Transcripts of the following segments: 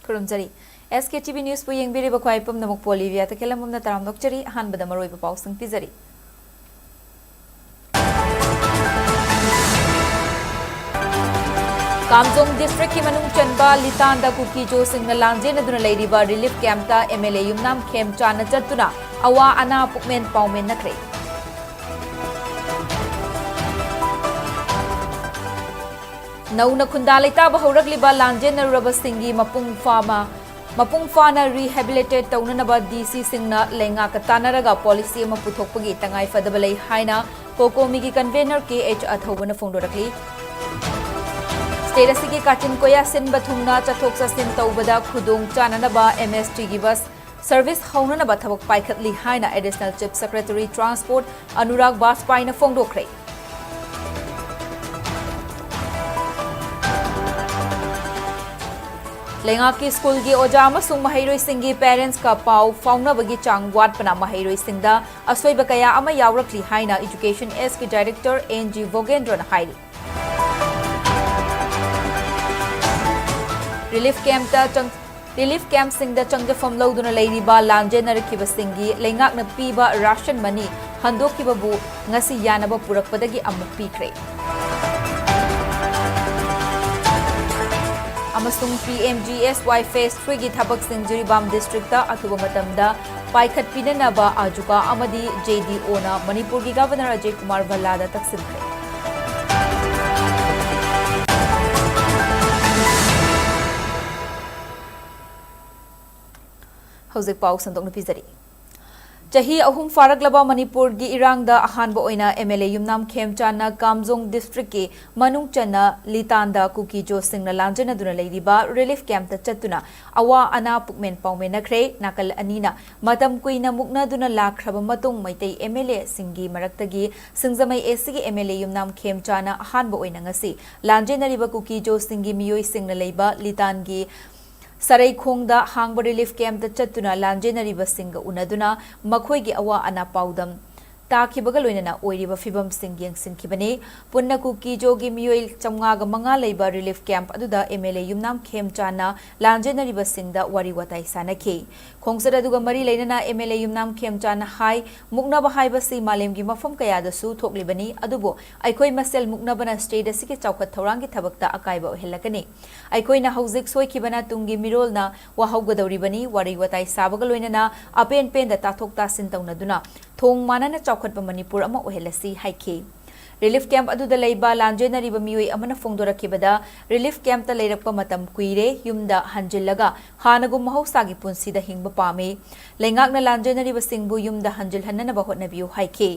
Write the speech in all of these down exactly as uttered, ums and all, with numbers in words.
ꯈꯨꯔꯨꯝꯖꯔꯤ꯫ SKTV Newsꯄꯨ ꯌꯦꯡꯕꯤꯔꯤꯕ ꯈ꯭ꯋꯥꯏ ꯄꯨꯝꯅꯃꯛꯄꯨ ꯂꯤꯕꯤꯌꯥ ꯇꯈꯦꯜ ꯑꯃꯝꯅ ꯇꯔꯥꯝꯅ ꯑꯣꯛꯆꯔꯤ꯫ ꯑꯍꯥꯟꯕꯗ ꯃꯔꯨꯑꯣꯏꯕ ꯄꯥꯎꯁꯤꯡ ꯄꯤꯖꯔꯤ꯫ ꯀꯥꯝꯖꯣꯡ ꯗꯤꯁꯇ꯭ꯔꯤꯛꯀꯤ ꯃꯅꯨꯡ ꯆꯟꯕ ꯂꯤꯇꯥꯟꯗ ꯀꯨꯀꯤꯖꯣꯁꯤꯡꯅ ꯂꯥꯟꯖꯦꯟꯅꯗꯨꯅ ꯂꯩꯔꯤꯕ ꯔꯤꯂꯤꯐ ꯀꯦꯝꯞꯇ MLA ꯌꯨꯝꯅꯥꯝ ꯈꯦꯝꯆꯥꯟꯅ ꯆꯠꯇꯨꯅ ꯑꯋꯥ ꯑꯅꯥ ꯄꯨꯛꯃꯦꯟ ꯄꯥꯎꯃꯦꯟꯅꯈ꯭ꯔꯦ꯫ ꯅꯧꯅ ꯈꯨꯟꯗꯥ ꯂꯩꯇꯥꯕ ꯍꯧꯔꯛꯂꯤꯕ ꯂꯥꯟꯖꯦꯟꯅꯔꯨꯔꯕꯁꯤꯡꯒꯤ ꯃꯄꯨꯡ ꯐꯥꯃ-, ꯃꯄꯨꯡ ꯐꯥꯅ rehabilitate ꯇꯧꯅꯅꯕ DCꯁꯤꯡꯅ ꯂꯩꯉꯥꯛꯀ ꯇꯥꯟꯅꯔꯒ policy ꯑꯃ ꯄꯨꯊꯣꯛꯄꯒꯤ ꯇꯉꯥꯏ ꯐꯗꯕ ꯂꯩ ꯍꯥꯏꯅ COCOMIꯒꯤ convener KH ꯑꯊꯧꯕꯅ ꯐꯣꯡꯗꯣꯔꯛꯂꯤ꯫ State ꯑꯁꯤꯒꯤ ꯀꯥꯆꯤꯟ ꯀꯣꯌꯥ ꯁꯤꯟꯕ ꯊꯨꯡꯅ ꯆꯠꯊꯣꯛ ꯆꯠꯁꯤꯟ ꯇꯧꯕꯗ ꯈꯨꯗꯣꯡ ꯆꯥꯅꯅꯕ MSTꯒꯤ bus service ꯍꯧꯅꯅꯕ ꯊꯕꯛ ꯄꯥꯏꯈꯠꯂꯤ ꯍꯥꯏꯅ Additional Chief Secretary Transport Anurag ꯕꯥꯖꯄꯥꯏꯅ ꯐꯣꯡꯗꯣꯛꯈ꯭ꯔꯦ꯫ ꯂꯩꯉꯥꯛꯀꯤ ꯁ꯭ꯀꯨꯜꯒꯤ ꯑꯣꯖꯥ ꯑꯃꯁꯨꯡ ꯃꯍꯩꯔꯣꯏꯁꯤꯡꯒꯤ parentsꯀ ꯄꯥꯎ ꯐꯥꯎꯅꯕꯒꯤ ꯆꯥꯡ ꯋꯥꯠꯄꯅ ꯃꯍꯩꯔꯣꯏꯁꯤꯡꯗ ꯑꯁꯣꯏꯕ ꯀꯌꯥ ꯑꯃ ꯌꯥꯎꯔꯛꯂꯤ ꯍꯥꯏꯅ Education Sꯒꯤ Director N G ꯚꯣꯒꯦꯟꯗ꯭ꯔꯣꯅ ꯍꯥꯏꯔꯤ꯫ ꯔꯤꯂꯤꯐ ꯀꯦꯝꯞꯇ ꯆꯪ-, ꯔꯤꯂꯤꯐ ꯀꯦꯝꯞꯁꯤꯡꯗ ꯆꯪꯖꯐꯝ ꯂꯧꯗꯨꯅ ꯂꯩꯔꯤꯕ ꯂꯥꯟꯖꯦꯟꯅꯔꯛꯈꯤꯕꯁꯤꯡꯒꯤ ꯂꯩꯉꯥꯛꯅ ꯄꯤꯕ ration money ꯍꯟꯗꯣꯛꯈꯤꯕꯕꯨ ꯉꯁꯤ ꯌꯥꯅꯕ ꯄꯨꯔꯛꯄꯗꯒꯤ ꯑꯃꯨꯛ ꯄꯤꯈ꯭ꯔꯦ꯫ ꯑꯃꯁꯨꯡ PMGSY Phase threeꯒꯤ ꯊꯕꯛꯁꯤꯡ ꯖꯤꯔꯤꯕꯥꯝ districtꯇ ꯑꯊꯨꯕ ꯃꯇꯝꯗ ꯄꯥꯏꯈꯠꯄꯤꯅꯅꯕ ꯑꯖꯨꯀꯥ ꯑꯃꯗꯤ JDOꯅ ꯃꯅꯤꯄꯨꯔꯒꯤ Governor ꯑꯖꯌ ꯀꯨꯃꯥꯔ ꯚꯜꯂꯥꯗ ꯇꯛꯁꯤꯟꯈ꯭ꯔꯦ꯫ ꯍꯧꯖꯤꯛ ꯄꯥꯎ ꯁꯟꯗꯣꯛꯅ ꯄꯤꯖꯔꯤ꯫ ꯆꯍꯤ ꯑꯍꯨꯝ ꯐꯥꯔꯛꯂꯕ ꯃꯅꯤꯄꯨꯔꯒꯤ ꯏꯔꯥꯡꯗ ꯑꯍꯥꯟꯕ ꯑꯣꯏꯅ MLA ꯌꯨꯝꯅꯥꯝ ꯈꯦꯝꯆꯥꯟꯅ ꯀꯥꯝꯖꯣꯡ districtꯀꯤ ꯃꯅꯨꯡ ꯆꯟꯅ ꯂꯤꯇꯥꯟꯗ ꯀꯨꯀꯤꯖꯣꯁꯤꯡꯅ ꯂꯥꯟꯖꯦꯟꯅꯗꯨꯅ ꯂꯩꯔꯤꯕ ꯔꯤꯂꯤꯐ ꯀꯦꯝꯞꯇ ꯆꯠꯇꯨꯅ ꯑꯋꯥ ꯑꯅꯥ ꯄꯨꯛꯃꯦꯟ ꯄꯥꯎꯃꯦꯟꯅꯈ꯭ꯔꯦ꯫ ꯅꯥꯀꯜ ꯑꯅꯤꯅ ꯃꯇꯝ ꯀꯨꯏꯅ ꯃꯨꯛꯅꯗꯨꯅ ꯂꯥꯛꯈ꯭ꯔꯕ ꯃꯇꯨꯡ ꯃꯩꯇꯩ MLAꯁꯤꯡꯒꯤ ꯃꯔꯛꯇꯒꯤ ꯁꯤꯡꯖꯃꯩ ACꯒꯤ MLA ꯌꯨꯝꯅꯥꯝ ꯈꯦꯝꯆꯥꯟꯅ ꯑꯍꯥꯟꯕ ꯑꯣꯏꯅ ꯉꯁꯤ ꯂꯥꯟꯖꯦꯟꯅꯔꯤꯕ ꯀꯨꯀꯤꯖꯣꯁꯤꯡꯒꯤ ꯃꯤꯑꯣꯏꯁꯤꯡꯅ ꯂꯩꯕ ꯂꯤꯇꯥꯟꯒꯤ ꯁꯔꯩꯈꯣꯡꯗ ꯍꯥꯡꯕ ꯔꯤꯂꯤꯐ ꯀꯦꯝꯞꯇ ꯆꯠꯇꯨꯅ ꯂꯥꯟꯖꯦꯟꯅꯔꯤꯕꯁꯤꯡꯒ ꯎꯅꯗꯨꯅ ꯃꯈꯣꯏꯒꯤ ꯑꯋꯥ ꯑꯅꯥ ꯄꯥꯎꯗꯝ ꯇꯥꯈꯤꯕꯒ ꯂꯣꯏꯅꯅ ꯑꯣꯏꯔꯤꯕ ꯐꯤꯕꯝꯁꯤꯡ ꯌꯦꯡꯁꯤꯟꯈꯤꯕꯅꯤ꯫ ꯄꯨꯟꯅ ꯀꯨꯀꯤ-ꯖꯣꯒꯤ ꯃꯤꯑꯣꯏ ꯆꯥꯝꯃꯉꯥꯒ ꯃꯉꯥ ꯂꯩꯕ relief camp ꯑꯗꯨꯗ MLA ꯌꯨꯝꯅꯥꯝ ꯈꯦꯝꯆꯥꯟꯅ ꯂꯥꯟꯖꯦꯟꯅꯔꯤꯕꯁꯤꯡꯗ ꯋꯥꯔꯤ ꯋꯥꯇꯥꯏ ꯁꯥꯟꯅꯈꯤ꯫ ꯈꯣꯡꯆꯠ ꯑꯗꯨꯒ ꯃꯔꯤ ꯂꯩꯅꯅ MLA ꯌꯨꯝꯅꯥꯝ ꯈꯦꯝꯆꯥꯟꯅ ꯍꯥꯏ, ꯃꯨꯛꯅꯕ ꯍꯥꯏꯕꯁꯤ ꯃꯥꯂꯦꯝꯒꯤ ꯃꯐꯝ ꯀꯌꯥꯗꯁꯨ ꯊꯣꯛꯂꯤꯕꯅꯤ, ꯑꯗꯨꯕꯨ ꯑꯩꯈꯣꯏ ꯃꯁꯦꯜ ꯃꯨꯛꯅꯕꯅ state ꯑꯁꯤꯒꯤ ꯆꯥꯎꯈꯠ ꯊꯧꯔꯥꯡꯒꯤ ꯊꯕꯛꯇ ꯑꯀꯥꯏꯕ ꯑꯣꯏꯍꯜꯂꯛꯀꯅꯤ꯫ ꯑꯩꯈꯣꯏꯅ ꯍꯧꯖꯤꯛ ꯁꯣꯏꯈꯤꯕꯅ ꯇꯨꯡꯒꯤ ꯃꯤꯔꯣꯜꯅ ꯋꯥꯍꯧꯒꯗꯧꯔꯤꯕꯅꯤ꯫ ꯋꯥꯔꯤ ꯋꯥꯇꯥꯏ ꯁꯥꯕꯒ ꯂꯣꯏꯅꯅ ꯑꯄꯦꯟ ꯄꯦꯟꯗ ꯇꯥꯊꯣꯛ ꯇꯥꯁꯤꯟ ꯇꯧꯅꯗꯨꯅ ꯊꯣꯡ ꯃꯥꯟꯅꯅ ꯆꯥꯎꯈꯠꯄ ꯃꯅꯤꯄꯨꯔ ꯑꯃ ꯑꯣꯏꯍꯜꯂꯁꯤ ꯍꯥꯏꯈꯤ꯫ Relief camp ꯑꯗꯨꯗ ꯂꯩꯕ ꯂꯥꯟꯖꯦꯟꯅꯔꯤꯕ ꯃꯤꯑꯣꯏ ꯑꯃꯅ ꯐꯣꯡꯗꯣꯔꯛꯈꯤꯕꯗ, relief campꯇ ꯂꯩꯔꯛꯄ ꯃꯇꯝ ꯀꯨꯏꯔꯦ, ꯌꯨꯝꯗ ꯍꯟꯖꯤꯜꯂꯒ ꯍꯥꯟꯅꯒꯨꯝ ꯃꯍꯧꯁꯥꯒꯤ ꯄꯨꯟꯁꯤꯗ ꯍꯤꯡꯕ ꯄꯥꯝꯃꯤ꯫ ꯂꯩꯉꯥꯛꯅ ꯂꯥꯟꯖꯦꯟꯅꯔꯤꯕꯁꯤꯡꯕꯨ ꯌꯨꯝꯗ ꯍꯟꯖꯤꯜꯍꯟꯅꯅꯕ ꯍꯣꯠꯅꯕꯤꯌꯨ ꯍꯥꯏꯈꯤ꯫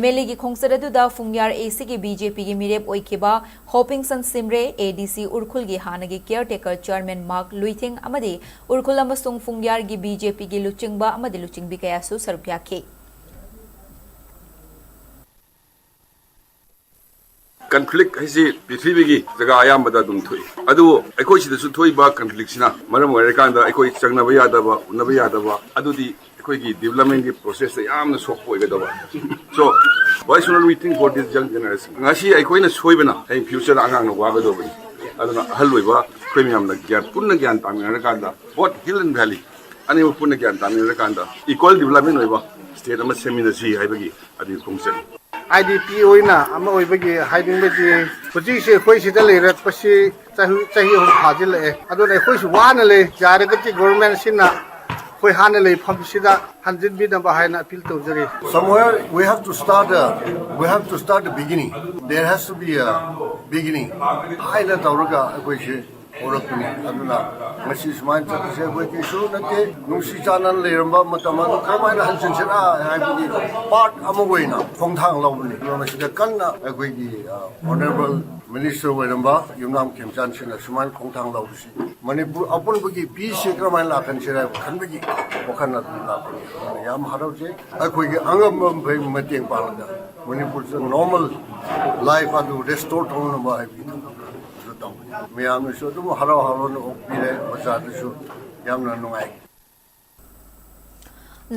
MLAꯒꯤ ꯈꯣꯡꯆꯠ ꯑꯗꯨꯗ ꯐꯨꯡꯌꯥꯔ ACꯒꯤ BJPꯒꯤ ꯃꯤꯔꯦꯞ ꯑꯣꯏꯈꯤꯕ ꯍꯣꯄꯤꯡꯁꯟ ꯁꯤꯝꯔꯦ, ADC ꯎꯔꯈꯨꯜꯒꯤ ꯍꯥꯟꯅꯒꯤ caretaker chairman ꯃꯥꯔꯛ ꯂꯨꯏꯊꯤꯡ ꯑꯃꯗꯤ ꯎꯔꯈꯨꯜ ꯑꯃꯁꯨꯡ ꯐꯨꯡꯌꯥꯔꯒꯤ BJPꯒꯤ ꯂꯨꯆꯤꯡꯕ ꯑꯃꯗꯤ ꯂꯨꯆꯤꯡꯕꯤ ꯀꯌꯥꯁꯨ ꯁꯔꯨꯛ ꯌꯥꯈꯤ꯫ Conflict ꯍꯥꯏꯁꯤ ꯄ꯭ꯔꯤꯊꯤꯕꯤꯒꯤ ꯖꯒꯥ ꯑꯌꯥꯝꯕꯗ ꯑꯗꯨꯝ ꯊꯣꯛꯏ꯫ ꯑꯗꯨꯕꯨ ꯑꯩꯈꯣꯏ ꯁꯤꯗꯁꯨ ꯊꯣꯛꯏꯕ conflictꯁꯤꯅ ꯃꯔꯝ ꯑꯣꯏꯔꯀꯥꯟꯗ ꯑꯩꯈꯣꯏ ꯆꯪꯅꯕ ꯌꯥꯗꯕ, ꯎꯅꯕ ꯌꯥꯗꯕ, ꯑꯗꯨꯗꯤ ꯑꯩꯈꯣꯏꯒꯤ developmentꯀꯤ processꯇ ꯌꯥꯝꯅ ꯁꯣꯛꯄ ꯑꯣꯏꯒꯗꯕ꯫ So, why should we think for this young generation? ꯉꯁꯤ ꯑꯩꯈꯣꯏꯅ ꯁꯣꯏꯕꯅ ꯍꯌꯦꯡ futureꯗ ꯑꯉꯥꯡꯅ ꯋꯥꯒꯗꯧꯕꯅꯤ꯫ ꯑꯗꯨꯅ ꯑꯍꯜ ꯑꯣꯏꯕ ꯑꯩꯈꯣꯏ ꯃꯌꯥꯝꯅ ꯒ꯭ꯌꯥꯟ, ꯄꯨꯟꯅ ꯒ꯭ꯌꯥꯟ ꯇꯥꯃꯤꯟꯅꯔꯀꯥꯟꯗ, both hill and valley ꯑꯅꯤꯃꯛ ꯄꯨꯟꯅ ꯒ꯭ꯌꯥꯟ ꯇꯥꯃꯤꯟꯅꯔꯀꯥꯟꯗ equal development ꯑꯣꯏꯕ state ꯑꯃ ꯁꯦꯝꯃꯤꯟꯅꯁꯤ ꯍꯥꯏꯕꯒꯤ ꯑꯗꯨꯒꯤ ꯈꯣꯡꯆꯠꯅꯤ꯫ IDP ꯑꯣꯏꯅ ꯑꯃ ꯑꯣꯏꯕꯒꯤ ꯍꯥꯏꯅꯤꯡꯕꯗꯤ, ꯍꯧꯖꯤꯛꯁꯦ ꯑꯩꯈꯣꯏ ꯁꯤꯗ ꯂꯩꯔꯛꯄꯁꯤ ꯆꯍꯤ, ꯆꯍꯤ ꯑꯍꯨꯝ ꯐꯥꯖꯤꯜꯂꯛꯑꯦ꯫ ꯑꯗꯨꯅ ꯑꯩꯈꯣꯏꯁꯨ ꯋꯥꯅ ꯂꯩ꯫ ꯌꯥꯔꯒꯗꯤ governmentꯁꯤꯅ ꯑꯩꯈꯣꯏ ꯍꯥꯟꯅ ꯂꯩꯐꯝꯁꯤꯗ ꯍꯟꯖꯤꯟꯕꯤꯅꯕ ꯍꯥꯏꯅ appeal ꯇꯧꯖꯔꯤ꯫ Somewhere we have to start a, we have to start a beginning. There has to be a beginning. ꯍꯥꯏꯅ ꯇꯧꯔꯒ ꯑꯩꯈꯣꯏꯁꯦ ꯍꯧꯔꯛꯄꯅꯤ꯫ ꯑꯗꯨꯅ ꯉꯁꯤ ꯁꯨꯃꯥꯏꯅ ꯆꯠꯄꯁꯦ ꯑꯩꯈꯣꯏ ꯀꯩꯁꯨ ꯅꯠꯇꯦ꯫ ꯅꯨꯡꯁꯤ ꯆꯥꯟꯅꯅ ꯂꯩꯔꯝꯕ ꯃꯇꯝ ꯑꯗꯨ ꯀꯔꯝꯍꯥꯏꯅ ꯍꯟꯖꯤꯟꯁꯤꯔꯥ ꯍꯥꯏꯕꯒꯤ part ꯑꯃ ꯑꯣꯏꯅ ꯈꯣꯡꯊꯥꯡ ꯂꯧꯕꯅꯤ꯫ ꯑꯗꯨꯒ ꯃꯁꯤꯗ ꯀꯟꯅ ꯑꯩꯈꯣꯏꯒꯤ, ꯑ, honourable minister ꯑꯣꯏꯔꯝꯕ ꯌꯨꯝꯅꯥꯝ ꯈꯦꯝꯆꯥꯟ ꯁꯤꯡꯅ ꯁꯨꯃꯥꯏꯅ ꯈꯣꯡꯊꯥꯡ ꯂꯧꯕꯁꯤ ꯃꯅꯤꯄꯨꯔ ꯑꯄꯨꯟꯕꯒꯤ peaceꯁꯤ ꯀꯔꯝꯍꯥꯏꯅ ꯂꯥꯛꯍꯟꯁꯤꯔꯥ ꯍꯥꯏꯕ ꯈꯟꯕꯒꯤ ꯋꯥꯈꯜ ꯑꯗꯨ ꯂꯥꯛꯄꯅꯤ꯫ ꯑꯗꯨꯅ ꯌꯥꯝ ꯍꯔꯥꯎꯖꯩ꯫ ꯑꯩꯈꯣꯏꯒꯤ ꯑꯉꯝꯕ ꯃꯈꯩ ꯃꯇꯦꯡ ꯄꯥꯡꯂꯒ ꯃꯅꯤꯄꯨꯔꯁꯤꯗ normal life ꯑꯗꯨ restore ꯇꯧꯅꯕ ꯍꯥꯏꯕꯒꯤ ꯊꯕꯛ ꯑꯗꯨ ꯇꯧꯕꯅꯤ꯫ ꯃꯌꯥꯝꯅꯁꯨ ꯑꯗꯨꯝ ꯍꯔꯥꯎ ꯍꯔꯥꯎꯅ ꯑꯣꯛꯄꯤꯔꯦ꯫ ꯑꯣꯖꯥꯗꯁꯨ ꯌꯥꯝꯅ ꯅꯨꯡꯉꯥꯏ꯫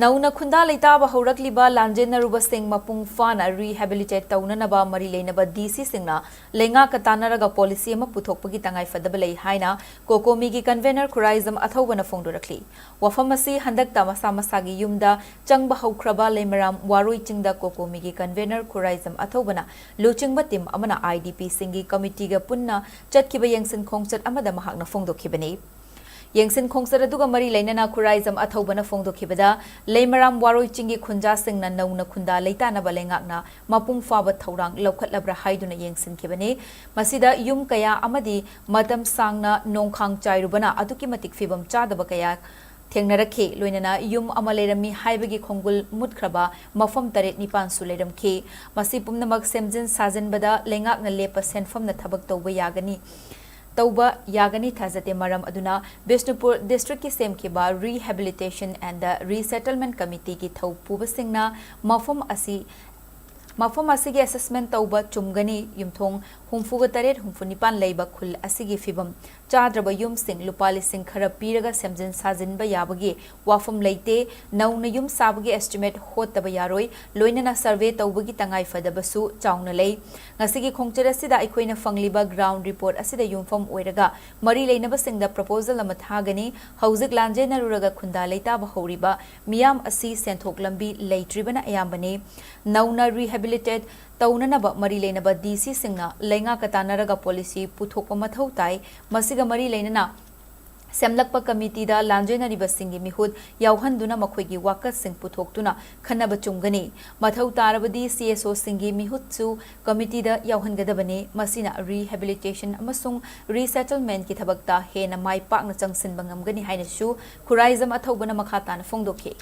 ꯅꯧꯅ ꯈꯨꯟꯗꯥ ꯂꯩꯇꯥꯕ ꯍꯧꯔꯛꯂꯤꯕ ꯂꯥꯟꯖꯦꯟꯅꯔꯨꯕꯁꯤꯡ ꯃꯄꯨꯡ ꯐꯥꯅ rehabilitate ꯇꯧꯅꯅꯕ ꯃꯔꯤ ꯂꯩꯅꯕ D C ꯁꯤꯡꯅ ꯂꯩꯉꯥꯛꯀ ꯇꯥꯟꯅꯔꯒ policy ꯑꯃ ꯄꯨꯊꯣꯛꯄꯒꯤ ꯇꯉꯥꯏꯐꯗꯕ ꯂꯩ ꯍꯥꯏꯅ COCOMI ꯒꯤ convener ꯈꯨꯔꯥꯏꯖꯝ ꯑꯊꯧꯕꯅ ꯐꯣꯡꯗꯣꯔꯛꯂꯤ꯫ ꯋꯥꯐꯝ ꯑꯁꯤ ꯍꯟꯗꯛꯇ ꯃꯁꯥ ꯃꯁꯥꯒꯤ ꯌꯨꯝꯗ ꯆꯪꯕ ꯍꯧꯈ꯭ꯔꯕ ꯂꯩꯃꯔꯥꯝ ꯋꯥꯔꯣꯏ ꯆꯤꯡꯗ COCOMI ꯒꯤ convener ꯈꯨꯔꯥꯏꯖꯝ ꯑꯊꯧꯕꯅ ꯂꯨꯆꯤꯡꯕ team ꯑꯃꯅ I D P ꯁꯤꯡꯒꯤ committee ꯒ ꯄꯨꯟꯅ ꯆꯠꯈꯤꯕ ꯌꯦꯡꯁꯤꯟ ꯈꯣꯡꯆꯠ ꯑꯃꯗ ꯃꯍꯥꯛꯅ ꯐꯣꯡꯗꯣꯛꯈꯤꯕꯅꯤ꯫ ꯌꯦꯡꯁꯤꯟ ꯈꯣꯡꯆꯠ ꯑꯗꯨꯒ ꯃꯔꯤ ꯂꯩꯅꯅ ꯈꯨꯔꯥꯏꯖꯝ ꯑꯊꯧꯕꯅ ꯐꯣꯡꯗꯣꯛꯈꯤꯕꯗ, ꯂꯩꯃꯔꯥꯝ ꯋꯥꯔꯣꯏ ꯆꯤꯡꯒꯤ ꯈꯨꯟꯖꯥꯁꯤꯡꯅ ꯅꯧꯅ ꯈꯨꯟꯗꯥ ꯂꯩꯇꯥꯅꯕ ꯂꯩꯉꯥꯛꯅ ꯃꯄꯨꯡ ꯐꯥꯕ ꯊꯧꯔꯥꯡ ꯂꯧꯈꯠꯂꯕ꯭ꯔꯥ ꯍꯥꯏꯗꯨꯅ ꯌꯦꯡꯁꯤꯟꯈꯤꯕꯅꯤ꯫ ꯃꯁꯤꯗ ꯌꯨꯝ ꯀꯌꯥ ꯑꯃꯗꯤ ꯃꯇꯝ ꯁꯥꯡꯅ ꯅꯣꯡꯈꯥꯡ ꯆꯥꯏꯔꯨꯕꯅ ꯑꯗꯨꯛꯀꯤ ꯃꯇꯤꯛ ꯐꯤꯕꯝ ꯆꯥꯗꯕ ꯀꯌꯥ ꯊꯦꯡꯅꯔꯛꯈꯤ꯫ ꯂꯣꯏꯅꯅ ꯌꯨꯝ ꯑꯃ ꯂꯩꯔꯝꯃꯤ ꯍꯥꯏꯕꯒꯤ ꯈꯣꯡꯒꯨꯜ ꯃꯨꯠꯈ꯭ꯔꯕ ꯃꯐꯝ ꯇꯔꯦꯠ ꯅꯤꯄꯥꯟꯁꯨ ꯂꯩꯔꯝꯈꯤ꯫ ꯃꯁꯤ ꯄꯨꯝꯅꯃꯛ ꯁꯦꯝꯖꯤꯟ ꯁꯥꯖꯤꯟꯕꯗ ꯂꯩꯉꯥꯛꯅ ꯂꯦꯞꯄ ꯁꯦꯟꯐꯝꯅ ꯊꯕꯛ ꯇꯧꯕ ꯌꯥꯒꯅꯤ, ꯇꯧꯕ ꯌꯥꯒꯅꯤ ꯊꯥꯖꯗꯦ꯫ ꯃꯔꯝ ꯑꯗꯨꯅ ꯕꯤꯁꯅꯨꯄꯨꯔ district ꯀꯤ ꯁꯦꯝꯈꯤꯕ Rehabilitation and Resettlement Committee ꯒꯤ ꯊꯧ ꯄꯨꯕꯁꯤꯡꯅ ꯃꯐꯝ ꯑꯁꯤ, ꯃꯐꯝ ꯑꯁꯤꯒꯤ assessment ꯇꯧꯕ ꯆꯨꯝꯒꯅꯤ꯫ ꯌꯨꯝꯊꯣꯡ ꯍꯨꯝꯐꯨꯒ ꯇꯔꯦꯠ, ꯍꯨꯝꯐꯨ ꯅꯤꯄꯥꯟ ꯂꯩꯕ ꯈꯨꯜ ꯑꯁꯤꯒꯤ ꯐꯤꯕꯝ ꯆꯥꯗ꯭ꯔꯕ ꯌꯨꯝꯁꯤꯡ ꯂꯨꯄꯥ ꯂꯤꯁꯤꯡ ꯈꯔ ꯄꯤꯔꯒ ꯁꯦꯝꯖꯤꯟ ꯁꯥꯖꯤꯟꯕ ꯌꯥꯕꯒꯤ ꯋꯥꯐꯝ ꯂꯩꯇꯦ꯫ ꯅꯧꯅ ꯌꯨꯝ ꯁꯥꯕꯒꯤ estimate ꯍꯣꯠꯇꯕ ꯌꯥꯔꯣꯏ꯫ ꯂꯣꯏꯅꯅ survey ꯇꯧꯕꯒꯤ ꯇꯉꯥꯏꯐꯗꯕꯁꯨ ꯆꯥꯎꯅ ꯂꯩ꯫ ꯉꯁꯤꯒꯤ ꯈꯣꯡꯆꯠ ꯑꯁꯤꯗ ꯑꯩꯈꯣꯏꯅ ꯐꯪꯂꯤꯕ ground report ꯑꯁꯤꯗ ꯌꯨꯝꯐꯝ ꯑꯣꯏꯔꯒ ꯃꯔꯤ ꯂꯩꯅꯕꯁꯤꯡꯗ proposal ꯑꯃ ꯊꯥꯒꯅꯤ꯫ ꯍꯧꯖꯤꯛ ꯂꯥꯟꯖꯦꯟꯅꯔꯨꯔꯒ ꯈꯨꯟꯗꯥ ꯂꯩꯇꯥꯕ ꯍꯧꯔꯤꯕ ꯃꯤꯌꯥꯝ ꯑꯁꯤ ꯁꯦꯟꯊꯣꯛ ꯂꯝꯕꯤ ꯂꯩꯇ꯭ꯔꯤꯕꯅ ꯑꯌꯥꯝꯕꯅꯤ꯫ ꯅꯧꯅ rehabilitate ꯇꯧꯅꯅꯕ ꯃꯔꯤ ꯂꯩꯅꯕ D C ꯁꯤꯡꯅ ꯂꯩꯉꯥꯛꯀ ꯇꯥꯟꯅꯔꯒ policy ꯄꯨꯊꯣꯛꯄ ꯃꯊꯧ ꯇꯥꯏ꯫ ꯃꯁꯤꯒ ꯃꯔꯤ ꯂꯩꯅꯅ ꯁꯦꯝꯂꯛꯄ committee ꯗ ꯂꯥꯟꯖꯦꯟꯅꯔꯤꯕꯁꯤꯡꯒꯤ ꯃꯤꯍꯨꯠ ꯌꯥꯎꯍꯟꯗꯨꯅ ꯃꯈꯣꯏꯒꯤ ꯋꯥꯀꯠꯁꯤꯡ ꯄꯨꯊꯣꯛꯇꯨꯅ ꯈꯟꯅꯕ ꯆꯨꯝꯒꯅꯤ꯫ ꯃꯊꯧ ꯇꯥꯔꯕꯗꯤ C S O ꯁꯤꯡꯒꯤ ꯃꯤꯍꯨꯠꯁꯨ committee ꯗ ꯌꯥꯎꯍꯟꯒꯗꯕꯅꯤ꯫ ꯃꯁꯤꯅ rehabilitation ꯑꯃꯁꯨꯡ resettlement ꯀꯤ ꯊꯕꯛꯇ ꯍꯦꯟꯅ ꯃꯥꯏ ꯄꯥꯛꯅ ꯆꯪꯁꯤꯟꯕ ꯉꯝꯒꯅꯤ ꯍꯥꯏꯅꯁꯨ ꯈꯨꯔꯥꯏꯖꯝ ꯑꯊꯧꯕꯅ ꯃꯈꯥ ꯇꯥꯅ ꯐꯣꯡꯗꯣꯛꯈꯤ꯫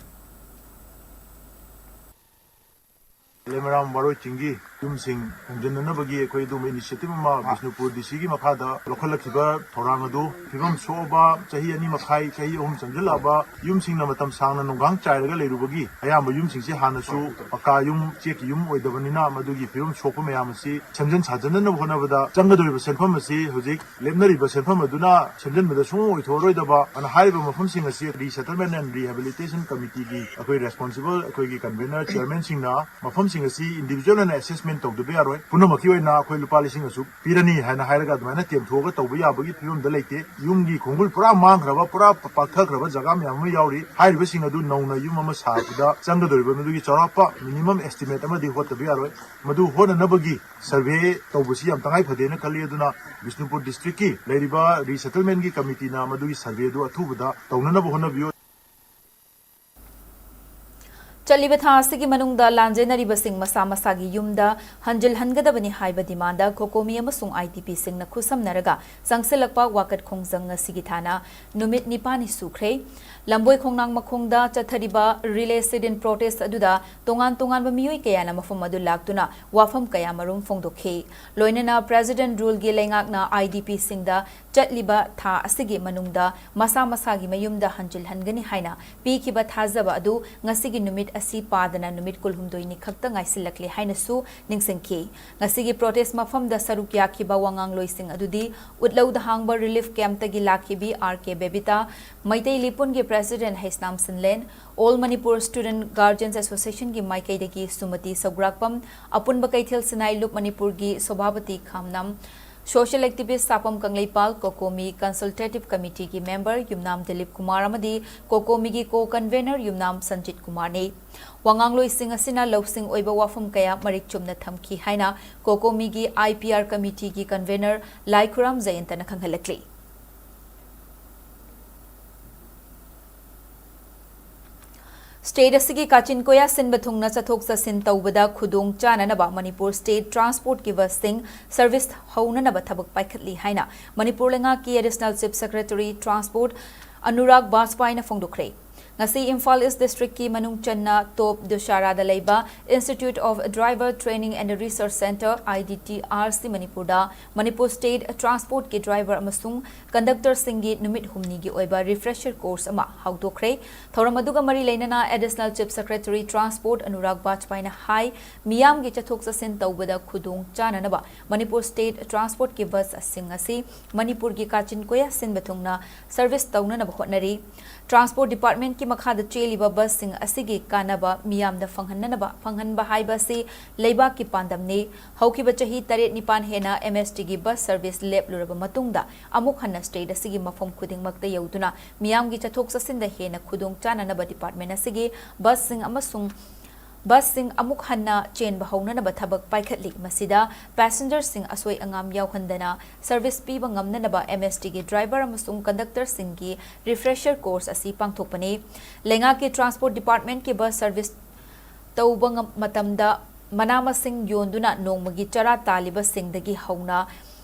ꯂꯩꯃꯔꯥꯝ ꯋꯥꯔꯣꯏ ꯆꯤꯡꯒꯤ ꯌꯨꯝꯁꯤꯡ ꯍꯣꯡꯖꯤꯟꯅꯅꯕꯒꯤ ꯑꯩꯈꯣꯏ ꯑꯗꯨꯝꯕ initiative ꯑꯃ ꯕꯤꯁꯅꯨꯄꯨꯔ ꯗꯤ ꯁꯤꯒꯤ ꯃꯈꯥꯗ ꯂꯧꯈꯠꯂꯛꯈꯤꯕ ꯊꯧꯔꯥꯡ ꯑꯗꯨ, ꯐꯤꯕꯝ ꯁꯣꯛꯑꯕ, ꯆꯍꯤ ꯑꯅꯤ ꯃꯈꯥꯏ, ꯆꯍꯤ ꯑꯍꯨꯝ ꯆꯪꯁꯤꯜꯂꯛꯑꯕ ꯌꯨꯝꯁꯤꯡꯅ ꯃꯇꯝ ꯁꯥꯡꯅ ꯅꯣꯡꯈꯥꯡ ꯆꯥꯏꯔꯒ ꯂꯩꯔꯨꯕꯒꯤ ꯑꯌꯥꯝꯕ ꯌꯨꯝꯁꯤꯡꯁꯤ ꯍꯥꯟꯅꯁꯨ ꯄꯀꯥ ꯌꯨꯝ, ꯆꯦꯛꯀꯤ ꯌꯨꯝ ꯑꯣꯏꯗꯕꯅꯤꯅ, ꯃꯗꯨꯒꯤ ꯐꯤꯕꯝ ꯁꯣꯛꯄ ꯃꯌꯥꯝ ꯑꯁꯤ ꯁꯦꯝꯖꯤꯟ ꯁꯥꯖꯤꯟꯅꯅꯕ ꯍꯣꯠꯅꯕꯗ ꯆꯪꯒꯗꯧꯔꯤꯕ ꯁꯦꯟꯐꯝ ꯑꯁꯤ ꯍꯧꯖꯤꯛ ꯂꯦꯞꯅꯔꯤꯕ ꯁꯦꯟꯐꯝ ꯑꯗꯨꯅ ꯁꯦꯝꯖꯤꯟꯕꯗ ꯁꯨꯡꯑꯣꯏ ꯑꯣꯏꯊꯣꯛꯑꯔꯣꯏꯗꯕ ꯑꯅ ꯍꯥꯏꯔꯤꯕ ꯃꯐꯝꯁꯤꯡ ꯑꯁꯤ Resettlement and Rehabilitation Committeeꯒꯤ ꯑꯩꯈꯣꯏ responsible ꯑꯩꯈꯣꯏꯒꯤ convener chairmanꯁꯤꯡꯅ ꯃꯐꯝꯁꯤꯡ ꯑꯁꯤ individual ꯑꯣꯏꯅ assessment ꯇꯧꯗꯕ ꯌꯥꯔꯣꯏ꯫ ꯄꯨꯝꯅꯃꯛꯀꯤ ꯑꯣꯏꯅ ꯑꯩꯈꯣꯏ ꯂꯨꯄꯥ ꯂꯤꯁꯤꯡ ꯑꯁꯨꯛ ꯄꯤꯔꯅꯤ ꯍꯥꯏꯅ ꯍꯥꯏꯔꯒ ꯑꯗꯨꯃꯥꯏꯅ ꯇꯦꯝꯊꯣꯛꯑꯒ ꯇꯧꯕ ꯌꯥꯕꯒꯤ ꯐꯤꯕꯝꯗ ꯂꯩꯇꯦ꯫ ꯌꯨꯝꯒꯤ ꯈꯣꯡꯒꯨꯜ ꯄꯨꯔꯥ ꯃꯥꯡꯈ꯭ꯔꯕ, ꯄꯨꯔꯥ ꯄꯥꯛꯊꯈ꯭ꯔꯕ ꯖꯒꯥ ꯃꯌꯥꯝ ꯑꯃ ꯌꯥꯎꯔꯤ꯫ ꯍꯥꯏꯔꯤꯕꯁꯤꯡ ꯑꯗꯨ ꯅꯧꯅ ꯌꯨꯝ ꯑꯃ ꯁꯥꯕꯗ ꯆꯪꯒꯗꯧꯔꯤꯕ ꯃꯗꯨꯒꯤ ꯆꯥꯎꯔꯥꯛꯄ minimum estimate ꯑꯃꯗꯤ ꯍꯣꯠꯇꯕ ꯌꯥꯔꯣꯏ꯫ ꯃꯗꯨ ꯍꯣꯠꯅꯅꯕꯒꯤ survey ꯇꯧꯕꯁꯤ ꯌꯥꯝ ꯇꯉꯥꯏ ꯐꯗꯦꯅ ꯈꯜꯂꯤ꯫ ꯑꯗꯨꯅ ꯕꯤꯁꯅꯨꯄꯨꯔ districtꯀꯤ ꯂꯩꯔꯤꯕ Resettlementꯀꯤ committeeꯅ ꯃꯗꯨꯒꯤ survey ꯑꯗꯨ ꯑꯊꯨꯕꯗ ꯇꯧꯅꯅꯕ ꯍꯣꯠꯅꯕꯤꯌꯨ꯫ ꯆꯠꯂꯤꯕ ꯊꯥ ꯑꯁꯤꯒꯤ ꯃꯅꯨꯡꯗ ꯂꯥꯟꯖꯦꯟꯅꯔꯤꯕꯁꯤꯡ ꯃꯁꯥ ꯃꯁꯥꯒꯤ ꯌꯨꯝꯗ ꯍꯟꯖꯤꯜꯍꯟꯒꯗꯕꯅꯤ ꯍꯥꯏꯕ demand ꯀꯣꯀꯣꯃꯤ ꯑꯃꯁꯨꯡ IDPꯁꯤꯡꯅ ꯈꯨꯠꯁꯝꯅꯔꯒ ꯆꯪꯁꯤꯜꯂꯛꯄ ꯋꯥꯀꯠ ꯈꯣꯡꯖꯪ ꯉꯁꯤꯒꯤ ꯊꯥꯅ ꯅꯨꯃꯤꯠ ꯅꯤꯄꯥꯟꯅꯤ ꯁꯨꯈ꯭ꯔꯦ꯫ ꯂꯝꯕꯣꯏ ꯈꯣꯡꯅꯥꯡ ꯃꯈꯣꯡꯗ ꯆꯠꯊꯔꯤꯕ relay sit-in protest ꯑꯗꯨꯗ ꯇꯣꯉꯥꯟ ꯇꯣꯉꯥꯟꯕ ꯃꯤꯑꯣꯏ ꯀꯌꯥꯅ ꯃꯐꯝ ꯑꯗꯨ ꯂꯥꯛꯇꯨꯅ ꯋꯥꯐꯝ ꯀꯌꯥꯃꯔꯨꯝ ꯐꯣꯡꯗꯣꯛꯈꯤ꯫ ꯂꯣꯏꯅꯅ President Ruleꯒꯤ ꯂꯩꯉꯥꯛꯅ IDPꯁꯤꯡꯗ ꯆꯠꯂꯤꯕ ꯊꯥ ꯑꯁꯤꯒꯤ ꯃꯅꯨꯡꯗ ꯃꯁꯥ ꯃꯁꯥꯒꯤ ꯃꯌꯨꯝꯗ ꯍꯟꯖꯤꯜꯍꯟꯒꯅꯤ ꯍꯥꯏꯅ ꯄꯤꯈꯤꯕ ꯊꯥꯖꯕ ꯑꯗꯨ ꯉꯁꯤꯒꯤ ꯅꯨꯃꯤꯠ ꯑꯁꯤ ꯄꯥꯗꯅ ꯅꯨꯃꯤꯠ ꯀꯨꯟꯍꯨꯝꯗꯣꯏꯅꯤ ꯈꯛꯇ ꯉꯥꯏꯁꯤꯜꯂꯛꯂꯦ ꯍꯥꯏꯅꯁꯨ ꯅꯤꯡꯁꯤꯡꯈꯤ꯫ ꯉꯁꯤꯒꯤ protest ꯃꯐꯝꯗ ꯁꯔꯨꯛ ꯌꯥꯈꯤꯕ ꯋꯥꯉꯥꯡꯂꯣꯏꯁꯤꯡ ꯑꯗꯨꯗꯤ ꯎꯠꯂꯧꯗ ꯍꯥꯡꯕ relief campꯇꯒꯤ ꯂꯥꯛꯈꯤꯕꯤ R K ꯕꯦꯕꯤꯇꯥ, Meitei ꯂꯤꯄꯨꯟꯒꯤ President Heisnam ꯁꯤꯟꯂꯦꯟ, All Manipur Student Guardians Associationꯒꯤ ꯃꯥꯏꯀꯩꯗꯒꯤ ꯁꯨꯃꯇꯤ ꯁꯧꯒ꯭ꯔꯥꯛꯄꯝ, ꯑꯄꯨꯟꯕ ꯀꯩꯊꯦꯜ ꯁꯤꯅꯥꯏ ꯂꯨꯞ ꯃꯅꯤꯄꯨꯔꯒꯤ ꯁꯣꯚꯥꯄꯇꯤ ꯈꯥꯝꯅꯥꯝ, social activist ꯁꯥꯄꯝ ꯀꯪꯂꯩꯄꯥꯜ, ꯀꯣꯀꯣꯃꯤ consultative committeeꯒꯤ member ꯌꯨꯝꯅꯥꯝ ꯗꯤꯂꯤꯞ ꯀꯨꯃꯥꯔ ꯑꯃꯗꯤ ꯀꯣꯀꯣꯃꯤꯒꯤ co-convener ꯌꯨꯝꯅꯥꯝ ꯁꯟꯖꯤꯠ ꯀꯨꯃꯥꯔꯅꯤ꯫ ꯋꯥꯉꯥꯡꯂꯣꯏꯁꯤꯡ ꯑꯁꯤꯅ ꯂꯧꯁꯤꯡ ꯑꯣꯏꯕ ꯋꯥꯐꯝ ꯀꯌꯥ ꯃꯔꯤꯛ ꯆꯨꯝꯅ ꯊꯝꯈꯤ ꯍꯥꯏꯅ ꯀꯣꯀꯣꯃꯤꯒꯤ IPR committeeꯒꯤ convener ꯂꯥꯏꯈꯨꯔꯥꯝ ꯖꯌꯟꯇꯅ ꯈꯪꯍꯜꯂꯛꯂꯤ꯫ State ꯑꯁꯤꯒꯤ ꯀꯥꯆꯤꯟ ꯀꯣꯌꯥ ꯁꯤꯟꯕ ꯊꯨꯡꯅ ꯆꯠꯊꯣꯛ ꯆꯠꯁꯤꯟ ꯇꯧꯕꯗ ꯈꯨꯗꯣꯡ ꯆꯥꯅꯅꯕ ꯃꯅꯤꯄꯨꯔ state transportꯀꯤ busꯁꯤꯡ service ꯍꯧꯅꯅꯕ ꯊꯕꯛ ꯄꯥꯏꯈꯠꯂꯤ ꯍꯥꯏꯅ ꯃꯅꯤꯄꯨꯔ ꯂꯩꯉꯥꯛꯀꯤ Additional Chief Secretary Transport Anurag ꯕꯥꯖꯄꯥꯏꯅ ꯐꯣꯡꯗꯣꯛꯈ꯭ꯔꯦ꯫ ꯉꯁꯤ ꯏꯝꯐꯥꯜ ꯏꯁ ꯗꯤꯁꯇ꯭ꯔꯤꯛꯀꯤ ꯃꯅꯨꯡ ꯆꯟꯅ ꯇꯣꯞ ꯗꯨꯁꯥꯔꯥꯗ ꯂꯩꯕ Institute of Driver Training and Research Centre, I D T R C Manipur the Manipur State Transport ꯀꯤ driver ꯑꯃꯁꯨꯡ conductor ꯁꯤꯡꯒꯤ ꯅꯨꯃꯤꯠ ꯍꯨꯝꯅꯤꯒꯤ ꯑꯣꯏꯕ refresher course ꯑꯃ ꯍꯧꯗꯣꯛꯈ꯭ꯔꯦ꯫ ꯊꯧꯔꯝ ꯑꯗꯨꯒ ꯃꯔꯤ ꯂꯩꯅꯅ Additional Chief Secretary Transport Anurag Vajpayee ꯅ ꯍꯥꯏ, ꯃꯤꯌꯥꯝꯒꯤ ꯆꯠꯊꯣꯛ ꯆꯠꯁꯤꯟ ꯇꯧꯕꯗ ꯈꯨꯗꯣꯡ ꯆꯥꯅꯅꯕ ꯃꯅꯤꯄꯨꯔ State Transport ꯀꯤ bus ꯁꯤꯡ ꯑꯁꯤ ꯃꯅꯤꯄꯨꯔꯒꯤ ꯀꯥꯆꯤꯟ ꯀꯣꯌꯥ ꯁꯤꯟꯕ ꯊꯨꯡꯅ service ꯇꯧꯅꯅꯕ ꯍꯣꯠꯅꯔꯤ꯫ Transport Department ꯀꯤ ꯃꯈꯥꯗ ꯆꯦꯜꯂꯤꯕ bus ꯁꯤꯡ ꯑꯁꯤꯒꯤ ꯀꯥꯟꯅꯕ ꯃꯤꯌꯥꯝꯗ ꯐꯪꯍꯟꯅꯅꯕ, ꯐꯪꯍꯟꯕ ꯍꯥꯏꯕ ꯑꯁꯤ ꯂꯩꯕꯥꯛꯀꯤ ꯄꯥꯟꯗꯝꯅꯤ꯫ ꯍꯧꯈꯤꯕ ꯆꯍꯤ ꯇꯔꯦꯠ ꯅꯤꯄꯥꯟ ꯍꯦꯟꯅ M S T ꯒꯤ bus service ꯂꯦꯞꯂꯨꯔꯕ ꯃꯇꯨꯡꯗ, ꯑꯃꯨꯛ ꯍꯟꯅ state ꯑꯁꯤꯒꯤ ꯃꯐꯝ ꯈꯨꯗꯤꯡꯃꯛꯇ ꯌꯧꯗꯨꯅ ꯃꯤꯌꯥꯝꯒꯤ ꯆꯠꯊꯣꯛ ꯆꯠꯁꯤꯟꯗ ꯍꯦꯟꯅ ꯈꯨꯗꯣꯡ ꯆꯥꯅꯅꯕ department ꯑꯁꯤꯒꯤ bus ꯁꯤꯡ ꯑꯃꯁꯨꯡ bus ꯁꯤꯡ ꯑꯃꯨꯛ ꯍꯟꯅ ꯆꯦꯟꯕ ꯍꯧꯅꯅꯕ ꯊꯕꯛ ꯄꯥꯏꯈꯠꯂꯤ꯫ ꯃꯁꯤꯗ passenger ꯁꯤꯡ ꯑꯁꯣꯏ ꯑꯉꯥꯝ ꯌꯥꯎꯍꯟꯗꯅ service ꯄꯤꯕ ꯉꯝꯅꯅꯕ M S T ꯒꯤ driver ꯑꯃꯁꯨꯡ conductor ꯁꯤꯡꯒꯤ refresher course ꯑꯁꯤ ꯄꯥꯡꯊꯣꯛꯄꯅꯤ꯫ ꯂꯩꯉꯥꯛꯀꯤ Transport Department ꯀꯤ bus service ꯇꯧꯕ ꯉꯝ-, ꯃꯇꯝꯗ ꯃꯅꯥ ꯃꯁꯤꯡ ꯌꯣꯟꯗꯨꯅ ꯅꯣꯡꯃꯒꯤ ꯆꯔꯥ ꯇꯥꯜꯂꯤꯕꯁꯤꯡꯗꯒꯤ ꯍꯧꯅ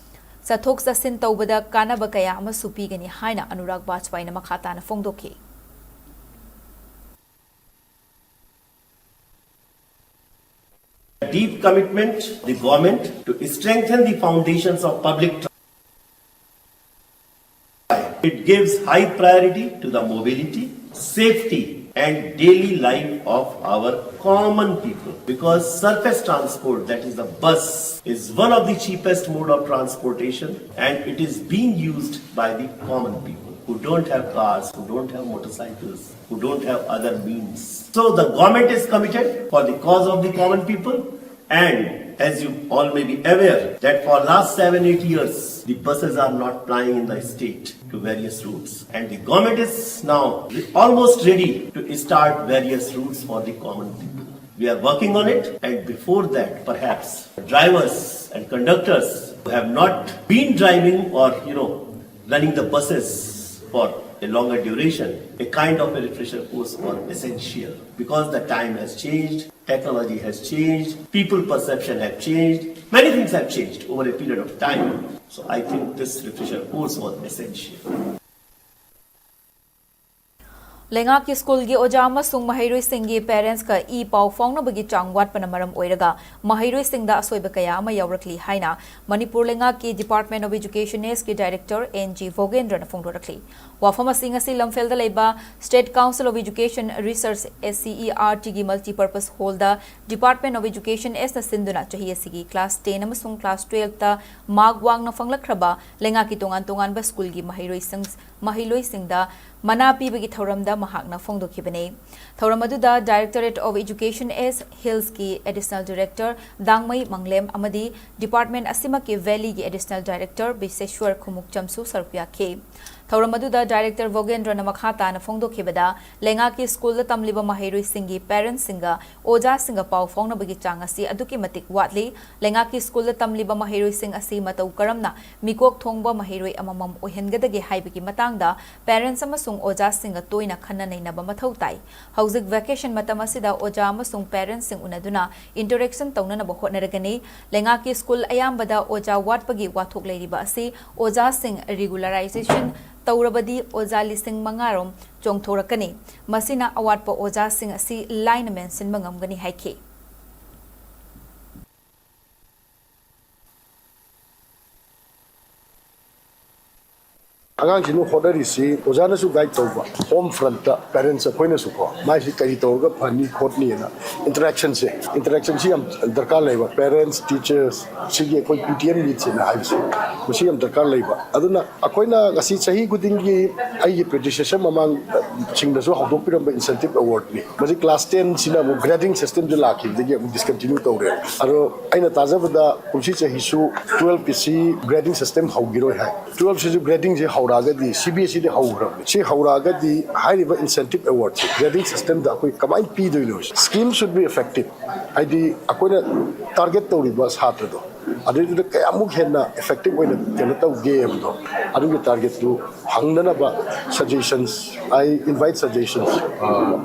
ꯆꯠꯊꯣꯛ ꯆꯠꯁꯤꯟ ꯇꯧꯕꯗ ꯀꯥꯟꯅꯕ ꯀꯌꯥ ꯑꯃꯁꯨ ꯄꯤꯒꯅꯤ ꯍꯥꯏꯅ ꯑꯅꯨꯔꯥꯒ ꯕꯥꯖꯄꯥꯏꯅ ꯃꯈꯥ ꯇꯥꯅ ꯐꯣꯡꯗꯣꯛꯈꯤ꯫ Deep commitment, the government, to strengthen the foundations of public transport. It gives high priority to the mobility, safety, and daily life of our common people, because surface transport, that is the bus, is one of the cheapest mode of transportation, and it is being used by the common people who don't have cars, who don't have motorcycles, who don't have other means. So the government is committed for the cause of the common people, and as you all may be aware that for last seven, eight years, the buses are not plying in the state to various routes, and the government is now re-, almost ready to start various routes for the common people. We are working on it, and before that, perhaps drivers and conductors who have not been driving or, you know, running the buses for a longer duration, a kind of a refresher course was essential, because the time has changed, technology has changed, people perception have changed, many things have changed over a period of time. So I think this refresher course was essential. ꯂꯩꯉꯥꯛꯀꯤ ꯁ꯭ꯀꯨꯜꯒꯤ ꯑꯣꯖꯥ ꯑꯃꯁꯨꯡ ꯃꯍꯩꯔꯣꯏꯁꯤꯡꯒꯤ parents ꯀ E ꯄꯥꯎ ꯐꯥꯎꯅꯕꯒꯤ ꯆꯥꯡ ꯋꯥꯠꯄꯅ ꯃꯔꯝ ꯑꯣꯏꯔꯒ ꯃꯍꯩꯔꯣꯏꯁꯤꯡꯗ ꯑꯁꯣꯏꯕ ꯀꯌꯥ ꯑꯃ ꯌꯥꯎꯔꯛꯂꯤ ꯍꯥꯏꯅ ꯃꯅꯤꯄꯨꯔ ꯂꯩꯉꯥꯛꯀꯤ Department of Education S ꯀꯤ director N G ꯚꯣꯒꯦꯟꯗ꯭ꯔꯅ ꯐꯣꯡꯗꯣꯔꯛꯂꯤ꯫ ꯋꯥꯐꯝ ꯑꯁꯤ ꯉꯁꯤ ꯂꯝꯐꯦꯜꯗ ꯂꯩꯕ State Council of Education Research, S C E R T ꯒꯤ multipurpose hall the Department of Education S ꯅ ꯁꯤꯟꯗꯨꯅ ꯆꯍꯤ ꯑꯁꯤꯒꯤ class ten ꯑꯃꯁꯨꯡ class twelve ꯇ mark ꯋꯥꯡꯅ ꯐꯪꯂꯛꯈ꯭ꯔꯕ ꯂꯩꯉꯥꯛꯀꯤ ꯇꯣꯉꯥꯟ ꯇꯣꯉꯥꯟꯕ ꯁ꯭ꯀꯨꯜꯒꯤ ꯃꯍꯩꯔꯣꯏꯁꯤꯡ, ꯃꯍꯩꯂꯣꯏꯁꯤꯡꯗ ꯃꯅꯥ ꯄꯤꯕꯒꯤ ꯊꯧꯔꯝꯗ ꯃꯍꯥꯛꯅ ꯐꯣꯡꯗꯣꯛꯈꯤꯕꯅꯤ꯫ ꯊꯧꯔꯝ ꯑꯗꯨꯗ Directorate of Education S Hills ꯀꯤ Additional Director ꯗꯥꯡꯃꯩ ꯃꯪꯂꯦꯝ ꯑꯃꯗꯤ department ꯑꯁꯤꯃꯛꯀꯤ Valley ꯒꯤ Additional Director ꯕꯤꯁꯦꯁ꯭ꯋꯔ ꯈꯨꯃꯨꯛꯆꯝꯁꯨ ꯁꯔꯨꯛ ꯌꯥꯈꯤ꯫ ꯊꯧꯔꯝ ꯑꯗꯨꯗ director ꯚꯣꯒꯦꯟꯗ꯭ꯔꯅ ꯃꯈꯥ ꯇꯥꯅ ꯐꯣꯡꯗꯣꯛꯈꯤꯕꯗ, ꯂꯩꯉꯥꯛꯀꯤ ꯁ꯭ꯀꯨꯜꯗ ꯇꯝꯂꯤꯕ ꯃꯍꯩꯔꯣꯏꯁꯤꯡꯒꯤ parents ꯁꯤꯡꯒ ꯑꯣꯖꯥꯁꯤꯡꯒ ꯄꯥꯎ ꯐꯥꯎꯅꯕꯒꯤ ꯆꯥꯡ ꯑꯁꯤ ꯑꯗꯨꯛꯀꯤ ꯃꯇꯤꯛ ꯋꯥꯠꯂꯤ꯫ ꯂꯩꯉꯥꯛꯀꯤ ꯁ꯭ꯀꯨꯜꯗ ꯇꯝꯂꯤꯕ ꯃꯍꯩꯔꯣꯏꯁꯤꯡ ꯑꯁꯤ ꯃꯇꯧ ꯀꯔꯝꯅ ꯃꯤꯀꯣꯛ ꯊꯣꯡꯕ ꯃꯍꯩꯔꯣꯏ ꯑꯃꯃꯝ ꯑꯣꯏꯍꯟꯒꯗꯒꯦ ꯍꯥꯏꯕꯒꯤ ꯃꯇꯥꯡꯗ parents ꯑꯃꯁꯨꯡ ꯑꯣꯖꯥꯁꯤꯡꯒ ꯇꯣꯏꯅ ꯈꯟꯅ ꯅꯩꯅꯕ ꯃꯊꯧ ꯇꯥꯏ꯫ ꯍꯧꯖꯤꯛ vacation ꯃꯇꯝ ꯑꯁꯤꯗ ꯑꯣꯖꯥ ꯑꯃꯁꯨꯡ parents ꯁꯤꯡ ꯎꯅꯗꯨꯅ interaction ꯇꯧꯅꯅꯕ ꯍꯣꯠꯅꯔꯒꯅꯤ꯫ ꯂꯩꯉꯥꯛꯀꯤ ꯁ꯭ꯀꯨꯜ ꯑꯌꯥꯝꯕꯗ ꯑꯣꯖꯥ ꯋꯥꯠꯄꯒꯤ ꯋꯥꯊꯣꯛ ꯂꯩꯔꯤꯕ ꯑꯁꯤ ꯑꯣꯖꯥꯁꯤꯡ regularization ꯇꯧꯔꯕꯗꯤ ꯑꯣꯖꯥ ꯂꯤꯁꯤꯡ ꯃꯉꯥ ꯔꯣꯝ ꯆꯣꯡꯊꯣꯔꯛꯀꯅꯤ꯫ ꯃꯁꯤꯅ ꯑꯋꯥꯠꯄ ꯑꯣꯖꯥꯁꯤꯡ ꯑꯁꯤ ꯂꯥꯏꯅ ꯃꯦꯟꯁꯤꯟꯕ ꯉꯝꯒꯅꯤ ꯍꯥꯏꯈꯤ꯫ ꯑꯉꯥꯡꯁꯤꯡꯅ ꯍꯣꯠꯅꯔꯤꯁꯤ ꯑꯣꯖꯥꯅꯁꯨ guide ꯇꯧꯕ, home front ꯇ parents ꯑꯩꯈꯣꯏꯅꯁꯨꯀꯣ, ꯃꯥꯏꯁꯤ ꯀꯔꯤ ꯇꯧꯔꯒ ꯐꯅꯤ ꯈꯣꯠꯅꯤꯅ interaction ꯁꯦ, interaction ꯁꯤ ꯌꯥꯝ ꯗꯔꯀꯥꯔ ꯂꯩꯕ꯫ Parents, teachers, ꯁꯤꯒꯤ ꯑꯩꯈꯣꯏ P T M meet ꯁꯤꯅ ꯍꯥꯏꯕꯁꯦ, ꯃꯁꯤ ꯌꯥꯝ ꯗꯔꯀꯥꯔ ꯂꯩꯕ꯫ ꯑꯗꯨꯅ ꯑꯩꯈꯣꯏꯅ ꯉꯁꯤ ꯆꯍꯤ ꯈꯨꯗꯤꯡꯒꯤ ꯑꯩꯒꯤ predecessor ꯃꯃꯥꯡꯁꯤꯡꯅꯁꯨ ꯍꯧꯗꯣꯛꯄꯤꯔꯝꯕ incentive award ꯅꯤ꯫ ꯃꯁꯤ class ten ꯁꯤꯅ ꯑꯃꯨꯛ grading system ꯁꯦ ꯂꯥꯛꯈꯤꯕꯗꯒꯤ ꯑꯃꯨꯛ discontinue ꯇꯧꯔꯦ꯫ ꯑꯗꯣ ꯑꯩꯅ ꯇꯥꯖꯕꯗ ꯀꯨꯝꯁꯤ ꯆꯍꯤꯁꯨ twelve ꯀꯤꯁꯤ grading system ꯍꯧꯈꯤꯔꯣꯏ ꯍꯥꯏ꯫ Twelve ꯁꯤꯁꯨ grading ꯁꯦ ꯍꯧꯔꯛꯑꯒꯗꯤ, C B S E ꯗꯤ ꯍꯧꯈ꯭ꯔꯕꯅꯤ꯫ ꯁꯤ ꯍꯧꯔꯛꯑꯒꯗꯤ ꯍꯥꯏꯔꯤꯕ incentive award ꯁꯦ grading system ꯗ ꯑꯩꯈꯣꯏ ꯀꯃꯥꯏꯅ ꯄꯤꯗꯣꯏꯅꯣ? Scheme should be effective꯫ ꯍꯥꯏꯗꯤ ꯑꯩꯈꯣꯏꯅ target ꯇꯧꯔꯤꯕ ꯁꯥꯇ꯭ꯔꯗꯣ, ꯑꯗꯨꯏꯗꯨꯗ ꯀꯌꯥꯃꯨꯛ ꯍꯦꯟꯅ effective ꯑꯣꯏꯅ ꯀꯩꯅꯣ ꯇꯧꯒꯦ ꯍꯥꯏꯕꯗꯣ, ꯑꯗꯨꯒꯤ target ꯇꯨ ꯍꯪꯅꯅꯕ suggestions, I invite suggestions, uh,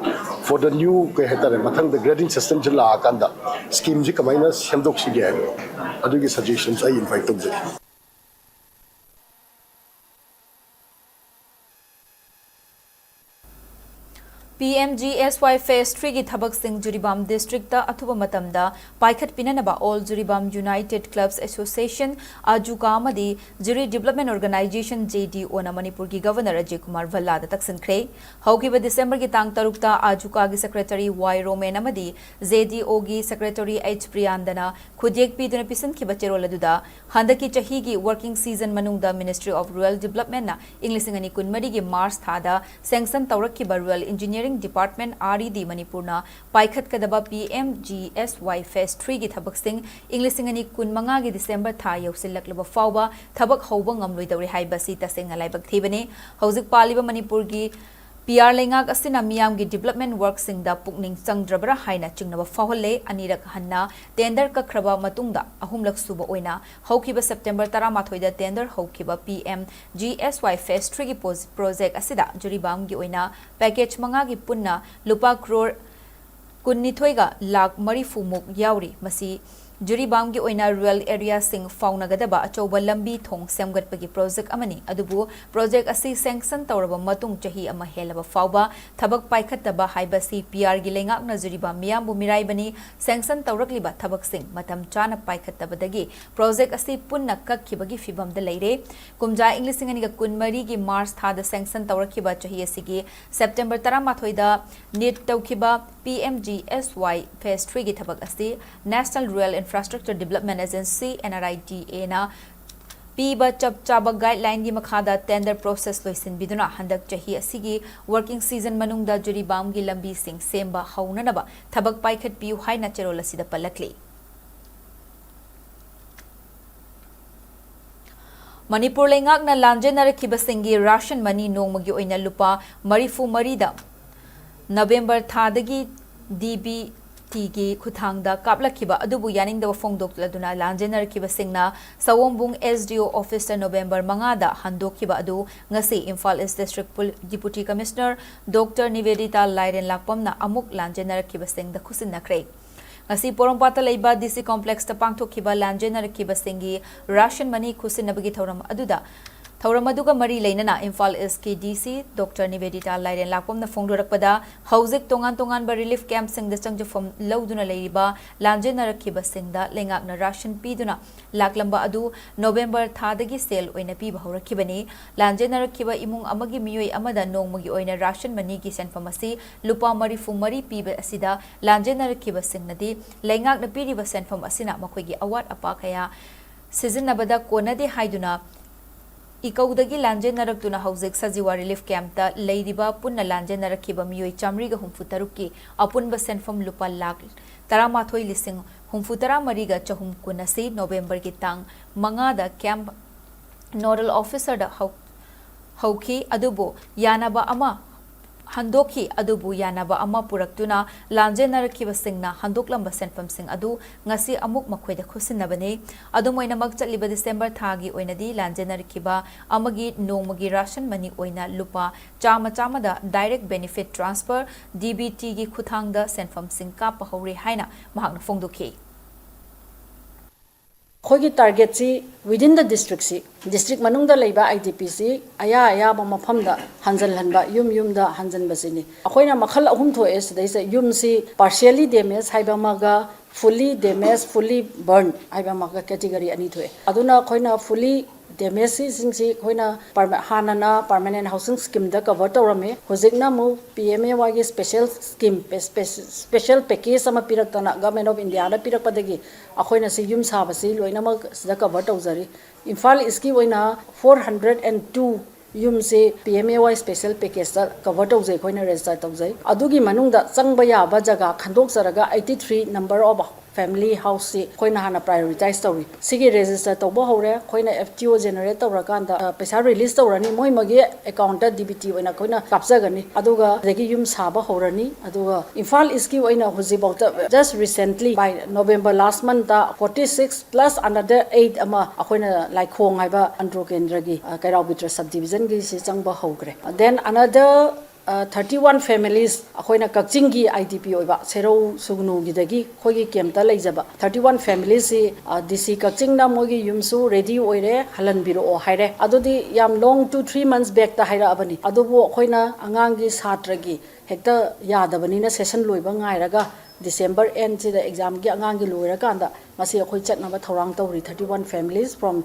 for the new, ꯀꯩ ꯍꯥꯏꯇꯥꯔꯦ, ꯃꯊꯪꯗ grading system ꯁꯦ ꯂꯥꯛꯑꯀꯥꯟꯗ scheme ꯁꯤ ꯀꯃꯥꯏꯅ ꯁꯦꯝꯗꯣꯛꯁꯤꯒꯦ ꯍꯥꯏꯕꯗꯣ, ꯑꯗꯨꯒꯤ suggestions ꯑꯩ invite ꯇꯧꯖꯔꯤ꯫ P M G S Y Phase three ꯒꯤ ꯊꯕꯛꯁꯤꯡ ꯖꯤꯔꯤꯕꯥꯝ district ꯇ ꯑꯊꯨꯕ ꯃꯇꯝꯗ ꯄꯥꯏꯈꯠꯄꯤꯅꯅꯕ All Jiribam United Clubs Association, ꯑꯥꯖꯨꯀꯥ ꯑꯃꯗꯤ Jiri Development Organization, J D O ꯅ ꯃꯅꯤꯄꯨꯔꯒꯤ Governor ꯑꯖꯌ ꯀꯨꯃꯥꯔ ꯚꯜꯂꯥꯗ ꯇꯛꯁꯤꯟꯈ꯭ꯔꯦ꯫ ꯍꯧꯈꯤꯕ December ꯒꯤ ꯇꯥꯡ ꯇꯔꯨꯛꯇ ꯑꯥꯖꯨꯀꯥꯒꯤ Secretary ꯋꯥꯏ ꯔꯣꯃꯦꯟ ꯑꯃꯗꯤ J D O ꯒꯤ Secretary H ꯄ꯭ꯔꯤꯌꯥꯟꯗꯅ ꯈꯨꯗꯦꯛ ꯄꯤꯗꯨꯅ ꯄꯤꯁꯤꯟꯈꯤꯕ ꯆꯦꯔꯣꯜ ꯑꯗꯨꯗ, ꯍꯟꯗꯛꯀꯤ ꯆꯍꯤꯒꯤ working season ꯃꯅꯨꯡꯗ Ministry of Rural Development ꯅ ꯏꯪ ꯂꯤꯁꯤꯡ ꯑꯅꯤ ꯀꯨꯟꯃꯔꯤꯒꯤ March ꯊꯥꯗ sanction ꯇꯧꯔꯛꯈꯤꯕ Rural Engineering Department, R E D, ꯃꯅꯤꯄꯨꯔꯅ ꯄꯥꯏꯈꯠꯀꯗꯕ P M G S Y Phase three ꯒꯤ ꯊꯕꯛꯁꯤꯡ ꯏꯪ ꯂꯤꯁꯤꯡ ꯑꯅꯤ ꯀꯨꯟꯃꯉꯥꯒꯤ December ꯊꯥ ꯌꯧꯁꯤꯜꯂꯛꯂꯕ ꯐꯥꯎꯕ ꯊꯕꯛ ꯍꯧꯕ ꯉꯝꯂꯣꯏꯗꯧꯔꯦ ꯍꯥꯏꯕꯁꯤ ꯇꯁꯦꯡꯅ ꯂꯥꯏꯕꯛ ꯊꯤꯕꯅꯤ꯫ ꯍꯧꯖꯤꯛ ꯄꯥꯜꯂꯤꯕ ꯃꯅꯤꯄꯨꯔꯒꯤ P R ꯂꯩꯉꯥꯛ ꯑꯁꯤꯅ ꯃꯤꯌꯥꯝꯒꯤ development work ꯁꯤꯡꯗ ꯄꯨꯛꯅꯤꯡ ꯆꯪꯗ꯭ꯔꯕ꯭ꯔꯥ ꯍꯥꯏꯅ ꯆꯤꯡꯅꯕ ꯐꯥꯎꯍꯜꯂꯦ꯫ ꯑꯅꯤꯔꯛ ꯍꯟꯅ tender ꯀꯛꯈ꯭ꯔꯕ ꯃꯇꯨꯡꯗ ꯑꯍꯨꯝꯂꯛ ꯁꯨꯕ ꯑꯣꯏꯅ ꯍꯧꯈꯤꯕ September ꯇꯔꯥꯃꯥꯊꯣꯏꯗ tender ꯍꯧꯈꯤꯕ P M G S Y Phase three ꯒꯤ ꯄꯣ-, project ꯑꯁꯤꯗ ꯖꯤꯔꯤꯕꯥꯝꯒꯤ ꯑꯣꯏꯅ package ꯃꯉꯥꯒꯤ ꯄꯨꯟꯅ ꯂꯨꯄꯥ ꯀ꯭ꯔꯣꯔ ꯀꯨꯟꯅꯤꯊꯣꯏꯒ ꯂꯥꯈ ꯃꯔꯤꯐꯨ ꯃꯨꯛ ꯌꯥꯎꯔꯤ꯫ ꯃꯁꯤ ꯖꯤꯔꯤꯕꯥꯝꯒꯤ ꯑꯣꯏꯅ rural area ꯁꯤꯡ ꯐꯥꯎꯅꯒꯗꯕ ꯑꯆꯧꯕ ꯂꯝꯕꯤ ꯊꯣꯡ ꯁꯦꯝꯒꯠꯄꯒꯤ project ꯑꯃꯅꯤ꯫ ꯑꯗꯨꯕꯨ project ꯑꯁꯤ sanction ꯇꯧꯔꯕ ꯃꯇꯨꯡ ꯆꯍꯤ ꯑꯃ ꯍꯦꯜꯂꯕ ꯐꯥꯎꯕ ꯊꯕꯛ ꯄꯥꯏꯈꯠꯇꯕ ꯍꯥꯏꯕꯁꯤ P R ꯒꯤ ꯂꯩꯉꯥꯛꯅ ꯖꯤꯔꯤꯕꯥꯝ ꯃꯤꯌꯥꯝꯕꯨ ꯃꯤꯔꯥꯏꯕꯅꯤ꯫ Sanction ꯇꯧꯔꯛꯂꯤꯕ ꯊꯕꯛꯁꯤꯡ ꯃꯇꯝ ꯆꯥꯅ ꯄꯥꯏꯈꯠꯇꯕꯗꯒꯤ project ꯑꯁꯤ ꯄꯨꯟꯅ ꯀꯛꯈꯤꯕꯒꯤ ꯐꯤꯚꯝꯗ ꯂꯩꯔꯦ꯫ ꯀꯨꯝꯖꯥ ꯏꯪ ꯂꯤꯁꯤꯡ ꯑꯅꯤꯒ ꯀꯨꯟꯃꯔꯤꯒꯤ March ꯊꯥꯗ sanction ꯇꯧꯔꯛꯈꯤꯕ ꯆꯍꯤ ꯑꯁꯤꯒꯤ September ꯇꯔꯥꯃꯥꯊꯣꯏꯗ ꯅꯤꯠ ꯇꯧꯈꯤꯕ P M G S Y Phase three ꯒꯤ ꯊꯕꯛ ꯑꯁꯤ National Rural Infrastructure Development Agency, N R I D A ꯅ ꯄꯤꯕ ꯆꯞ ꯆꯥꯕ guideline ꯒꯤ ꯃꯈꯥꯗ tender process ꯂꯣꯏꯁꯤꯟꯕꯤꯗꯨꯅ ꯍꯟꯗꯛ ꯆꯍꯤ ꯑꯁꯤꯒꯤ working season ꯃꯅꯨꯡꯗ ꯖꯤꯔꯤꯕꯥꯝꯒꯤ ꯂꯝꯕꯤꯁꯤꯡ ꯁꯦꯝꯕ ꯍꯧꯅꯅꯕ ꯊꯕꯛ ꯄꯥꯏꯈꯠꯄꯤꯌꯨ ꯍꯥꯏꯅ ꯆꯦꯔꯣꯜ ꯑꯁꯤꯗ ꯄꯜꯂꯛꯂꯤ꯫ ꯃꯅꯤꯄꯨꯔ ꯂꯩꯉꯥꯛꯅ ꯂꯥꯟꯖꯦꯟꯅꯔꯛꯈꯤꯕꯁꯤꯡꯒꯤ ration money ꯅꯣꯡꯃꯒꯤ ꯑꯣꯏꯅ ꯂꯨꯄꯥ ꯃꯔꯤꯐꯨ ꯃꯔꯤꯗ November ꯊꯥꯗꯒꯤ D B T ꯒꯤ ꯈꯨꯠꯊꯥꯡꯗ ꯀꯥꯞꯂꯛꯈꯤꯕ ꯑꯗꯨꯕꯨ ꯌꯥꯅꯤꯡꯗꯕ ꯐꯣꯡꯗꯣꯛꯂꯗꯨꯅ ꯂꯥꯟꯖꯦꯟꯅꯔꯛꯈꯤꯕꯁꯤꯡꯅ ꯁꯑꯣꯝꯕꯨꯡ S D O office ꯇ November ꯃꯉꯥꯗ ꯍꯟꯗꯣꯛꯈꯤꯕ ꯑꯗꯨ ꯉꯁꯤ Imphal East District Pul-, Deputy Commissioner Doctor Nivedita ꯂꯥꯏꯔꯦꯟ ꯂꯥꯛꯄꯝꯅ ꯑꯃꯨꯛ ꯂꯥꯟꯖꯦꯟꯅꯔꯛꯈꯤꯕꯁꯤꯡꯗ ꯈꯨꯠꯁꯤꯟꯅꯈ꯭ꯔꯦ꯫ ꯉꯁꯤ ꯄꯣꯔꯣꯝꯄꯥꯠꯇ ꯂꯩꯕ D C complex ꯇ ꯄꯥꯡꯊꯣꯛꯈꯤꯕ ꯂꯥꯟꯖꯦꯟꯅꯔꯛꯈꯤꯕꯁꯤꯡꯒꯤ ration money ꯈꯨꯠꯁꯤꯟꯅꯕꯒꯤ ꯊꯧꯔꯝ ꯑꯗꯨꯗ ꯊꯧꯔꯝ ꯑꯗꯨꯒ ꯃꯔꯤ ꯂꯩꯅꯅ ꯏꯝꯐꯥꯜ ꯏꯁꯀꯤ ꯗꯤ ꯁꯤ ꯗꯣꯛꯇꯔ ꯅꯤꯕꯦꯗꯤꯇꯥ ꯂꯥꯏꯔꯦꯟ ꯂꯥꯛꯄꯝꯅ ꯐꯣꯡꯗꯣꯔꯛꯄꯗ, ꯍꯧꯖꯤꯛ ꯇꯣꯉꯥꯟ ꯇꯣꯉꯥꯟꯕ ꯔꯤꯂꯤꯐ ꯀꯦꯝꯞꯁꯤꯡꯗ ꯆꯪꯖꯐꯝ ꯂꯧꯗꯨꯅ ꯂꯩꯔꯤꯕ ꯂꯥꯟꯖꯦꯟꯅꯔꯛꯈꯤꯕꯁꯤꯡꯗ ꯂꯩꯉꯥꯛꯅ ꯔꯥꯁꯟ ꯄꯤꯗꯨꯅ ꯂꯥꯛꯂꯝꯕ ꯑꯗꯨ ꯅꯣꯕꯦꯝꯕꯔ ꯊꯥꯗꯒꯤ ꯁꯦꯜ ꯑꯣꯏꯅ ꯄꯤꯕ ꯍꯧꯔꯛꯈꯤꯕꯅꯤ꯫ ꯂꯥꯟꯖꯦꯟꯅꯔꯛꯈꯤꯕ ꯏꯃꯨꯡ ꯑꯃꯒꯤ ꯃꯤꯑꯣꯏ ꯑꯃꯗ ꯅꯣꯡꯃꯒꯤ ꯑꯣꯏꯅ ꯔꯥꯁꯟ ꯃꯅꯤꯒꯤ ꯁꯦꯟꯐꯝ ꯑꯁꯤ ꯂꯨꯄꯥ ꯃꯔꯤꯐꯨ ꯃꯔꯤ ꯄꯤꯕ ꯑꯁꯤꯗ ꯂꯥꯟꯖꯦꯟꯅꯔꯛꯈꯤꯕꯁꯤꯡꯅꯗꯤ ꯂꯩꯉꯥꯛꯅ ꯄꯤꯔꯤꯕ ꯁꯦꯟꯐꯝ ꯑꯁꯤꯅ ꯃꯈꯣꯏꯒꯤ ꯑꯋꯥꯠ ꯑꯄꯥ ꯀꯌꯥ ꯁꯤꯖꯤꯟꯅꯕꯗ ꯀꯣꯟꯅꯗꯦ ꯍꯥꯏꯗꯨꯅ ꯏꯀꯧꯗꯒꯤ ꯂꯥꯟꯖꯦꯟꯅꯔꯛꯇꯨꯅ ꯍꯧꯖꯤꯛ ꯁꯖꯤꯋꯥ ꯔꯤꯂꯤꯐ ꯀꯦꯝꯞꯇ ꯂꯩꯔꯤꯕ ꯄꯨꯟꯅ ꯂꯥꯟꯖꯦꯟꯅꯔꯛꯈꯤꯕ ꯃꯤꯑꯣꯏ ꯆꯥꯃꯔꯤꯒ ꯍꯨꯝꯐꯨ ꯇꯔꯨꯛꯀꯤ ꯑꯄꯨꯟꯕ ꯁꯦꯟꯐꯝ ꯂꯨꯄꯥ ꯂꯥꯈ ꯇꯔꯥꯃꯥꯊꯣꯏ ꯂꯤꯁꯤꯡ ꯍꯨꯝꯐꯨ ꯇꯔꯥ ꯃꯔꯤꯒ ꯆꯍꯨꯝ ꯀꯨꯟ ꯑꯁꯤ ꯅꯣꯕꯦꯝꯕꯔꯒꯤ ꯇꯥꯡ ꯃꯉꯥꯗ ꯀꯦꯝꯞ ꯅꯣꯗꯜ ꯑꯣꯐꯤꯁꯔꯗ ꯍꯧ-, ꯍꯧꯈꯤ꯫ ꯑꯗꯨꯕꯨ ꯌꯥꯅꯕ ꯑꯃ ꯍꯟꯗꯣꯛꯈꯤ꯫ ꯑꯗꯨꯕꯨ ꯌꯥꯅꯕ ꯑꯃ ꯄꯨꯔꯛꯇꯨꯅ ꯂꯥꯟꯖꯦꯟꯅꯔꯛꯈꯤꯕꯁꯤꯡꯅ ꯍꯟꯗꯣꯛꯂꯝꯕ ꯁꯦꯟꯐꯝꯁꯤꯡ ꯑꯗꯨ ꯉꯁꯤ ꯑꯃꯨꯛ ꯃꯈꯣꯏꯗ ꯈꯨꯠꯁꯤꯟꯅꯕꯅꯤ꯫ ꯑꯗꯨꯝ ꯑꯣꯏꯅꯃꯛ, ꯆꯠꯂꯤꯕ ꯗꯤꯁꯦꯝꯕꯔ ꯊꯥꯒꯤ ꯑꯣꯏꯅꯗꯤ ꯂꯥꯟꯖꯦꯟꯅꯔꯛꯈꯤꯕ ꯑꯃꯒꯤ ꯅꯣꯡꯃꯒꯤ ꯔꯥꯁꯟ ꯃꯅꯤ ꯑꯣꯏꯅ ꯂꯨꯄꯥ ꯆꯥꯝꯃ ꯆꯥꯝꯃꯗ direct benefit transfer, D B ꯇꯤꯒꯤ ꯈꯨꯠꯊꯥꯡꯗ ꯁꯦꯟꯐꯝꯁꯤꯡ ꯀꯥꯞꯄ ꯍꯧꯔꯦ ꯍꯥꯏꯅ ꯃꯍꯥꯛꯅ ꯐꯣꯡꯗꯣꯛꯈꯤ꯫ ꯑꯩꯈꯣꯏꯒꯤ ꯇꯥꯔꯒꯦꯠꯁꯤ within the districtꯁꯤ, ꯗꯤꯁꯇ꯭ꯔꯤꯛ ꯃꯅꯨꯡꯗ ꯂꯩꯕ ꯑꯥꯏ ꯗꯤ ꯄꯤꯁꯤ ꯑꯌꯥ ꯑꯌꯥꯕ ꯃꯐꯝꯗ ꯍꯟꯖꯜꯍꯟꯕ, ꯌꯨꯝ ꯌꯨꯝꯗ ꯍꯟꯖꯟꯕꯁꯤꯅꯤ꯫ ꯑꯩꯈꯣꯏꯅ ꯃꯈꯜ ꯑꯍꯨꯝ ꯊꯣꯛꯑꯦ ꯁꯤꯗꯩꯁꯤꯗ꯫ ꯌꯨꯝꯁꯤ partially damage ꯍꯥꯏꯕ ꯑꯃꯒ, fully damage, fully burn ꯍꯥꯏꯕ ꯑꯃꯒ category ꯑꯅꯤ ꯊꯣꯛꯑꯦ꯫ ꯑꯗꯨꯅ ꯑꯩꯈꯣꯏꯅ fully damageꯁꯤꯡꯁꯤ ꯑꯩꯈꯣꯏꯅ ꯄꯔꯃ-, ꯍꯥꯟꯅꯅ permanent housing schemeꯗ cover ꯇꯧꯔꯝꯃꯤ꯫ ꯍꯧꯖꯤꯛꯅ ꯑꯃꯨꯛ ꯄꯤ ꯑꯦꯝ ꯑꯦ ꯋꯥꯏꯒꯤ special scheme, special package ꯑꯃ ꯄꯤꯔꯛꯇꯅ, Government of Indiaꯅ ꯄꯤꯔꯛꯄꯗꯒꯤ ꯑꯩꯈꯣꯏꯅ ꯁꯤ ꯌꯨꯝ ꯁꯥꯕꯁꯤ ꯂꯣꯏꯅꯃꯛ ꯁꯤꯗ cover ꯇꯧꯖꯔꯤ꯫ ꯏꯝꯐꯥꯜ ꯏꯁꯀꯤ ꯑꯣꯏꯅ four hundred and two ꯌꯨꯝꯁꯤ P M A Y special packageꯇ cover ꯇꯧꯖꯩ, ꯑꯩꯈꯣꯏꯅ register ꯇꯧꯖꯩ꯫ ꯑꯗꯨꯒꯤ ꯃꯅꯨꯡꯗ ꯆꯪꯕ ꯌꯥꯕ ꯖꯒꯥ ꯈꯟꯗꯣꯛꯆꯔꯒ eighty three number of family houseꯁꯤ ꯑꯩꯈꯣꯏꯅ ꯍꯥꯟꯅ prioritize ꯇꯧꯏ꯫ ꯁꯤꯒꯤ register ꯇꯧꯕ ꯍꯧꯔꯦ꯫ ꯑꯩꯈꯣꯏꯅ F T O generate ꯇꯧꯔꯀꯥꯟꯗ, ꯑ, ꯄꯩꯁꯥ release ꯇꯧꯔꯅꯤ, ꯃꯣꯏ ꯃꯣꯏꯒꯤ accountꯇ D B T ꯑꯣꯏꯅ ꯑꯩꯈꯣꯏꯅ ꯀꯥꯞꯆꯒꯅꯤ꯫ ꯑꯗꯨꯒ ꯑꯗꯒꯤ ꯌꯨꯝ ꯁꯥꯕ ꯍꯧꯔꯅꯤ꯫ ꯑꯗꯨꯒ ꯏꯝꯐꯥꯜ ꯏꯁꯀꯤ ꯑꯣꯏꯅ ꯍꯧꯖꯤꯛꯐꯥꯎꯗ just recently by November last monthꯇ forty six plus another eight ꯑꯃ ꯑꯩꯈꯣꯏꯅ ꯂꯥꯏꯈꯣꯡ ꯍꯥꯏꯕ ꯑꯟꯗ꯭ꯔꯣ ꯀꯦꯟꯗ꯭ꯔꯒꯤ, ꯑ, ꯀꯩꯔꯥꯎ ꯕꯤꯇ꯭ꯔ subdivisionꯒꯤꯁꯤ ꯆꯪꯕ ꯍꯧꯈ꯭ꯔꯦ꯫ Then another thirty one families ꯑꯩꯈꯣꯏꯅ ꯀꯛꯆꯤꯡꯒꯤ ꯑꯥꯏ ꯗꯤ ꯄꯤ ꯑꯣꯏꯕ ꯁꯦꯔꯧ ꯁꯨꯒꯅꯨꯒꯤꯗꯒꯤ ꯑꯩꯈꯣꯏꯒꯤ ꯀꯦꯝꯞꯇ ꯂꯩꯖꯕ ꯊꯥꯔꯇꯤ ꯋꯥꯟ ꯐꯦꯃꯤꯂꯤꯁꯁꯤ ꯗꯤ ꯁꯤ ꯀꯛꯆꯤꯡꯅ ꯃꯣꯏꯒꯤ ꯌꯨꯝꯁꯨ ꯔꯦꯗꯤ ꯑꯣꯏꯔꯦ, ꯍꯜꯍꯟꯕꯤꯔꯛꯑꯣ ꯍꯥꯏꯔꯦ꯫ ꯑꯗꯨꯗꯤ ꯌꯥꯝ ꯂꯣꯡ ꯇꯨ ꯊ꯭ꯔꯤ ꯃꯟꯁ ꯕꯦꯛꯇ ꯍꯥꯏꯔꯛꯑꯕꯅꯤ꯫ ꯑꯗꯨꯕꯨ ꯑꯩꯈꯣꯏꯅ ꯑꯉꯥꯡꯒꯤ ꯁꯥꯇ꯭ꯔꯒꯤ ꯍꯦꯛꯇ ꯌꯥꯗꯕꯅꯤꯅ ꯁꯦꯁꯟ ꯂꯣꯏꯕ ꯉꯥꯏꯔꯒ ꯗꯤꯁꯦꯝꯕꯔ ꯑꯦꯟꯁꯤꯗ ꯑꯦꯛꯖꯥꯝꯒꯤ ꯑꯉꯥꯡꯒꯤ ꯂꯣꯏꯔꯀꯥꯟꯗ ꯉꯁꯤ ꯑꯩꯈꯣꯏ ꯆꯠꯅꯕ ꯊꯧꯔꯥꯡ ꯇꯧꯔꯤ꯫ ꯊꯥꯔꯇꯤ ꯋꯥꯟ ꯐꯦꯃꯤꯂꯤꯁ ꯐ꯭ꯔꯣꯝ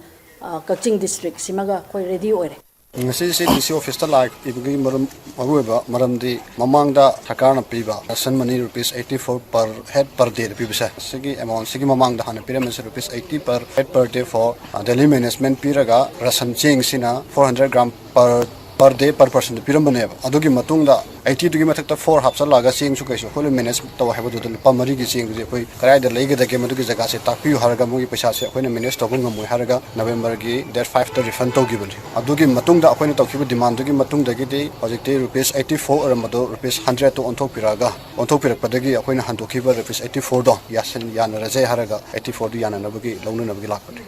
ꯀꯛꯆꯤꯡ ꯗꯤꯁꯇ꯭ꯔꯤꯛꯁꯤꯃꯒ ꯑꯩꯈꯣꯏ ꯔꯦꯗꯤ ꯑꯣꯏꯔꯦ꯫ ꯉꯁꯤꯁꯤ ꯗꯤ ꯁꯤ ꯑꯣꯐꯤꯁꯇ ꯂꯥꯛꯏꯕꯒꯤ ꯃꯔꯝ, ꯃꯔꯨꯑꯣꯏꯕ ꯃꯔꯝꯗꯤ ꯃꯃꯥꯡꯗ ꯁꯔꯀꯥꯔꯅ ꯄꯤꯕ ration money rupees eighty four per head per dayꯗ ꯄꯤꯕꯁꯦ, ꯁꯤꯒꯤ ꯑꯦꯃꯥꯎꯟꯁꯤꯒꯤ ꯃꯃꯥꯡꯗ ꯍꯥꯟꯅ ꯄꯤꯔꯝꯃꯤꯁꯦ rupees eighty per head per day for daily management ꯄꯤꯔꯒ ration ꯆꯦꯡꯁꯤꯅ four hundred gram per per day per personꯗ ꯄꯤꯔꯝꯕꯅꯦꯕ꯫ ꯑꯗꯨꯒꯤ ꯃꯇꯨꯡꯗ eightyꯗꯨꯒꯤ ꯃꯊꯛꯇ four ꯍꯥꯞꯆꯜꯂꯛꯑꯒ ꯆꯦꯡꯁꯨ ꯀꯩꯁꯨ ꯑꯩꯈꯣꯏꯅ ꯃꯦꯅꯦꯖ ꯇꯧ ꯍꯥꯏꯕꯗꯨꯗ ꯂꯨꯄꯥ ꯃꯔꯤꯒꯤ ꯆꯦꯡꯗꯨꯗꯤ ꯑꯩꯈꯣꯏ ꯀꯗꯥꯏꯗ ꯂꯩꯒꯗꯒꯦ, ꯃꯗꯨꯒꯤ ꯖꯒꯥꯁꯦ ꯇꯥꯛꯄꯤꯌꯨ ꯍꯥꯏꯔꯒ ꯃꯣꯏꯒꯤ ꯄꯩꯁꯥꯁꯦ ꯑꯩꯈꯣꯏꯅ ꯃꯦꯅꯦꯖ ꯇꯧꯕ ꯉꯝꯃꯣꯏ ꯍꯥꯏꯔꯒ ꯅꯕꯦꯝꯕꯔꯒꯤ date fiveꯇ refund ꯇꯧꯈꯤꯕꯅꯤ꯫ ꯑꯗꯨꯒꯤ ꯃꯇꯨꯡꯗ ꯑꯩꯈꯣꯏꯅ ꯇꯧꯈꯤꯕ demandꯗꯨꯒꯤ ꯃꯇꯨꯡꯗꯒꯤꯗꯤ ꯍꯧꯖꯤꯛꯇꯤ rupees eighty four ꯑꯣꯏꯔꯝꯕꯗꯣ rupees hundredꯇ ꯑꯣꯟꯊꯣꯛꯄꯤꯔꯛꯑꯒ, ꯑꯣꯟꯊꯣꯛꯄꯤꯔꯛꯄꯗꯒꯤ ꯑꯩꯈꯣꯏꯅ ꯍꯟꯗꯣꯛꯈꯤꯕ rupees eighty fourꯗꯣ ꯌꯥꯁꯟ-, ꯌꯥꯅꯔꯁꯦ ꯍꯥꯏꯔꯒ eighty fourꯗꯨ ꯌꯥꯅꯅꯕꯒꯤ, ꯂꯧꯅꯅꯕꯒꯤ ꯂꯥꯛꯄꯅꯤ꯫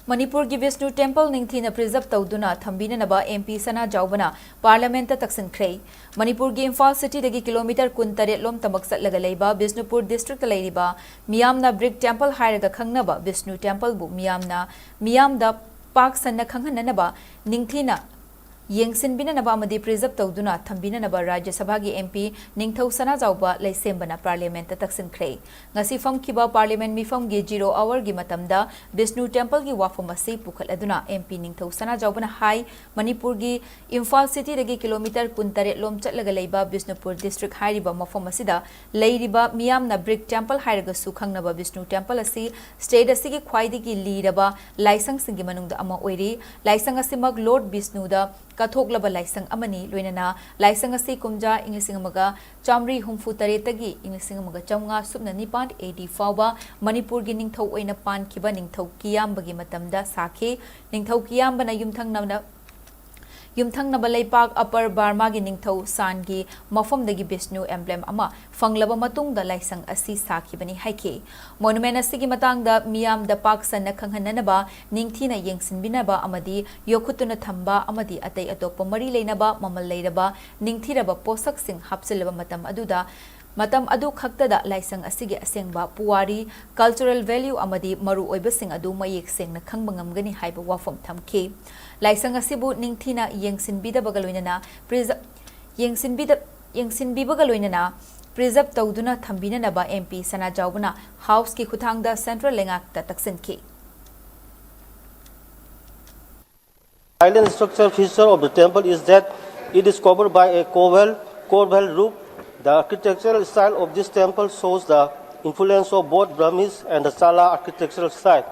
ꯃꯅꯤꯄꯨꯔꯒꯤ ꯕꯤꯁꯅꯨ ꯇꯦꯝꯄꯜ ꯅꯤꯡꯊꯤꯅ ꯄ꯭ꯔꯤꯖꯔꯚ ꯇꯧꯗꯨꯅ ꯊꯝꯕꯤꯅꯅꯕ ꯑꯦꯝ ꯄꯤ ꯁꯅꯥꯖꯥꯎꯕꯅ ꯄꯥꯔꯂꯤꯌꯥꯃꯦꯟꯠꯇ ꯇꯛꯁꯤꯟꯈ꯭ꯔꯦ꯫ ꯃꯅꯤꯄꯨꯔꯒꯤ ꯏꯝꯐꯥꯜ ꯁꯤꯇꯤꯗꯒꯤ ꯀꯤꯂꯣꯃꯤꯇꯔ ꯀꯨꯟꯇꯔꯦꯠ ꯂꯣꯝ ꯇꯃꯛ ꯆꯠꯂꯒ ꯂꯩꯕ ꯕꯤꯁꯅꯨꯄꯨꯔ ꯗꯤꯁꯇ꯭ꯔꯤꯛꯇ ꯂꯩꯔꯤꯕ ꯃꯤꯌꯥꯝꯅ ꯕ꯭ꯔꯤꯛ ꯇꯦꯝꯄꯜ ꯍꯥꯏꯔꯒ ꯈꯪꯅꯕ ꯕꯤꯁꯅꯨ ꯇꯦꯝꯄꯜꯕꯨ ꯃꯤꯌꯥꯝꯅ, ꯃꯤꯌꯥꯝꯗ ꯄꯥꯛ ꯁꯟꯅ ꯈꯪꯍꯟꯅꯅꯕ ꯅꯤꯡꯊꯤꯅ ꯌꯦꯡꯁꯤꯟꯕꯤꯅꯅꯕ ꯑꯃꯗꯤ ꯄ꯭ꯔꯤꯖꯔꯚ ꯇꯧꯗꯨꯅ ꯊꯝꯕꯤꯅꯅꯕ ꯔꯥꯖ꯭ꯌ ꯁꯚꯥꯒꯤ ꯑꯦꯝ ꯄꯤ ꯅꯤꯡꯊꯧ ꯁꯅꯥꯖꯥꯎꯕ ꯂꯩꯁꯦꯝꯕꯅ ꯄꯥꯔꯂꯤꯌꯥꯃꯦꯟꯠꯇ ꯇꯛꯁꯤꯟꯈ꯭ꯔꯦ꯫ ꯉꯁꯤ ꯐꯝꯈꯤꯕ ꯄꯥꯔꯂꯤꯌꯥꯃꯦꯟꯠ ꯃꯤꯐꯝꯒꯤ zero hourꯒꯤ ꯃꯇꯝꯗ ꯕꯤꯁꯅꯨ ꯇꯦꯝꯄꯜꯒꯤ ꯋꯥꯐꯝ ꯑꯁꯤ ꯄꯨꯈꯠꯂꯗꯨꯅ ꯑꯦꯝ ꯄꯤ ꯅꯤꯡꯊꯧ ꯁꯅꯥꯖꯥꯎꯕꯅ ꯍꯥꯏ, ꯃꯅꯤꯄꯨꯔꯒꯤ ꯏꯝꯐꯥꯜ ꯁꯤꯇꯤꯗꯒꯤ ꯀꯤꯂꯣꯃꯤꯇꯔ ꯀꯨꯟꯇꯔꯦꯠ ꯂꯣꯝ ꯆꯠꯂꯒ ꯂꯩꯕ ꯕꯤꯁꯅꯨꯄꯨꯔ ꯗꯤꯁꯇ꯭ꯔꯤꯛ ꯍꯥꯏꯔꯤꯕ ꯃꯐꯝ ꯑꯁꯤꯗ ꯂꯩꯔꯤꯕ ꯃꯤꯌꯥꯝꯅ ꯕ꯭ꯔꯤꯛ ꯇꯦꯝꯄꯜ ꯍꯥꯏꯔꯒꯁꯨ ꯈꯪꯅꯕ ꯕꯤꯁꯅꯨ ꯇꯦꯝꯄꯜ ꯑꯁꯤ ꯁ꯭ꯇꯦꯠ ꯑꯁꯤꯒꯤ ꯈ꯭ꯋꯥꯏꯗꯒꯤ ꯂꯤꯔꯕ ꯂꯥꯏꯁꯪꯁꯤꯡꯒꯤ ꯃꯅꯨꯡꯗ ꯑꯃ ꯑꯣꯏꯔꯤ꯫ ꯂꯥꯏꯁꯪ ꯑꯁꯤꯃꯛ ꯂꯣꯔꯗ ꯕꯤꯁꯅꯨꯗ ꯀꯠꯊꯣꯛꯂꯕ ꯂꯥꯏꯁꯪ ꯑꯃꯅꯤ꯫ ꯂꯣꯏꯅꯅ ꯂꯥꯏꯁꯪ ꯑꯁꯤ ꯀꯨꯝꯖꯥ ꯏꯪ ꯂꯤꯁꯤꯡ ꯑꯃꯒ ꯆꯥꯃꯔꯤ ꯍꯨꯝꯐꯨ ꯇꯔꯦꯠꯇꯒꯤ ꯏꯪ ꯂꯤꯁꯤꯡ ꯑꯃꯒ ꯆꯥꯃꯉꯥ ꯁꯨꯞꯅ ꯅꯤꯄꯥꯟ ꯑꯦ ꯗꯤ ꯐꯥꯎꯕ ꯃꯅꯤꯄꯨꯔꯒꯤ ꯅꯤꯡꯊꯧ ꯑꯣꯏꯅ ꯄꯥꯟꯈꯤꯕ ꯅꯤꯡꯊꯧ ꯀꯤꯌꯥꯝꯕꯒꯤ ꯃꯇꯝꯗ ꯁꯥꯈꯤ꯫ ꯅꯤꯡꯊꯧ ꯀꯤꯌꯥꯝꯕꯅ ꯌꯨꯝꯊꯪꯅꯅ ꯌꯨꯝꯊꯪꯅꯕ ꯂꯩꯄꯥꯛ ꯑꯄꯔ ꯕꯔꯃꯥꯒꯤ ꯅꯤꯡꯊꯧ ꯁꯥꯟꯒꯤ ꯃꯐꯝꯗꯒꯤ ꯕꯤꯁꯅꯨ emblem ꯑꯃ ꯐꯪꯂꯕ ꯃꯇꯨꯡꯗ ꯂꯥꯏꯁꯪ ꯑꯁꯤ ꯁꯥꯈꯤꯕꯅꯤ ꯍꯥꯏꯈꯤ꯫ Monument ꯑꯁꯤꯒꯤ ꯃꯇꯥꯡꯗ ꯃꯤꯌꯥꯝꯗ ꯄꯥꯛ ꯁꯟꯅ ꯈꯪꯍꯟꯅꯅꯕ ꯅꯤꯡꯊꯤꯅ ꯌꯦꯡꯁꯤꯟꯕꯤꯅꯕ ꯑꯃꯗꯤ ꯌꯣꯛꯈꯠꯇꯨꯅ ꯊꯝꯕ ꯑꯃꯗꯤ ꯑꯇꯩ ꯑꯇꯣꯞꯄ ꯃꯔꯤ ꯂꯩꯅꯕ ꯃꯃꯜ ꯂꯩꯔꯕ ꯅꯤꯡꯊꯤꯔꯕ ꯄꯣꯠꯁꯛꯁꯤꯡ ꯍꯥꯞꯆꯤꯜꯂꯕ ꯃꯇꯝ ꯑꯗꯨꯗ ꯃꯇꯝ ꯑꯗꯨ ꯈꯛꯇꯗ ꯂꯥꯏꯁꯪ ꯑꯁꯤꯒꯤ ꯑꯁꯦꯡꯕ ꯄꯨꯋꯥꯔꯤ, cultural value ꯑꯃꯗꯤ ꯃꯔꯨꯑꯣꯏꯕꯁꯤꯡ ꯑꯗꯨ ꯃꯌꯦꯛ ꯁꯦꯡꯅ ꯈꯪꯕ ꯉꯝꯒꯅꯤ ꯍꯥꯏꯕ ꯋꯥꯐꯝ ꯊꯝꯈꯤ꯫ ꯂꯥꯏꯁꯪ ꯑꯁꯤꯕꯨ ꯅꯤꯡꯊꯤꯅ ꯌꯦꯡꯁꯤꯟꯕꯤꯗꯕꯒ ꯂꯣꯏꯅꯅ preserve ꯌꯦꯡꯁꯤꯟꯕꯤꯗ ꯌꯦꯡꯁꯤꯟꯕꯤꯕꯒ ꯂꯣꯏꯅꯅ preserve ꯇꯧꯗꯨꯅ ꯊꯝꯕꯤꯅꯅꯕ M P ꯁꯅꯥꯖꯥꯎꯕꯅ House ꯀꯤ ꯈꯨꯠꯊꯥꯡꯗ Central ꯂꯩꯉꯥꯛꯇ ꯇꯛꯁꯤꯟꯈꯤ꯫ Silent structure feature of the temple is that it is covered by a corbelled, corbelled roof. The architectural style of this temple shows the influence of both Brahmese and the Chala architectural style.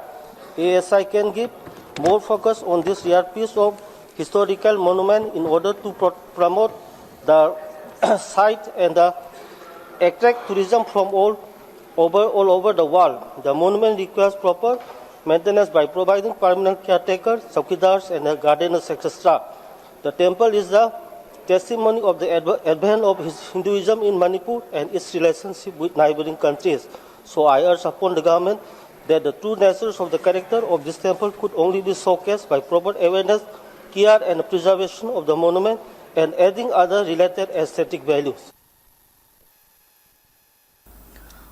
A S I can give more focus on this rare piece of historical monument in order to pro- promote the site and the attract tourism from all over, all over the world. The monument requires proper maintenance by providing permanent caretakers, chowkidars, and gardeners, et cetera. The temple is the testimony of the adv- advent of Hinduism in Manipur and its relationship with neighboring countries. So I urge upon the government that the true natures of the character of this temple could only be showcased by proper awareness, care, and preservation of the monument and adding other related aesthetic values.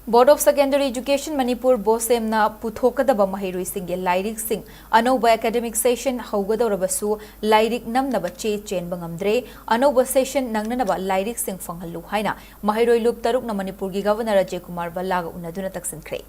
Board of Secondary Education Manipur, BOSEM ꯅ ꯄꯨꯊꯣꯛꯀꯗꯕ ꯃꯍꯩꯔꯣꯏꯁꯤꯡꯒꯤ ꯂꯥꯏꯔꯤꯛꯁꯤꯡ ꯑꯅꯧꯕ academic session ꯍꯧꯒꯗꯧꯔꯕꯁꯨ ꯂꯥꯏꯔꯤꯛ ꯅꯝꯅꯕ ꯆꯦ ꯆꯦꯟꯕ ꯉꯝꯗ꯭ꯔꯦ꯫ ꯑꯅꯧꯕ session ꯅꯪꯅꯅꯕ ꯂꯥꯏꯔꯤꯛꯁꯤꯡ ꯐꯪꯍꯜꯂꯨ ꯍꯥꯏꯅ ꯃꯍꯩꯔꯣꯏ ꯂꯨꯞ ꯇꯔꯨꯛꯅ ꯃꯅꯤꯄꯨꯔꯒꯤ Governor ꯑꯖꯌ ꯀꯨꯃꯥꯔ ꯚꯜꯂꯥꯒ ꯎꯅꯗꯨꯅ ꯇꯛꯁꯤꯟꯈ꯭ꯔꯦ꯫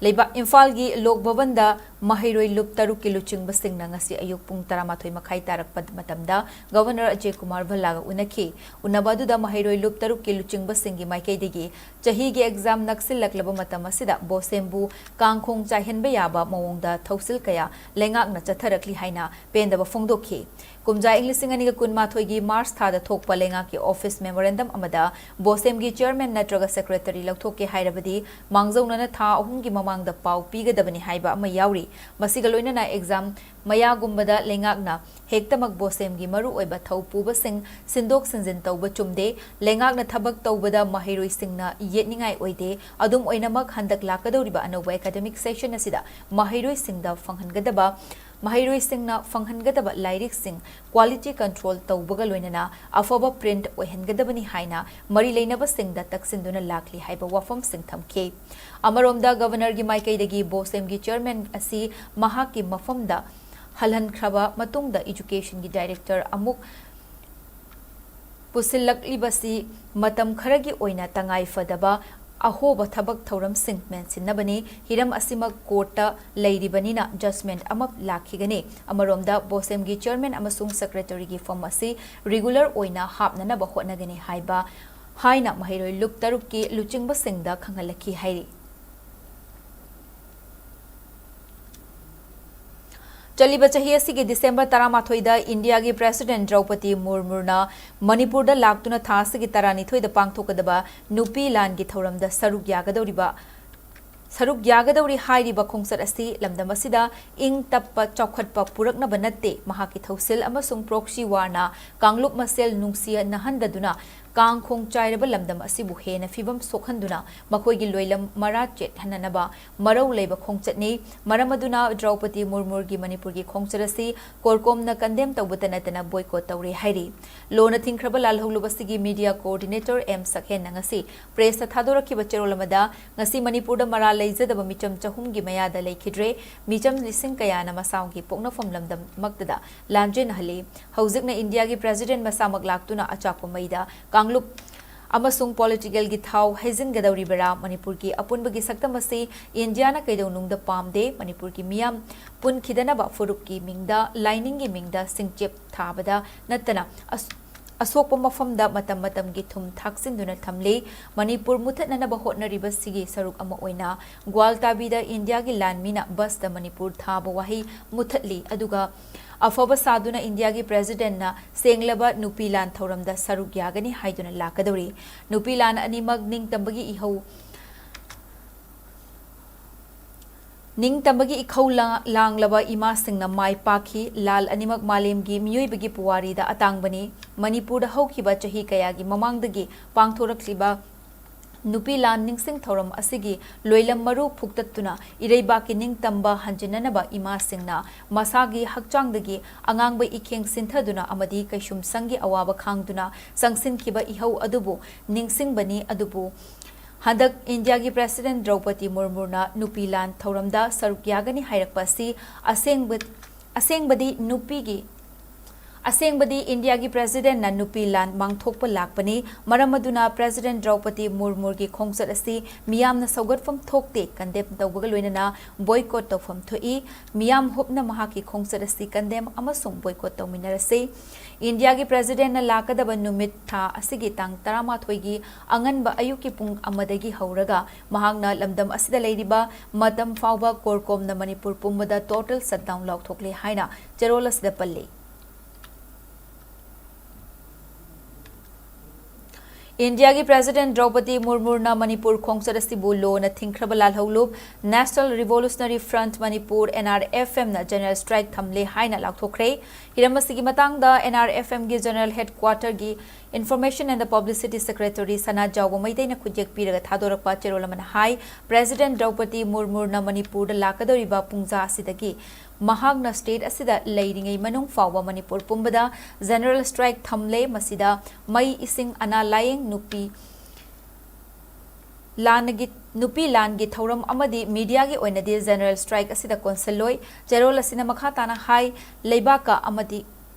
ꯂꯩꯕꯥꯛ ꯏꯝꯐꯥꯜꯒꯤ ꯂꯣꯛ ꯚꯕꯟꯗ ꯃꯍꯩꯔꯣꯏ ꯂꯨꯞ ꯇꯔꯨꯛꯀꯤ ꯂꯨꯆꯤꯡꯕꯁꯤꯡꯅ ꯉꯁꯤ ꯑꯌꯨꯛ ꯄꯨꯡ ꯇꯔꯥꯃꯥꯊꯣꯏ ꯃꯈꯥꯏ ꯇꯥꯔꯛꯄ ꯃꯇꯝꯗ Governor ꯑꯖꯌ ꯀꯨꯃꯥꯔ ꯚꯜꯂꯥꯒ ꯎꯅꯈꯤ꯫ ꯎꯅꯕ ꯑꯗꯨꯗ ꯃꯍꯩꯔꯣꯏ ꯂꯨꯞ ꯇꯔꯨꯛꯀꯤ ꯂꯨꯆꯤꯡꯕꯁꯤꯡꯒꯤ ꯃꯥꯏꯀꯩꯗꯒꯤ ꯆꯍꯤꯒꯤ exam ꯅꯛꯁꯤꯜꯂꯛꯂꯕ ꯃꯇꯝ ꯑꯁꯤꯗ BOSEM ꯕꯨ ꯀꯥꯡꯈꯣꯡ ꯆꯥꯏꯍꯟꯕ ꯌꯥꯕ ꯃꯑꯣꯡꯗ ꯊꯧꯁꯤꯜ ꯀꯌꯥ ꯂꯩꯉꯥꯛꯅ ꯆꯠꯊꯔꯛꯂꯤ ꯍꯥꯏꯅ ꯄꯦꯟꯗꯕ ꯐꯣꯡꯗꯣꯛꯈꯤ꯫ ꯀꯨꯝꯖꯥ ꯏꯪ ꯂꯤꯁꯤꯡ ꯑꯅꯤꯒ ꯀꯨꯟꯃꯥꯊꯣꯏꯒꯤ March ꯊꯥꯗ ꯊꯣꯛꯄ ꯂꯩꯉꯥꯛꯀꯤ office memorandum ꯑꯃꯗ BOSEM ꯒꯤ chairman ꯅꯠꯇ꯭ꯔꯒ secretary ꯂꯧꯊꯣꯛꯀꯦ ꯍꯥꯏꯔꯕꯗꯤ ꯃꯥꯡꯖꯧꯅꯅ ꯊꯥ ꯑꯍꯨꯝꯒꯤ ꯃꯃꯥꯡꯗ ꯄꯥꯎ ꯄꯤꯒꯗꯕꯅꯤ ꯍꯥꯏꯕ ꯑꯃ ꯌꯥꯎꯔꯤ꯫ ꯃꯁꯤꯒ ꯂꯣꯏꯅꯅ ꯑꯦꯛꯖꯥꯝ ꯃꯌꯥꯒꯨꯝꯕꯗ ꯂꯩꯉꯥꯛꯅ ꯍꯦꯛꯇꯃꯛ ꯕꯣꯁꯦꯝꯒꯤ ꯃꯔꯨꯑꯣꯏꯕ ꯊꯧ ꯄꯨꯕꯁꯤꯡ ꯁꯤꯟꯗꯣꯛ ꯁꯤꯟꯖꯤꯟ ꯇꯧꯕ ꯆꯨꯝꯗꯦ꯫ ꯂꯩꯉꯥꯛꯅ ꯊꯕꯛ ꯇꯧꯕꯗ ꯃꯍꯩꯔꯣꯏꯁꯤꯡꯅ ꯌꯦꯠꯅꯤꯡꯉꯥꯏ ꯑꯣꯏꯗꯦ꯫ ꯑꯗꯨꯝ ꯑꯣꯏꯅꯃꯛ, ꯍꯟꯗꯛ ꯂꯥꯛꯀꯗꯧꯔꯤꯕ ꯑꯅꯧꯕ academic session ꯑꯁꯤꯗ ꯃꯍꯩꯔꯣꯏꯁꯤꯡꯗ ꯐꯪꯍꯟꯒꯗꯕ ꯃꯍꯩꯔꯣꯏꯁꯤꯡꯅ ꯐꯪꯍꯟꯒꯗꯕ ꯂꯥꯏꯔꯤꯛꯁꯤꯡ quality control ꯇꯧꯕꯒ ꯂꯣꯏꯅꯅ ꯑꯐꯕ print ꯑꯣꯏꯍꯟꯒꯗꯕꯅꯤ ꯍꯥꯏꯅ ꯃꯔꯤ ꯂꯩꯅꯕꯁꯤꯡꯗ ꯇꯛꯁꯤꯟꯗꯨꯅ ꯂꯥꯛꯂꯤ ꯍꯥꯏꯕ ꯋꯥꯐꯝꯁꯤꯡ ꯊꯝꯈꯤ꯫ ꯑꯃꯔꯣꯝꯗ, ꯒꯕꯔꯅꯔꯒꯤ ꯃꯥꯏꯀꯩꯗꯒꯤ ꯕꯣꯁꯦꯝꯒꯤ chairman ꯑꯁꯤ ꯃꯍꯥꯛꯀꯤ ꯃꯐꯝꯗ ꯍꯜꯍꯟꯈ꯭ꯔꯕ ꯃꯇꯨꯡꯗ educationꯒꯤ director ꯑꯃꯨꯛ ꯄꯨꯁꯤꯜꯂꯛꯂꯤꯕꯁꯤ ꯃꯇꯝ ꯈꯔꯒꯤ ꯑꯣꯏꯅ ꯇꯉꯥꯏ ꯐꯗꯕ ꯑꯍꯣꯕ ꯊꯕꯛ ꯊꯧꯔꯝꯁꯤꯡ ꯃꯦꯟꯁꯤꯟꯅꯕꯅꯤ꯫ ꯍꯤꯔꯝ ꯑꯁꯤꯃꯛ courtꯇ ꯂꯩꯔꯤꯕꯅꯤꯅ judgement ꯑꯃ ꯂꯥꯛꯈꯤꯒꯅꯤ꯫ ꯑꯃꯔꯣꯝꯗ, ꯕꯣꯁꯦꯝꯒꯤ chairman ꯑꯃꯁꯨꯡ secretaryꯒꯤ ꯐꯝ ꯑꯁꯤ regular ꯑꯣꯏꯅ ꯍꯥꯞꯅꯅꯕ ꯍꯣꯠꯅꯒꯅꯤ ꯍꯥꯏꯕ ꯍꯥꯏꯅ ꯃꯍꯩꯔꯣꯏ ꯂꯨꯞ ꯇꯔꯨꯛꯀꯤ ꯂꯨꯆꯤꯡꯕꯁꯤꯡꯗ ꯈꯪꯍꯜꯂꯛꯈꯤ ꯍꯥꯏꯔꯤ꯫ ꯆꯠꯂꯤꯕ ꯆꯍꯤ ꯑꯁꯤꯒꯤ ꯗꯤꯁꯦꯝꯕꯔ ꯇꯔꯥꯃꯥꯊꯣꯏꯗ ꯏꯟꯗꯤꯌꯥꯒꯤ president ꯗ꯭ꯔꯧꯄꯗꯤ ꯃꯨꯔꯃꯨꯅ ꯃꯅꯤꯄꯨꯔꯗ ꯂꯥꯛꯇꯨꯅ ꯊꯥ ꯑꯁꯤꯒꯤ ꯇꯔꯥꯅꯤꯊꯣꯏꯗ ꯄꯥꯡꯊꯣꯛꯀꯗꯕ ꯅꯨꯄꯤ ꯂꯥꯟꯒꯤ ꯊꯧꯔꯝꯗ ꯁꯔꯨꯛ ꯌꯥꯒꯗꯧꯔꯤꯕ, ꯁꯔꯨꯛ ꯌꯥꯒꯗꯧꯔꯤ ꯍꯥꯏꯔꯤꯕ ꯈꯣꯡꯆꯠ ꯑꯁꯤ ꯂꯝꯗꯝ ꯑꯁꯤꯗ ꯏꯪ ꯇꯞꯄ ꯆꯥꯎꯈꯠꯄ ꯄꯨꯔꯛꯅꯕ ꯅꯠꯇꯦ, ꯃꯍꯥꯛꯀꯤ ꯊꯧꯁꯤꯜ ꯑꯃꯁꯨꯡ proxy warꯅ ꯀꯥꯡꯂꯨꯞ ꯃꯁꯦꯜ ꯅꯨꯡꯁꯤꯅꯍꯟꯗꯗꯨꯅ ꯀꯥꯡ ꯈꯣꯡ ꯆꯥꯏꯔꯕ ꯂꯝꯗꯝ ꯑꯁꯤꯕꯨ ꯍꯦꯟꯅ ꯐꯤꯕꯝ ꯁꯣꯛꯍꯟꯗꯨꯅ ꯃꯈꯣꯏꯒꯤ ꯂꯣꯏꯂꯝ ꯃꯔꯥ ꯆꯦꯠꯍꯟꯅꯅꯕ ꯃꯔꯧ ꯂꯩꯕ ꯈꯣꯡꯆꯠꯅꯤ꯫ ꯃꯔꯝ ꯑꯗꯨꯅ ꯗ꯭ꯔꯧꯄꯗꯤ ꯃꯨꯔꯃꯨꯒꯤ ꯃꯅꯤꯄꯨꯔꯒꯤ ꯈꯣꯡꯆꯠ ꯑꯁꯤ ꯀꯣꯔꯀꯣꯝꯅ condemn ꯇꯧꯕꯇ ꯅꯠꯇꯅ boycott ꯇꯧꯔꯦ ꯍꯥꯏꯔꯤ꯫ ꯂꯣꯟꯅ ꯊꯤꯡꯈ꯭ꯔꯕ ꯂꯥꯜꯍꯧꯂꯨꯞ ꯑꯁꯤꯒꯤ media coordinator ꯑꯦꯝ ꯁꯛꯍꯦꯟꯅ ꯉꯁꯤ pressꯇ ꯊꯥꯗꯣꯔꯛꯈꯤꯕ ꯆꯦꯔꯣꯜ ꯑꯃꯗ, ꯉꯁꯤ ꯃꯅꯤꯄꯨꯔꯗ ꯃꯔꯥꯜ ꯂꯩꯖꯗꯕ ꯃꯤꯆꯝ ꯆꯍꯨꯝꯒꯤ ꯃꯌꯥꯗ ꯂꯩꯈꯤꯗ꯭ꯔꯦ꯫ ꯃꯤꯆꯝ ꯂꯤꯁꯤꯡ ꯀꯌꯥꯅ ꯃꯁꯥꯒꯤ ꯄꯣꯛꯅꯐꯝ ꯂꯝꯗꯝꯃꯛꯇꯗ ꯂꯥꯟꯖꯦꯟꯅꯍꯜꯂꯤ꯫ ꯍꯧꯖꯤꯛꯅ ꯏꯟꯗꯤꯌꯥꯒꯤ president ꯃꯁꯥꯃꯛ ꯂꯥꯛꯇꯨꯅ ꯑꯆꯥꯛꯄ ꯃꯩꯗ ꯀꯥꯡꯂꯨꯞ ꯑꯃꯁꯨꯡ politicalꯒꯤ ꯊꯥꯎ ꯍꯩꯖꯤꯟꯒꯗꯧꯔꯤꯕꯔꯥ? ꯃꯅꯤꯄꯨꯔꯒꯤ ꯑꯄꯨꯟꯕꯒꯤ ꯁꯛꯇꯝ ꯑꯁꯤ ꯏꯟꯗꯤꯌꯥꯅ ꯀꯩꯗꯧꯅꯨꯡꯗ ꯄꯥꯝꯗꯦ꯫ ꯃꯅꯤꯄꯨꯔꯒꯤ ꯃꯤꯌꯥꯝ ꯄꯨꯟꯈꯤꯗꯅꯕ ꯐꯨꯔꯨꯞꯀꯤ ꯃꯤꯡꯗ, ꯂꯥꯏꯅꯤꯡꯒꯤ ꯃꯤꯡꯗ ꯁꯤꯡꯆꯦꯞ ꯊꯥꯕꯗ ꯅꯠꯇꯅ ꯑꯁ-, ꯑꯁꯣꯛꯄ ꯃꯐꯝꯗ ꯃꯇꯝ ꯃꯇꯝꯒꯤ ꯊꯨꯝ ꯊꯥꯛꯆꯤꯟꯗꯨꯅ ꯊꯝꯂꯤ꯫ ꯃꯅꯤꯄꯨꯔ ꯃꯨꯊꯠꯅꯅꯕ ꯍꯣꯠꯅꯔꯤꯕꯁꯤꯒꯤ ꯁꯔꯨꯛ ꯑꯃ ꯑꯣꯏꯅ ꯒ꯭ꯋꯥꯜꯇꯥꯕꯤꯗ ꯏꯟꯗꯤꯌꯥꯒꯤ ꯂꯥꯟꯃꯤꯅ busꯇ ꯃꯅꯤꯄꯨꯔ ꯊꯥꯕ ꯋꯥꯍꯩ ꯃꯨꯊꯠꯂꯤ, ꯑꯗꯨꯒ ꯑꯐꯕ ꯁꯥꯗꯨꯅ ꯏꯟꯗꯤꯌꯥꯒꯤ presidentꯅ ꯁꯦꯡꯂꯕ ꯅꯨꯄꯤ ꯂꯥꯟ ꯊꯧꯔꯝꯗ ꯁꯔꯨꯛ ꯌꯥꯒꯅꯤ ꯍꯥꯏꯗꯨꯅ ꯂꯥꯛꯀꯗꯧꯔꯤ꯫ ꯅꯨꯄꯤ ꯂꯥꯟ ꯑꯅꯤꯃꯛ ꯅꯤꯡꯇꯝꯕꯒꯤ ꯏꯍꯧ ꯅꯤꯡꯇꯝꯕꯒꯤ ꯏꯈꯧ ꯂꯥꯡꯂꯕ ꯏꯃꯥꯁꯤꯡꯅ ꯃꯥꯏ ꯄꯥꯛꯈꯤ꯫ ꯂꯥꯜ ꯑꯅꯤꯃꯛ ꯃꯥꯂꯦꯝꯒꯤ ꯃꯤꯑꯣꯏꯕꯒꯤ ꯄꯨꯋꯥꯔꯤꯗ ꯑꯇꯥꯡꯕꯅꯤ꯫ ꯃꯅꯤꯄꯨꯔꯗ ꯍꯧꯈꯤꯕ ꯆꯍꯤ ꯀꯌꯥꯒꯤ ꯃꯃꯥꯡꯗꯒꯤ ꯄꯥꯡꯊꯣꯔꯛꯂꯤꯕ ꯅꯨꯄꯤ ꯂꯥꯟ ꯅꯤꯡꯁꯤꯡ ꯊꯧꯔꯝ ꯑꯁꯤꯒꯤ ꯂꯣꯏꯂꯝ ꯃꯔꯨ ꯐꯨꯛꯇꯠꯇꯨꯅ ꯏꯔꯩꯕꯥꯛꯀꯤ ꯅꯤꯡꯇꯝꯕ ꯍꯟꯖꯤꯟꯅꯅꯕ ꯏꯃꯥꯁꯤꯡꯅ ꯃꯁꯥꯒꯤ ꯍꯛꯆꯥꯡꯗꯒꯤ ꯑꯉꯥꯡꯕ ꯏꯈꯦꯡ ꯁꯤꯟꯊꯗꯨꯅ ꯑꯃꯗꯤ ꯀꯩꯁꯨꯝꯁꯪꯒꯤ ꯑꯋꯥꯕ ꯈꯥꯡꯗꯨꯅ ꯆꯪꯁꯤꯟꯈꯤꯕ ꯏꯍꯧ ꯑꯗꯨꯕꯨ ꯅꯤꯡꯁꯤꯡꯕꯅꯤ꯫ ꯑꯗꯨꯕꯨ ꯍꯟꯗꯛ ꯏꯟꯗꯤꯌꯥꯒꯤ ꯄ꯭ꯔꯦꯁꯤꯗꯦꯟꯠ ꯗ꯭ꯔꯧꯄꯗꯤ ꯃꯨꯔꯃꯨꯅ ꯅꯨꯄꯤ ꯂꯥꯟ ꯊꯧꯔꯝꯗ ꯁꯔꯨꯛ ꯌꯥꯒꯅꯤ ꯍꯥꯏꯔꯛꯄ ꯑꯁꯤ ꯑꯁꯦꯡꯕ, ꯑꯁꯦꯡꯕꯗꯤ ꯅꯨꯄꯤꯒꯤ, ꯑꯁꯦꯡꯕꯗꯤ ꯏꯟꯗꯤꯌꯥꯒꯤ ꯄ꯭ꯔꯦꯁꯤꯗꯦꯟꯠꯅ ꯅꯨꯄꯤ ꯂꯥꯟ ꯃꯥꯡꯊꯣꯛꯄ ꯂꯥꯛꯄꯅꯤ꯫ ꯃꯔꯝ ꯑꯗꯨꯅ ꯄ꯭ꯔꯦꯁꯤꯗꯦꯟꯠ ꯗ꯭ꯔꯧꯄꯗꯤ ꯃꯨꯔꯃꯨꯒꯤ ꯈꯣꯡꯆꯠ ꯑꯁꯤ ꯃꯤꯌꯥꯝꯅ ꯁꯧꯒꯠꯐꯝ ꯊꯣꯛꯇꯦ, ꯀꯟꯗꯦꯝ ꯇꯧꯕꯒ ꯂꯣꯏꯅꯅ ꯕꯣꯏꯀꯣꯠ ꯇꯧꯐꯝ ꯊꯣꯛꯏ꯫ ꯃꯤꯌꯥꯝ ꯍꯨꯞꯅ ꯃꯍꯥꯛꯀꯤ ꯈꯣꯡꯆꯠ ꯑꯁꯤ ꯀꯟꯗꯦꯝ ꯑꯃꯁꯨꯡ ꯕꯣꯏꯀꯣꯠ ꯇꯧꯃꯤꯟꯅꯔꯁꯤ꯫ ꯏꯟꯗꯤꯌꯥꯒꯤ ꯄ꯭ꯔꯦꯁꯤꯗꯦꯟꯠꯅ ꯂꯥꯛꯀꯗꯕ ꯅꯨꯃꯤꯠ ꯊꯥ ꯑꯁꯤꯒꯤ ꯇꯥꯡ ꯇꯔꯥꯃꯥꯊꯣꯏꯒꯤ ꯑꯉꯟꯕ ꯑꯌꯨꯛꯀꯤ ꯄꯨꯡ ꯑꯃꯗꯒꯤ ꯍꯧꯔꯒ ꯃꯍꯥꯛꯅ ꯂꯝꯗꯝ ꯑꯁꯤꯗ ꯂꯩꯔꯤꯕ ꯃꯇꯝ ꯐꯥꯎꯕ ꯀꯣꯔꯀꯣꯝꯅ ꯃꯅꯤꯄꯨꯔ ꯄꯨꯝꯕꯗ total shutdown ꯂꯥꯎꯊꯣꯛꯂꯦ ꯍꯥꯏꯅ ꯆꯦꯔꯣꯜ ꯑꯁꯤꯗ ꯄꯜꯂꯤ꯫ ꯏꯟꯗꯤꯌꯥꯒꯤ ꯄ꯭ꯔꯦꯁꯤꯗꯦꯟꯠ ꯗ꯭ꯔꯧꯄꯗꯤ ꯃꯨꯔꯃꯨꯅ ꯃꯅꯤꯄꯨꯔ ꯈꯣꯡꯆꯠ ꯑꯁꯤꯕꯨ ꯂꯣꯟꯅ ꯊꯤꯡꯈ꯭ꯔꯕ ꯂꯥꯜꯍꯧꯂꯨꯞ National Revolutionary Front Manipur, NRFM, ꯅ general strike ꯊꯝꯂꯦ ꯍꯥꯏꯅ ꯂꯥꯎꯊꯣꯛꯈ꯭ꯔꯦ꯫ ꯍꯤꯔꯝ ꯑꯁꯤꯒꯤ ꯃꯇꯥꯡꯗ NRFM ꯒꯤ general headquarter ꯒꯤ Information and the Publicity Secretary ꯁꯅꯥꯖꯥꯎꯕ ꯃꯩꯇꯩꯅ ꯈꯨꯠꯌꯦꯛ ꯄꯤꯔꯒ ꯊꯥꯗꯣꯔꯛꯄ ꯆꯦꯔꯣꯜ ꯑꯃꯅ ꯍꯥꯏ, ꯄ꯭ꯔꯦꯁꯤꯗꯦꯟꯠ ꯗ꯭ꯔꯧꯄꯗꯤ ꯃꯨꯔꯃꯨꯅ ꯃꯅꯤꯄꯨꯔꯗ ꯂꯥꯛꯀꯗꯧꯔꯤꯕ ꯄꯨꯡꯖꯥ ꯑꯁꯤꯗꯒꯤ ꯃꯍꯥꯛꯅ state ꯑꯁꯤꯗ ꯂꯩꯔꯤꯉꯩ ꯃꯅꯨꯡ ꯐꯥꯎꯕ ꯃꯅꯤꯄꯨꯔ ꯄꯨꯝꯕꯗ general strike ꯊꯝꯂꯦ꯫ ꯃꯁꯤꯗ ꯃꯩ, ꯏꯁꯤꯡ, ꯑꯅꯥ ꯂꯥꯌꯦꯡ, ꯅꯨꯄꯤ ꯂꯥꯟꯒꯤ, ꯅꯨꯄꯤ ꯂꯥꯟꯒꯤ ꯊꯧꯔꯝ ꯑꯃꯗꯤ media ꯒꯤ ꯑꯣꯏꯅꯗꯤ general strike ꯑꯁꯤꯗ ꯀꯣꯟꯁꯤꯜꯂꯣꯏ꯫ ꯆꯦꯔꯣꯜ ꯑꯁꯤꯅ ꯃꯈꯥ ꯇꯥꯅ ꯍꯥꯏ, ꯂꯩꯕꯥꯛꯀ ꯑꯃꯗꯤ,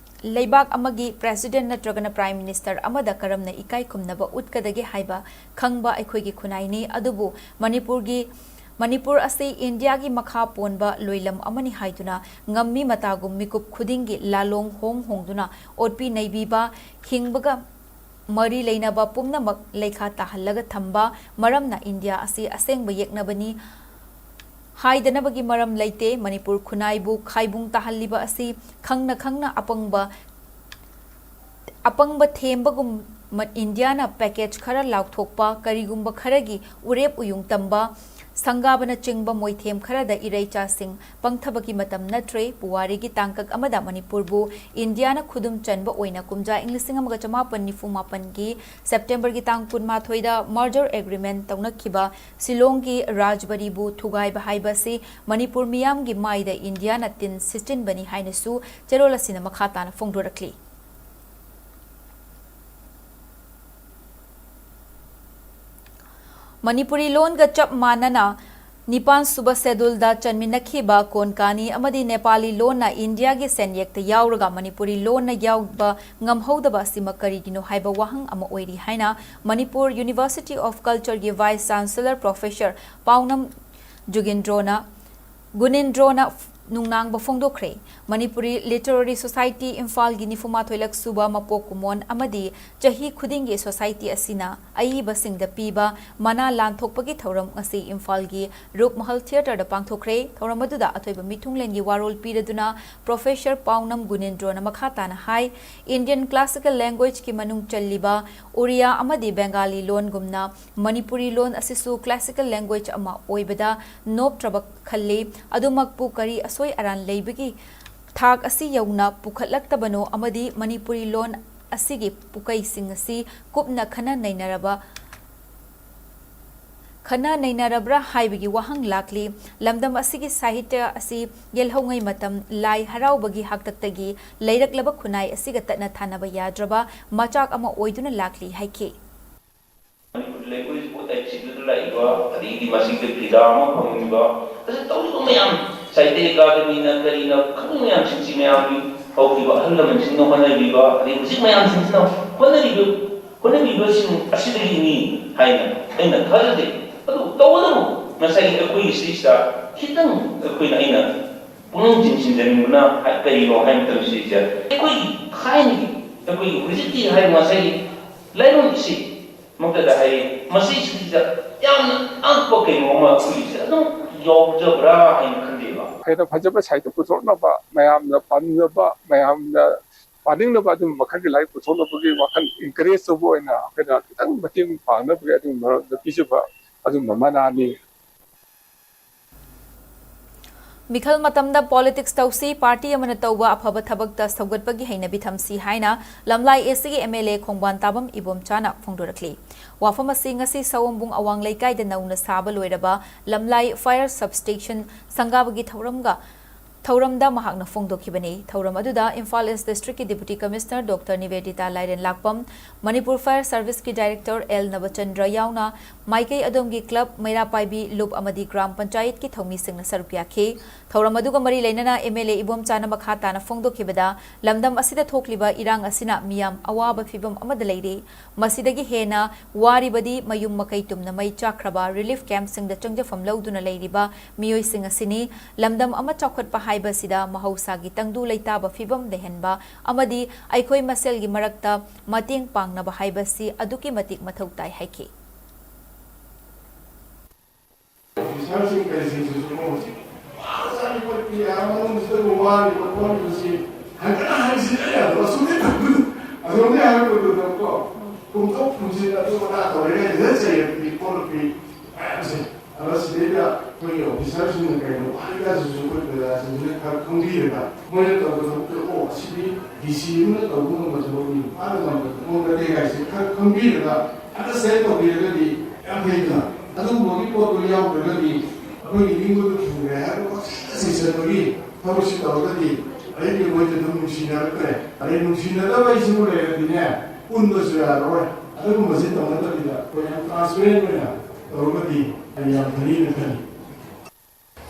ꯂꯩꯕꯥꯛ ꯑꯃꯒꯤ ꯄ꯭ꯔꯦꯁꯤꯗꯦꯟꯠ ꯅꯠꯇ꯭ꯔꯒꯅ ꯄ꯭ꯔꯥꯏꯝ ꯃꯤꯅꯤꯁꯇꯔ ꯑꯃꯗ ꯀꯔꯝꯅ ꯏꯀꯥꯏ ꯈꯨꯝꯅꯕ ꯎꯠꯀꯗꯒꯦ ꯍꯥꯏꯕ ꯈꯪꯕ ꯑꯩꯈꯣꯏꯒꯤ ꯈꯨꯟꯅꯥꯏꯅꯤ꯫ ꯑꯗꯨꯕꯨ ꯃꯅꯤꯄꯨꯔꯒꯤ, ꯃꯅꯤꯄꯨꯔ ꯑꯁꯤ ꯏꯟꯗꯤꯌꯥꯒꯤ ꯃꯈꯥ ꯄꯣꯟꯕ ꯂꯣꯏꯂꯝ ꯑꯃꯅꯤ ꯍꯥꯏꯗꯨꯅ ꯉꯝꯃꯤ ꯃꯇꯥꯒꯨꯝ ꯃꯤꯀꯨꯞ ꯈꯨꯗꯤꯡꯒꯤ ꯂꯥꯂꯣꯡ ꯍꯣꯡ ꯍꯣꯡꯗꯨꯅ ꯑꯣꯠꯄꯤ ꯅꯩꯕꯤꯕ, ꯍꯤꯡꯕꯒ ꯃꯔꯤ ꯂꯩꯅꯕ ꯄꯨꯝꯅꯃꯛ ꯂꯩꯈꯥ ꯇꯥꯍꯜꯂꯒ ꯊꯝꯕ ꯃꯔꯝꯅ ꯏꯟꯗꯤꯌꯥ ꯑꯁꯤ ꯑꯁꯦꯡꯕ ꯌꯦꯛꯅꯕꯅꯤ ꯍꯥꯏꯗꯅꯕꯒꯤ ꯃꯔꯝ ꯂꯩꯇꯦ꯫ ꯃꯅꯤꯄꯨꯔ ꯈꯨꯟꯅꯥꯏꯕꯨ ꯈꯥꯏꯕꯨꯡ ꯇꯥꯍꯜꯂꯤꯕ ꯑꯁꯤ ꯈꯪꯅ ꯈꯪꯅ ꯑꯄꯪꯕ, ꯑꯄꯪꯕ ꯊꯦꯝꯕꯒꯨꯝ ꯃ-, ꯏꯟꯗꯤꯌꯥꯅ package ꯈꯔ ꯂꯥꯎꯊꯣꯛꯄ, ꯀꯔꯤꯒꯨꯝꯕ ꯈꯔꯒꯤ ꯎꯔꯦꯞ ꯎꯌꯨꯡ ꯇꯝꯕ, ꯁꯪꯒꯥꯕꯅꯆꯤꯡꯕ ꯃꯣꯏꯊꯦꯝ ꯈꯔꯗ ꯏꯔꯩꯆꯥꯁꯤꯡ ꯄꯪꯊꯕꯒꯤ ꯃꯇꯝ ꯅꯠꯇ꯭ꯔꯦ꯫ ꯄꯨꯋꯥꯔꯤꯒꯤ ꯇꯥꯡꯀꯛ ꯑꯃꯗ ꯃꯅꯤꯄꯨꯔꯕꯨ ꯏꯟꯗꯤꯌꯥꯅ ꯈꯨꯗꯨꯝ ꯆꯟꯕ ꯑꯣꯏꯅ ꯀꯨꯝꯖꯥ ꯏꯪ ꯂꯤꯁꯤꯡ ꯑꯃꯒ ꯆꯃꯥꯄꯟ ꯅꯤꯐꯨ ꯃꯥꯄꯟꯒꯤ ꯁꯦꯞꯇꯦꯝꯕꯔꯒꯤ ꯇꯥꯡ ꯀꯨꯟꯃꯥꯊꯣꯏꯗ merger agreement ꯇꯧꯅꯈꯤꯕ ꯁꯤꯂꯣꯡꯒꯤ ꯔꯥꯖꯕꯥꯔꯤꯕꯨ ꯊꯨꯒꯥꯏꯕ ꯍꯥꯏꯕ ꯑꯁꯤ ꯃꯅꯤꯄꯨꯔ ꯃꯤꯌꯥꯝꯒꯤ ꯃꯥꯏꯗ ꯏꯟꯗꯤꯌꯥꯅ ꯇꯤꯟ ꯁꯤꯠꯆꯤꯟꯕꯅꯤ ꯍꯥꯏꯅꯁꯨ ꯆꯦꯔꯣꯜ ꯑꯁꯤꯅ ꯃꯈꯥ ꯇꯥꯅ ꯐꯣꯡꯗꯣꯔꯛꯂꯤ꯫ ꯃꯅꯤꯄꯨꯔꯤ ꯂꯣꯟꯒ ꯆꯞ ꯃꯥꯟꯅꯅ ꯅꯤꯄꯥꯟ ꯁꯨꯕ ꯁꯦꯗꯨꯜꯗ ꯆꯟꯃꯤꯟꯅꯈꯤꯕ ꯀꯣꯟꯀꯥꯅꯤ ꯑꯃꯗꯤ ꯅꯦꯄꯥꯂꯤ ꯂꯣꯟꯅ ꯏꯟꯗꯤꯌꯥꯒꯤ ꯁꯦꯟꯌꯦꯛꯇ ꯌꯥꯎꯔꯒ ꯃꯅꯤꯄꯨꯔꯤ ꯂꯣꯟꯅ ꯌꯥꯎꯕ ꯉꯝꯍꯧꯗꯕ ꯑꯁꯤꯃꯛ ꯀꯔꯤꯒꯤꯅꯣ ꯍꯥꯏꯕ ꯋꯥꯍꯪ ꯑꯃ ꯑꯣꯏꯔꯤ ꯍꯥꯏꯅ Manipur University of Cultureꯒꯤ Vice Chancellor Professor ꯄꯥꯎꯅꯝ ꯖꯨꯒꯤꯟꯗ꯭ꯔꯣꯅ, ꯒꯨꯅꯤꯟꯗ꯭ꯔꯣꯅ ꯅꯨꯡꯅꯥꯡꯕ ꯐꯣꯡꯗꯣꯛꯈ꯭ꯔꯦ꯫ ꯃꯅꯤꯄꯨꯔꯤ Literary Society ꯏꯝꯐꯥꯜꯒꯤ ꯅꯤꯐꯨꯃꯥꯊꯣꯏꯂꯛ ꯁꯨꯕ ꯃꯄꯣꯛ ꯀꯨꯝꯑꯣꯟ ꯑꯃꯗꯤ ꯆꯍꯤ ꯈꯨꯗꯤꯡꯒꯤ society ꯑꯁꯤꯅ ꯑꯏꯕꯁꯤꯡꯗ ꯄꯤꯕ ꯃꯅꯥ ꯂꯥꯟꯊꯣꯛꯄꯒꯤ ꯊꯧꯔꯝ ꯉꯁꯤ ꯏꯝꯐꯥꯜꯒꯤ ꯔꯨꯞꯃꯍꯜ ꯊꯤꯌꯦꯇꯔꯗ ꯄꯥꯡꯊꯣꯛꯈ꯭ꯔꯦ꯫ ꯊꯧꯔꯝ ꯑꯗꯨꯗ ꯑꯊꯣꯏꯕ ꯃꯤꯊꯨꯡꯂꯦꯟꯒꯤ ꯋꯥꯔꯣꯜ ꯄꯤꯔꯗꯨꯅ Professor ꯄꯥꯎꯅꯝ ꯒꯨꯅꯦꯟꯗ꯭ꯔꯣꯅ ꯃꯈꯥ ꯇꯥꯅ ꯍꯥꯏ, Indian classical language꯫ ꯒꯤ ꯃꯅꯨꯡ ꯆꯜꯂꯤꯕ ꯑꯣꯔꯤꯌꯥ ꯑꯃꯗꯤ ꯕꯦꯡꯒꯥꯂꯤ ꯂꯣꯟꯒꯨꯝꯅ ꯃꯅꯤꯄꯨꯔꯤ ꯂꯣꯟ ꯑꯁꯤꯁꯨ classical language ꯑꯃ ꯑꯣꯏꯕꯗ ꯅꯣꯞꯇ꯭ꯔꯕ ꯈꯜꯂꯤ꯫ ꯑꯗꯨꯃꯛꯄꯨ ꯀꯔꯤ ꯑꯁꯣꯏ ꯑꯔꯥꯟ ꯂꯩꯕꯒꯤ ꯊꯥꯛ ꯑꯁꯤ ꯌꯧꯅ ꯄꯨꯈꯠꯂꯛꯇꯕꯅꯣ ꯑꯃꯗꯤ ꯃꯅꯤꯄꯨꯔꯤ ꯂꯣꯟ ꯑꯁꯤꯒꯤ ꯄꯨꯀꯩꯁꯤꯡ ꯑꯁꯤ ꯀꯨꯞꯅ ꯈꯟꯅ ꯅꯩꯅꯔꯕ, ꯈꯟꯅ ꯅꯩꯅꯔꯕ꯭ꯔꯥ ꯍꯥꯏꯕꯒꯤ ꯋꯥꯍꯪ ꯂꯥꯛꯂꯤ꯫ ꯂꯝꯗꯝ ꯑꯁꯤꯒꯤ ꯁꯥꯍꯤꯇ꯭ꯌ ꯑꯁꯤ ꯌꯦꯜꯍꯧꯉꯩ ꯃꯇꯝ ꯂꯥꯏ ꯍꯔꯥꯎꯕꯒꯤ ꯍꯥꯛꯇꯛꯇꯒꯤ ꯂꯩꯔꯛꯂꯕ ꯈꯨꯟꯅꯥꯏ ꯑꯁꯤꯒ ꯇꯠꯅ ꯊꯥꯅꯕ ꯌꯥꯗ꯭ꯔꯕ ꯃꯆꯥꯛ ꯑꯃ ꯑꯣꯏꯗꯨꯅ ꯂꯥꯛꯂꯤ ꯍꯥꯏꯈꯤ꯫ ꯃꯅꯤꯄꯨꯔꯤ language ꯄꯣꯠ ꯍꯥꯏꯕꯁꯤꯗ ꯂꯥꯛꯏꯕ, ꯑꯗꯒꯤꯗꯤ ꯃꯁꯤꯗ ꯐꯤꯗꯥ ꯑꯃ ꯐꯪꯉꯤꯕ, ꯑꯁꯤ ꯇꯧꯔꯤꯕ ꯃꯌꯥꯝ, ꯁꯥꯍꯤꯇ꯭ꯌ ꯑꯦꯀꯥꯗꯃꯤꯅ ꯀꯔꯤꯅ ꯈꯪꯕ ꯃꯌꯥꯝꯁꯤꯡꯁꯤ ꯃꯌꯥꯝꯒꯤ ꯍꯧꯈꯤꯕ ꯑꯍꯜ ꯂꯃꯟꯁꯤꯡꯅ ꯍꯣꯠꯅꯕꯤꯕ, ꯑꯗꯩ ꯍꯧꯖꯤꯛ ꯃꯌꯥꯝꯁꯤꯡꯁꯤꯅ ꯍꯣꯠꯅꯔꯤꯕ, ꯍꯣꯠꯅꯕꯤꯕꯁꯤꯡ ꯑꯁꯤꯗꯒꯤꯅꯤ ꯍꯥꯏꯅ ꯑꯩꯅ ꯊꯥꯖꯖꯩ꯫ ꯑꯗꯨ ꯇꯧꯕꯇꯕꯨ ꯉꯁꯥꯏꯒꯤ ꯑꯩꯈꯣꯏꯒꯤ ꯁꯤꯗꯩꯁꯤꯗ ꯈꯤꯇꯪ ꯑꯩꯈꯣꯏꯅ, ꯑꯩꯅ ꯄꯨꯛꯅꯤꯡ ꯆꯤꯡꯁꯤꯟꯖꯅꯤꯡꯕꯅ ꯍꯥꯏ-, ꯀꯔꯤꯅꯣ ꯍꯥꯏꯕ ꯃꯇꯝꯁꯤꯗ ꯑꯩꯈꯣꯏꯒꯤ ꯊꯥꯏꯅꯒꯤ, ꯑꯩꯈꯣꯏꯒꯤ ꯍꯧꯖꯤꯛꯀꯤ ꯍꯥꯏꯔꯤꯕ ꯉꯁꯥꯏꯒꯤ ꯂꯥꯏꯔꯣꯟ ꯏꯁꯩ ꯃꯛꯇꯗ ꯍꯥꯏꯔꯤ, ꯃꯁꯤꯁꯤꯗ ꯌꯥꯝꯅ ꯑꯉꯛꯄ ꯀꯩꯅꯣ ꯑꯃ ꯑꯩꯈꯣꯏꯒꯤꯁꯦ ꯑꯗꯨꯝ ꯌꯥꯎꯖꯕ꯭ꯔꯥ ꯍꯥꯏꯅ ꯈꯟꯖꯩꯕ꯫ ꯍꯦꯟꯅ ꯐꯖꯕ ꯁꯥꯍꯤꯇ꯭ꯌ ꯄꯨꯊꯣꯛꯅꯕ, ꯃꯌꯥꯝꯅ ꯄꯥꯝꯅꯕ, ꯃꯌꯥꯝꯅ ꯄꯥꯅꯤꯡꯅꯕ ꯑꯗꯨꯝꯕ ꯃꯈꯜꯒꯤ ꯂꯥꯏꯔꯤꯛ ꯄꯨꯊꯣꯛꯅꯕꯒꯤ ꯋꯥꯈꯜ encourage ꯇꯧꯕ ꯑꯣꯏꯅ ꯑꯩꯈꯣꯏꯅ ꯈꯤꯇꯪ ꯃꯇꯦꯡ ꯄꯥꯡꯅꯕꯒꯤ ꯑꯗꯨꯝꯕ ꯄꯤꯖꯕ ꯑꯗꯨꯝꯕ ꯃꯅꯥꯅꯤ꯫ ꯃꯤꯈꯜ ꯃꯇꯝꯗ ꯄꯣꯂꯤꯇꯤꯛꯁ ꯇꯧꯁꯤ, ꯄꯥꯔꯇꯤ ꯑꯃꯅ ꯇꯧꯕ ꯑꯐꯕ ꯊꯕꯛꯇ ꯁꯧꯒꯠꯄꯒꯤ ꯍꯩꯅꯕꯤ ꯊꯝꯁꯤ ꯍꯥꯏꯅ ꯂꯝꯂꯥꯏ ꯑꯦꯁꯤꯒꯤ ꯑꯦꯝ ꯑꯦꯜ ꯑꯦ ꯈꯣꯡꯕꯥꯟ ꯇꯥꯕꯝ ꯏꯕꯣꯝꯆꯥꯅ ꯐꯣꯡꯗꯣꯔꯛꯂꯤ꯫ ꯋꯥꯐꯝ ꯑꯁꯤ ꯉꯁꯤ ꯁꯑꯣꯝꯕꯨꯡ ꯑꯋꯥꯡ ꯂꯩꯀꯥꯏꯗ ꯅꯧꯅ ꯁꯥꯕ ꯂꯣꯏꯔꯕ ꯂꯝꯂꯥꯏ ꯐꯥꯌꯔ ꯁꯕꯁ꯭ꯇꯦꯁꯟ ꯁꯪꯒꯥꯕꯒꯤ ꯊꯧꯔꯝꯒ ꯊꯧꯔꯝꯗ ꯃꯍꯥꯛꯅ ꯐꯣꯡꯗꯣꯛꯈꯤꯕꯅꯤ꯫ ꯊꯧꯔꯝ ꯑꯗꯨꯗ ꯏꯝꯐꯥꯜ ꯏꯁ꯭ꯠ ꯗꯤꯁ꯭ꯇ꯭ꯔꯤꯛꯀꯤ deputy commissioner doctor Nibedita Lairen Lakpam, Manipur fire ꯁꯔꯚꯤꯁꯀꯤ ꯗꯥꯏꯔꯦꯛꯇꯔ ꯑꯦꯜ ꯅꯕꯆꯟꯗ꯭ꯔ ꯌꯥꯎꯅ ꯃꯥꯏꯀꯩ ꯑꯗꯣꯝꯒꯤ ꯀ꯭ꯂꯕ, ꯃꯩꯔꯥ ꯄꯥꯏꯕꯤ, ꯂꯨꯞ ꯑꯃꯗꯤ ꯒ꯭ꯔꯥꯝ ꯄꯟꯆꯥꯌꯠꯀꯤ ꯊꯧꯃꯤꯁꯤꯡꯅ ꯁꯔꯨꯛ ꯌꯥꯈꯤ꯫ ꯊꯧꯔꯝ ꯑꯗꯨꯒ ꯃꯔꯤ ꯂꯩꯅꯅ ꯑꯦꯝ ꯑꯦꯜ ꯑꯦ ꯏꯕꯣꯝꯆꯥꯅ ꯃꯈꯥ ꯇꯥꯅ ꯐꯣꯡꯗꯣꯛꯈꯤꯕꯗ, ꯂꯝꯗꯝ ꯑꯁꯤꯗ ꯊꯣꯛꯂꯤꯕ ꯏꯔꯥꯡ ꯑꯁꯤꯅ ꯃꯤꯌꯥꯝ ꯑꯋꯥꯕ ꯐꯤꯚꯝ ꯑꯃꯗ ꯂꯩꯔꯤ꯫ ꯃꯁꯤꯗꯒꯤ ꯍꯦꯟꯅ ꯋꯥꯔꯤꯕꯗꯤ ꯃꯌꯨꯝ ꯃꯀꯩ ꯇꯨꯝꯅ ꯃꯩ ꯆꯥꯛꯈ꯭ꯔꯕ, ꯔꯤꯂꯤꯐ ꯀꯦꯝꯞꯁꯤꯡꯗ ꯆꯪꯖꯐꯝ ꯂꯧꯗꯨꯅ ꯂꯩꯔꯤꯕ ꯃꯤꯑꯣꯏꯁꯤꯡ ꯑꯁꯤꯅꯤ꯫ ꯂꯝꯗꯝ ꯑꯃ ꯆꯥꯎꯈꯠꯄ ꯍꯥꯏꯕꯁꯤꯗ ꯃꯍꯧꯁꯥꯒꯤ ꯇꯪꯗꯨ ꯂꯩꯇꯥꯕ ꯐꯤꯚꯝ ꯂꯩꯍꯟꯕ ꯑꯃꯗꯤ ꯑꯩꯈꯣꯏ ꯃꯁꯦꯜꯒꯤ ꯃꯔꯛꯇ ꯃꯇꯦꯡ ꯄꯥꯡꯅꯕ ꯍꯥꯏꯕꯁꯤ ꯑꯗꯨꯛꯀꯤ ꯃꯇꯤꯛ ꯃꯊꯧ ꯇꯥꯏ ꯍꯥꯏꯈꯤ꯫ ꯑꯣꯐꯤꯁꯥꯔꯁꯤꯡ ꯀꯔꯤꯁꯤꯡꯁꯤꯁꯨ ꯍꯧꯖꯤꯛ ꯋꯥꯔꯖꯥꯠꯅꯤ꯫ ꯑꯩꯈꯣꯏ ꯄꯤ ꯑꯥꯔ ꯃꯅꯨꯡꯁꯤꯗꯕꯨ ꯋꯥꯔꯤꯕ ꯈꯣꯠꯂꯤꯕꯁꯤ ꯍꯟꯒꯠꯅ ꯍꯟꯖꯤꯟꯅ ꯌꯥꯗꯕ, ꯑꯁꯨꯝꯅ ꯇꯧꯕꯗꯣ, ꯑꯁꯨꯝꯅ ꯍꯥꯏꯔꯛꯄꯗꯨꯗꯀꯣ, ꯄꯨꯡꯊꯣꯛ ꯊꯣꯡꯖꯤꯟ ꯑꯗꯨ ꯑꯗꯥ ꯇꯧꯔꯤꯉꯩꯁꯤꯗ ꯆꯩꯔꯛꯄꯤ ꯈꯣꯠꯂꯛꯄꯤ ꯃꯌꯥꯝꯁꯦ꯫ ꯑꯗꯣ ꯁꯤꯗꯩꯗ ꯑꯩꯈꯣꯏꯒꯤ ꯑꯣꯐꯤꯁꯥꯔꯁꯤꯡꯅ ꯀꯩꯅꯣ ꯋꯥꯔꯤꯀꯥꯟꯁꯤꯁꯨ ꯑꯩꯈꯣꯏ ꯄ꯭ꯔꯖꯥꯁꯤꯡꯁꯤꯅ ꯈꯔ ꯈꯪꯕꯤꯔꯒ, ꯃꯣꯏꯅ ꯇꯧꯕ ꯊꯕꯛꯇꯣ, "ꯑꯣ, ꯑꯁꯤꯗꯤ ꯗꯤ ꯁꯤ ꯑꯃꯅ ꯇꯧꯕ ꯉꯝꯕ ꯊꯕꯛꯅꯤ, ꯃꯥꯅ ꯉꯝꯕ ꯊꯕꯛ ꯅꯠꯇꯦ" ꯍꯥꯏꯁꯦ ꯈꯔ ꯈꯪꯕꯤꯔꯒ, ꯑꯟꯗꯔꯁ꯭ꯇꯦꯟ ꯇꯧꯕꯤꯔꯒꯗꯤ ꯌꯥꯝ ꯐꯩꯗꯅ꯫ ꯑꯗꯨꯒꯨꯝꯕꯒꯤ ꯄꯣꯠꯇꯣ ꯌꯥꯎꯗ꯭ꯔꯒꯗꯤ ꯑꯩꯈꯣꯏꯒꯤ ꯅꯤꯡꯕꯗꯨ ꯊꯨꯡꯈ꯭ꯔꯦ ꯍꯥꯏꯕ ꯄꯪꯆꯩꯗ ꯆꯩꯁꯟꯕꯒꯤ ꯊꯕꯛꯁꯤ ꯇꯧꯔꯒꯗꯤ ꯑꯩꯒꯤ ꯃꯣꯏꯁꯨ ꯑꯗꯨꯝ ꯅꯨꯡꯁꯤꯅꯔꯛꯇ꯭ꯔꯦ꯫ ꯑꯗꯩ ꯅꯨꯡꯁꯤꯅꯗꯕ ꯍꯥꯏꯁꯤꯕꯨ ꯂꯩꯔꯗꯤꯅꯦ, ꯄꯨꯟꯕꯁꯨ ꯌꯥꯔꯔꯣꯏ꯫ ꯑꯗꯨꯒꯨꯝꯕꯁꯤ ꯇꯧꯅꯗꯕꯤꯗ ꯑꯩꯈꯣꯏ ꯌꯥꯝ ꯇ꯭ꯔꯥꯟꯁꯄꯦꯔꯦꯟ ꯑꯣꯏꯅ ꯇꯧꯔꯒꯗꯤ ꯑꯩ ꯌꯥꯝ ꯐꯅꯤꯅ ꯈꯜꯂꯤ꯫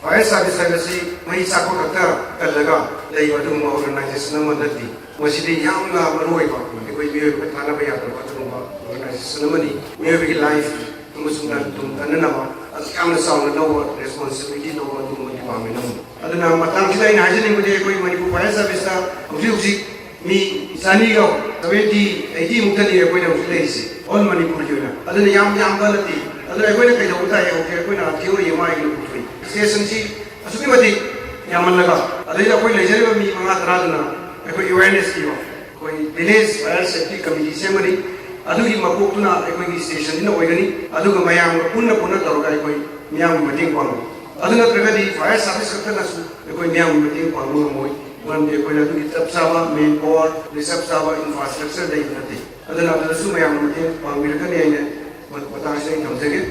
ꯐꯥꯌꯔ ꯁꯥꯔꯚꯤꯁ ꯍꯥꯏꯕꯁꯤ ꯃꯩ ꯆꯥꯛꯄ ꯈꯛꯇ ꯀꯜꯂꯒ ꯂꯩꯕ ꯑꯗꯨꯒꯨꯝꯕ ꯑꯣꯔꯒꯅꯥꯏꯖꯦꯁꯟ ꯑꯃ ꯅꯠꯇꯦ꯫ ꯃꯁꯤꯗꯤ ꯌꯥꯝꯅ ꯃꯔꯨ ꯑꯣꯏꯕ, ꯑꯩꯈꯣꯏ ꯃꯤꯑꯣꯏꯕꯒ ꯊꯥꯅꯕ ꯌꯥꯗ꯭ꯔꯕ ꯑꯗꯨꯒꯨꯝꯕ ꯑꯣꯔꯒꯅꯥꯏꯖꯦꯁꯟ ꯑꯃꯅꯤ꯫ ꯃꯤꯑꯣꯏꯕꯒꯤ ꯂꯥꯏꯐ ꯑꯃꯁꯨꯡ ꯂꯟ ꯊꯨꯝ ꯀꯟꯅꯅꯕ ꯑꯁꯨꯛ ꯌꯥꯝꯅ ꯆꯥꯎꯅ ꯂꯧꯕ ꯔꯦꯁꯄꯣꯟꯁꯤꯕꯤꯂꯤꯇꯤ ꯂꯧꯕ ꯑꯗꯨꯒꯨꯝꯕ ꯗꯤꯄꯥꯔꯠꯃꯦꯟ ꯑꯃꯅꯤ꯫ ꯑꯗꯨꯅ ꯃꯇꯥꯡꯁꯤꯗ ꯑꯩꯅ ꯍꯥꯏꯖꯅꯤꯡꯕꯗꯤ, ꯑꯩꯈꯣꯏ ꯃꯅꯤꯄꯨꯔ ꯐꯥꯌꯔ ꯁꯥꯔꯚꯤꯁꯇ ꯍꯧꯖꯤꯛ ꯍꯧꯖꯤꯛ ꯃꯤ ꯆꯅꯤꯒ ꯁꯚꯦꯟꯇꯤ, ꯑꯩꯠꯇꯤ ꯃꯨꯛꯇꯅꯤ ꯑꯩꯈꯣꯏꯅ ꯍꯧꯖꯤꯛ ꯂꯩꯔꯤꯁꯦ, ꯑꯣꯜ ꯃꯅꯤꯄꯨꯔꯒꯤ ꯑꯣꯏꯅ꯫ ꯑꯗꯨꯅ ꯌꯥꯝ ꯌꯥꯝꯕ ꯅꯠꯇꯦ꯫ ꯑꯗꯨꯅ ꯑꯩꯈꯣꯏꯅ ꯀꯩꯗꯧꯕ ꯇꯥꯏ? ꯍꯧꯖꯤꯛ ꯑꯩꯈꯣꯏꯅ ꯊꯤꯑꯣꯔꯤ ꯑꯃ ꯍꯥꯏꯒꯦ ꯄꯨꯊꯣꯛꯏ꯫ ꯁ꯭ꯇꯦꯁꯟꯁꯤ ꯑꯁꯨꯛꯀꯤ ꯃꯇꯤꯛ ꯌꯥꯝꯃꯜꯂꯒ, ꯑꯗꯩꯗ ꯑꯩꯈꯣꯏ ꯂꯩꯖꯔꯤꯕ ꯃꯤ ꯃꯉꯥ ꯇꯔꯥꯗꯨꯅ ꯑꯩꯈꯣꯏ ꯑꯦꯋꯦꯔꯅꯦꯁ ꯄꯤꯕ, ꯑꯩꯈꯣꯏ ꯚꯤꯂꯦꯖ ꯐꯥꯌꯔ ꯁꯦꯐꯇꯤ ꯀꯃꯤꯇꯤ ꯁꯦꯝꯒꯅꯤ꯫ ꯑꯗꯨꯒꯤ ꯃꯀꯣꯛꯇꯨꯅ ꯑꯩꯈꯣꯏꯒꯤ ꯁ꯭ꯇꯦꯁꯟꯁꯤꯅ ꯑꯣꯏꯒꯅꯤ꯫ ꯑꯗꯨꯒ ꯃꯌꯥꯝꯒ ꯄꯨꯟꯅ ꯄꯨꯟꯅ ꯇꯧꯔꯒ ꯑꯩꯈꯣꯏ ꯃꯤꯌꯥꯝꯒꯤ ꯃꯇꯦꯡ ꯄꯥꯡꯒꯅꯤ꯫ ꯑꯗꯨ ꯅꯠꯇ꯭ꯔꯒꯗꯤ ꯐꯥꯌꯔ ꯁꯥꯔꯚꯤꯁ ꯈꯛꯇꯅꯁꯨ ꯑꯩꯈꯣꯏ ꯃꯤꯌꯥꯝꯒꯤ ꯃꯇꯦꯡ ꯄꯥꯡꯕ ꯉꯝꯃꯣꯏ꯫ ꯃꯔꯝꯗꯤ ꯑꯩꯈꯣꯏꯅ ꯑꯗꯨꯒꯤ ꯆꯞ ꯆꯥꯕ ꯃꯦꯟ ꯄꯥꯋꯔ, ꯑꯗꯩ ꯆꯞ ꯆꯥꯕ ꯏꯟꯐ꯭ꯔꯥꯁ꯭ꯇ꯭ꯔꯛꯆꯔ ꯂꯩꯕ ꯅꯠꯇꯦ꯫ ꯑꯗꯨꯅ ꯑꯗꯨꯗꯁꯨ ꯃꯌꯥꯝꯅ ꯃꯇꯦꯡ ꯄꯥꯡꯕꯤꯔꯒꯅꯤ ꯍꯥꯏꯅ ꯃꯇꯥꯡꯁꯤꯗ ꯑꯩ ꯊꯝꯖꯒꯦ꯫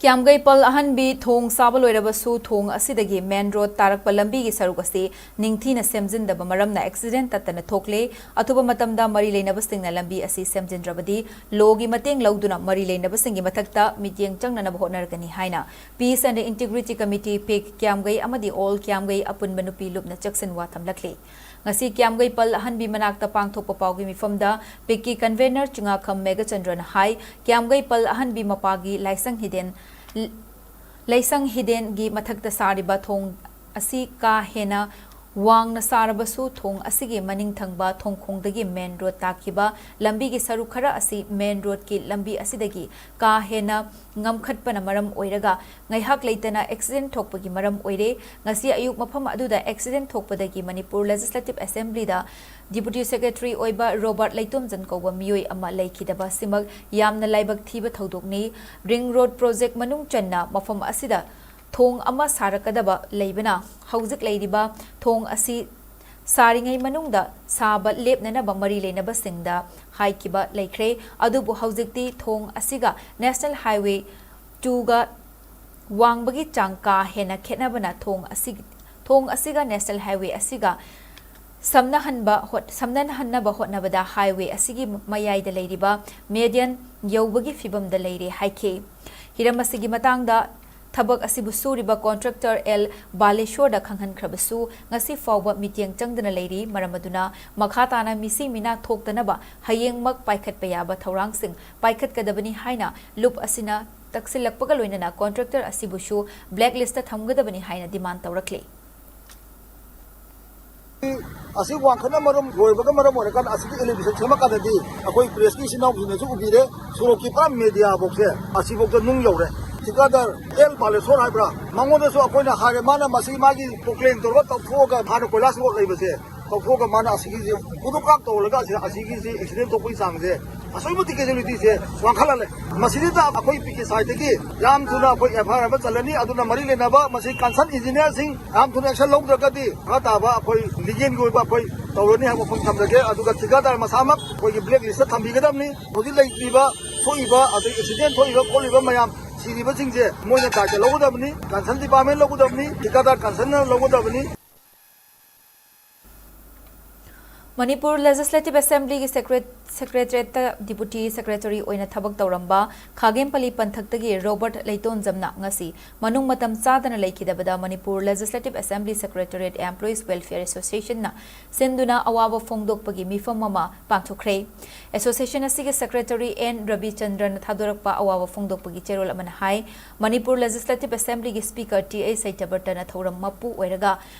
ꯀ꯭ꯌꯥꯝꯒꯩ ꯄꯜ ꯑꯍꯟꯕꯤ ꯊꯣꯡ ꯁꯥꯕ ꯂꯣꯏꯔꯕꯁꯨ ꯊꯣꯡ ꯑꯁꯤꯗꯒꯤ ꯃꯦꯟ ꯔꯣꯗ ꯇꯥꯔꯛꯄ ꯂꯝꯕꯤꯒꯤ ꯁꯔꯨꯛ ꯑꯁꯤ ꯅꯤꯡꯊꯤꯅ ꯁꯦꯝꯖꯤꯟꯗꯕ ꯃꯔꯝꯅ ꯑꯦꯛꯁꯤꯗꯦꯟ ꯇꯠꯇꯅ ꯊꯣꯛꯂꯦ꯫ ꯑꯊꯨꯕ ꯃꯇꯝꯗ ꯃꯔꯤ ꯂꯩꯅꯕꯁꯤꯡꯅ ꯂꯝꯕꯤ ꯑꯁꯤ ꯁꯦꯝꯖꯤꯟꯗ꯭ꯔꯕꯗꯤ ꯂꯣꯒꯤ ꯃꯇꯦꯡ ꯂꯧꯗꯨꯅ ꯃꯔꯤ ꯂꯩꯅꯕꯁꯤꯡꯒꯤ ꯃꯊꯛꯇ ꯃꯤꯠꯌꯦꯡ ꯆꯪꯅꯅꯕ ꯍꯣꯠꯅꯔꯒꯅꯤ ꯍꯥꯏꯅ Peace and Integrity Committee, ꯄꯤꯛ, ꯀ꯭ꯌꯥꯝꯒꯩ ꯑꯃꯗꯤ ꯑꯣꯜ ꯀ꯭ꯌꯥꯝꯒꯩ ꯑꯄꯨꯟꯕ ꯅꯨꯄꯤ ꯂꯨꯞꯅ ꯆꯦꯛꯁꯤꯟꯋꯥ ꯊꯝꯂꯛꯂꯤ꯫ ꯉꯁꯤ ꯀ꯭ꯌꯥꯝꯒꯩ ꯄꯜ ꯑꯍꯟꯕꯤ ꯃꯅꯥꯛꯇ ꯄꯥꯡꯊꯣꯛꯄ ꯄꯥꯎꯒꯤ ꯃꯤꯐꯝꯗ ꯄꯤꯛꯀꯤ ꯀꯟꯚꯦꯅꯔ ꯆꯤꯉꯥꯈꯝ ꯃꯦꯘꯆꯟꯗ꯭ꯔꯅ ꯍꯥꯏ, ꯀ꯭ꯌꯥꯝꯒꯩ ꯄꯜ ꯑꯍꯟꯕꯤ ꯃꯄꯥꯒꯤ ꯂꯥꯏꯁꯪ ꯍꯤꯗꯦꯟ, ꯂꯥꯏꯁꯪ ꯍꯤꯗꯦꯟꯒꯤ ꯃꯊꯛꯇ ꯁꯥꯔꯤꯕ ꯊꯣꯡ ꯑꯁꯤ ꯀꯥ ꯍꯦꯟꯅ ꯋꯥꯡꯅ ꯁꯥꯔꯕꯁꯨ ꯊꯣꯡ ꯑꯁꯤꯒꯤ ꯃꯅꯤꯡ ꯊꯪꯕ ꯊꯣꯡꯈꯣꯡꯗꯒꯤ ꯃꯦꯟ ꯔꯣꯗ ꯇꯥꯈꯤꯕ ꯂꯝꯕꯤꯒꯤ ꯁꯔꯨꯛ ꯈꯔ ꯑꯁꯤ ꯃꯦꯟ ꯔꯣꯗꯀꯤ ꯂꯝꯕꯤ ꯑꯁꯤꯗꯒꯤ ꯀꯥ ꯍꯦꯟꯅ ꯉꯝꯈꯠꯄꯅ ꯃꯔꯝ ꯑꯣꯏꯔꯒ ꯉꯥꯏꯍꯥꯛ ꯂꯩꯇꯅ ꯑꯦꯛꯁꯤꯗꯦꯟ ꯊꯣꯛꯄꯒꯤ ꯃꯔꯝ ꯑꯣꯏꯔꯦ꯫ ꯉꯁꯤ ꯑꯌꯨꯛ ꯃꯐꯝ ꯑꯗꯨꯗ ꯑꯦꯛꯁꯤꯗꯦꯟ ꯊꯣꯛꯄꯗꯒꯤ ꯃꯅꯤꯄꯨꯔ ꯂꯦꯖꯤꯁꯂꯦꯇꯤꯚ ꯑꯦꯁꯦꯝꯕ꯭ꯂꯤꯗ ꯗꯤꯄꯨꯇꯤ ꯁꯦꯀ꯭ꯔꯦꯇꯔꯤ ꯑꯣꯏꯕ ꯔꯣꯕꯥꯔꯠ ꯂꯩꯇꯣꯝꯖꯟ ꯀꯧꯕ ꯃꯤꯑꯣꯏ ꯑꯃ ꯂꯩꯈꯤꯗꯕ ꯑꯁꯤꯃꯛ ꯌꯥꯝꯅ ꯂꯥꯏꯕꯛ ꯊꯤꯕ ꯊꯧꯗꯣꯛꯅꯤ꯫ ꯔꯤꯡ ꯔꯣꯗ ꯄ꯭ꯔꯣꯖꯦꯛ ꯃꯅꯨꯡ ꯆꯟꯅ ꯃꯐꯝ ꯑꯁꯤꯗ ꯊꯣꯡ ꯑꯃ ꯁꯥꯔꯛꯀꯗꯕ ꯂꯩꯕꯅ ꯍꯧꯖꯤꯛ ꯂꯩꯔꯤꯕ ꯊꯣꯡ ꯑꯁꯤ ꯁꯥꯔꯤꯉꯩ ꯃꯅꯨꯡꯗ ꯁꯥꯕ ꯂꯦꯞꯅꯅꯕ ꯃꯔꯤ ꯂꯩꯅꯕꯁꯤꯡꯗ ꯍꯥꯏꯈꯤꯕ ꯂꯩꯈ꯭ꯔꯦ꯫ ꯑꯗꯨꯕꯨ ꯍꯧꯖꯤꯛꯇꯤ ꯊꯣꯡ ꯑꯁꯤꯒ ꯅꯦꯁꯅꯦꯜ ꯍꯥꯏꯋꯦ ꯇꯨꯒ ꯋꯥꯡꯕꯒꯤ ꯆꯥꯡ ꯀꯥ ꯍꯦꯟꯅ ꯈꯦꯠꯅꯕꯅ ꯊꯣꯡ ꯑꯁꯤ, ꯊꯣꯡ ꯑꯁꯤꯒ ꯅꯦꯁꯅꯦꯜ ꯍꯥꯏꯋꯦ ꯑꯁꯤꯒ ꯁꯝꯅꯍꯟꯕ ꯍꯣꯠ-, ꯁꯝꯅꯍꯟꯅꯕ ꯍꯣꯠꯅꯕꯗ ꯍꯥꯏꯋꯦ ꯑꯁꯤꯒꯤ ꯃꯌꯥꯏꯗ ꯂꯩꯔꯤꯕ ꯃꯦꯗꯤꯌꯟ ꯌꯧꯕꯒꯤ ꯐꯤꯚꯝꯗ ꯂꯩꯔꯦ ꯍꯥꯏꯈꯤ꯫ ꯍꯤꯔꯝ ꯑꯁꯤꯒꯤ ꯃꯇꯥꯡꯗ ꯊꯕꯛ ꯑꯁꯤꯕꯨ ꯁꯨꯔꯤꯕ ꯀꯣꯟꯇ꯭ꯔꯦꯛꯇꯔ ꯑꯦꯜ ꯕꯥꯂꯦꯁꯣꯔꯗ ꯈꯪꯍꯟꯈ꯭ꯔꯕꯁꯨ ꯉꯁꯤ ꯐꯥꯎꯕ ꯃꯤꯠꯌꯦꯡ ꯆꯪꯗꯅ ꯂꯩꯔꯤ꯫ ꯃꯔꯝ ꯑꯗꯨꯅ ꯃꯈꯥ ꯇꯥꯅ ꯃꯤꯁꯤ ꯃꯤꯅꯥ ꯊꯣꯛꯇꯅꯕ ꯍꯌꯦꯡꯃꯛ ꯄꯥꯏꯈꯠꯄ ꯌꯥꯕ ꯊꯧꯔꯥꯡꯁꯤꯡ ꯄꯥꯏꯈꯠꯀꯗꯕꯅꯤ ꯍꯥꯏꯅ ꯂꯨꯞ ꯑꯁꯤꯅ ꯇꯛꯁꯤꯜꯂꯛꯄꯒ ꯂꯣꯏꯅꯅ ꯀꯣꯟꯇ꯭ꯔꯦꯛꯇꯔ ꯑꯁꯤꯕꯨꯁꯨ ꯕ꯭ꯂꯦꯛ ꯂꯤꯁꯇ ꯊꯝꯒꯗꯕꯅꯤ ꯍꯥꯏꯅ ꯗꯤꯃꯥꯟ ꯇꯧꯔꯛꯂꯤ꯫ ꯑꯁꯤ ꯋꯥꯡꯈꯠꯅ ꯃꯔꯝ ꯑꯣꯏꯕꯒ ꯃꯔꯝ ꯑꯣꯏꯔꯀꯥꯟꯗ ꯑꯁꯤꯒꯤ ꯏꯂꯤꯚꯦꯁꯟ ꯁꯦꯝꯃꯀꯥꯟꯗꯗꯤ ꯑꯩꯈꯣꯏ ꯄ꯭ꯔꯦꯁꯀꯤ ꯏꯆꯤꯟ ꯏꯅꯥꯎꯁꯤꯡꯅꯁꯨ ꯎꯕꯤꯔꯦ, ꯁꯣꯔꯣꯛꯀꯤ ꯄꯨꯔꯥ ꯃꯦꯗꯤꯌꯥꯐꯧꯁꯦ ꯑꯁꯤꯐꯥꯎꯗ ꯅꯨꯡ ꯌꯧꯔꯦ꯫ ꯊꯤꯀꯥꯗꯔ ꯑꯦꯜ ꯕꯥꯂꯦꯁꯣꯔ ꯍꯥꯏꯕ꯭ꯔꯥ, ꯃꯉꯣꯟꯗꯁꯨ ꯑꯩꯈꯣꯏꯅ ꯍꯥꯏꯔꯦ, ꯃꯥꯅ ꯃꯁꯤ ꯃꯥꯒꯤ ꯄꯣꯀ꯭ꯂꯦꯟ ꯇꯧꯔꯒ ꯇꯧꯊꯣꯛꯑꯒ ꯍꯥꯟꯅ ꯀꯣꯏꯂꯥꯁ ꯔꯣꯗ ꯂꯩꯕꯁꯦ ꯇꯧꯊꯣꯛꯑꯒ ꯃꯥꯅ ꯑꯁꯤꯒꯤꯁꯦ ꯈꯨꯗꯣꯀꯥꯞ ꯇꯧꯍꯜꯂꯒ ꯑꯁꯤ-, ꯑꯁꯤꯒꯤꯁꯤ ꯑꯦꯛꯁꯤꯗꯦꯟ ꯊꯣꯛꯄꯒꯤ ꯆꯥꯡꯁꯦ ꯑꯁꯨꯛꯀꯤ ꯃꯇꯤꯛ ꯀꯦꯖꯨꯋꯦꯂꯤꯇꯤꯁꯦ ꯋꯥꯡꯈꯠꯍꯜꯂꯦ꯫ ꯃꯁꯤꯗꯩꯗ ꯑꯩꯈꯣꯏ ꯄꯤ ꯀꯦ ꯁꯥꯏꯠꯇꯒꯤ ꯌꯥꯝ ꯊꯨꯅ ꯑꯩꯈꯣꯏ ꯑꯦꯐ ꯑꯥꯏ ꯑꯥꯔ ꯑꯃ ꯆꯜꯂꯅꯤ꯫ ꯑꯗꯨꯅ ꯃꯔꯤ ꯂꯩꯅꯕ ꯃꯁꯤ ꯀꯟꯁꯔꯟ ꯏꯟꯖꯤꯅꯤꯌꯥꯔꯁꯤꯡ ꯌꯥꯝ ꯊꯨꯅ ꯑꯦꯛꯁꯟ ꯂꯧꯗ꯭ꯔꯒꯗꯤ ꯃꯈꯥ ꯇꯥꯕ ꯑꯩꯈꯣꯏ ꯂꯤꯒꯦꯜꯒꯤ ꯑꯣꯏꯕ ꯑꯩꯈꯣꯏ ꯇꯧꯔꯅꯤ ꯍꯥꯏꯕ ꯋꯥꯐꯝ ꯊꯝꯖꯒꯦ꯫ ꯑꯗꯨꯒ ꯊꯤꯀꯥꯗꯥꯔ ꯃꯁꯥꯃꯛ ꯑꯩꯈꯣꯏꯒꯤ ꯕ꯭ꯂꯦꯛ ꯂꯤꯁꯇ ꯊꯝꯕꯤꯒꯗꯕꯅꯤ꯫ ꯍꯧꯖꯤꯛ ꯂꯩꯔꯤꯕ ꯊꯣꯛꯏꯕ ꯑꯗꯩ ꯑꯦꯛꯁꯤꯗꯦꯟ ꯊꯣꯛꯏꯕ ꯈꯣꯠꯂꯤꯕ ꯃꯌꯥꯝ ꯁꯤꯔꯤꯕꯁꯤꯡꯁꯦ ꯃꯣꯏꯅ ꯗꯥꯏꯇ ꯂꯧꯒꯗꯕꯅꯤ, ꯀꯟꯁꯔꯟ ꯗꯤꯄꯥꯔꯠꯃꯦꯟ ꯂꯧꯒꯗꯕꯅꯤ, ꯊꯤꯀꯥꯗꯥꯔ ꯀꯟꯁꯔꯟꯅ ꯂꯧꯒꯗꯕꯅꯤ꯫ ꯃꯅꯤꯄꯨꯔ ꯂꯦꯖꯤꯁꯂꯦꯇꯤꯚ ꯑꯦꯁꯦꯝꯕ꯭ꯂꯤꯒꯤ ꯁꯦꯀ꯭ꯔꯦ-, ꯁꯦꯀ꯭ꯔꯦꯇꯔꯤꯌꯦꯠꯇ ꯗꯤꯄꯨꯇꯤ ꯁꯦꯀ꯭ꯔꯦꯇꯔꯤ ꯑꯣꯏꯅ ꯊꯕꯛ ꯇꯧꯔꯝꯕ ꯈꯥꯒꯦꯝꯄꯂꯤ ꯄꯟꯊꯛꯇꯒꯤ ꯔꯣꯕꯔꯠ ꯂꯩꯇꯣꯟꯖꯝꯅ ꯉꯁꯤ ꯃꯅꯨꯡ ꯃꯇꯝ ꯆꯥꯗꯅ ꯂꯩꯈꯤꯗꯕꯗ Manipur legislative assembly secretariat employees welfare ꯑꯦꯁꯣꯁꯤꯌꯦꯁꯟꯅ ꯁꯤꯟꯗꯨꯅ ꯑꯋꯥꯕ ꯐꯣꯡꯗꯣꯛꯄꯒꯤ ꯃꯤꯐꯝ ꯑꯃ ꯄꯥꯡꯊꯣꯛꯈ꯭ꯔꯦ꯫ ꯑꯦꯁꯣꯁꯤꯌꯦꯁꯟ ꯑꯁꯤꯒꯤ ꯁꯦꯀ꯭ꯔꯦꯇꯔꯤ ꯑꯦꯟ ꯔꯕꯤꯆꯟꯗ꯭ꯔꯅ ꯊꯥꯗꯣꯔꯛꯄ ꯑꯋꯥꯕ ꯐꯣꯡꯗꯣꯛꯄꯒꯤ ꯆꯦꯔꯣꯜ ꯑꯃꯅ ꯍꯥꯏ, ꯃꯅꯤꯄꯨꯔ ꯂꯦꯖꯤꯁꯂꯦꯇꯤꯚ ꯑꯦꯁꯦꯝꯕ꯭ꯂꯤꯒꯤ ꯁ꯭ꯄꯤꯀꯔ ꯇꯤ ꯑꯩꯆ ꯁꯩꯇꯕ꯭ꯔꯇꯅ ꯊꯧꯔꯝ ꯃꯄꯨ ꯑꯣꯏꯔꯒ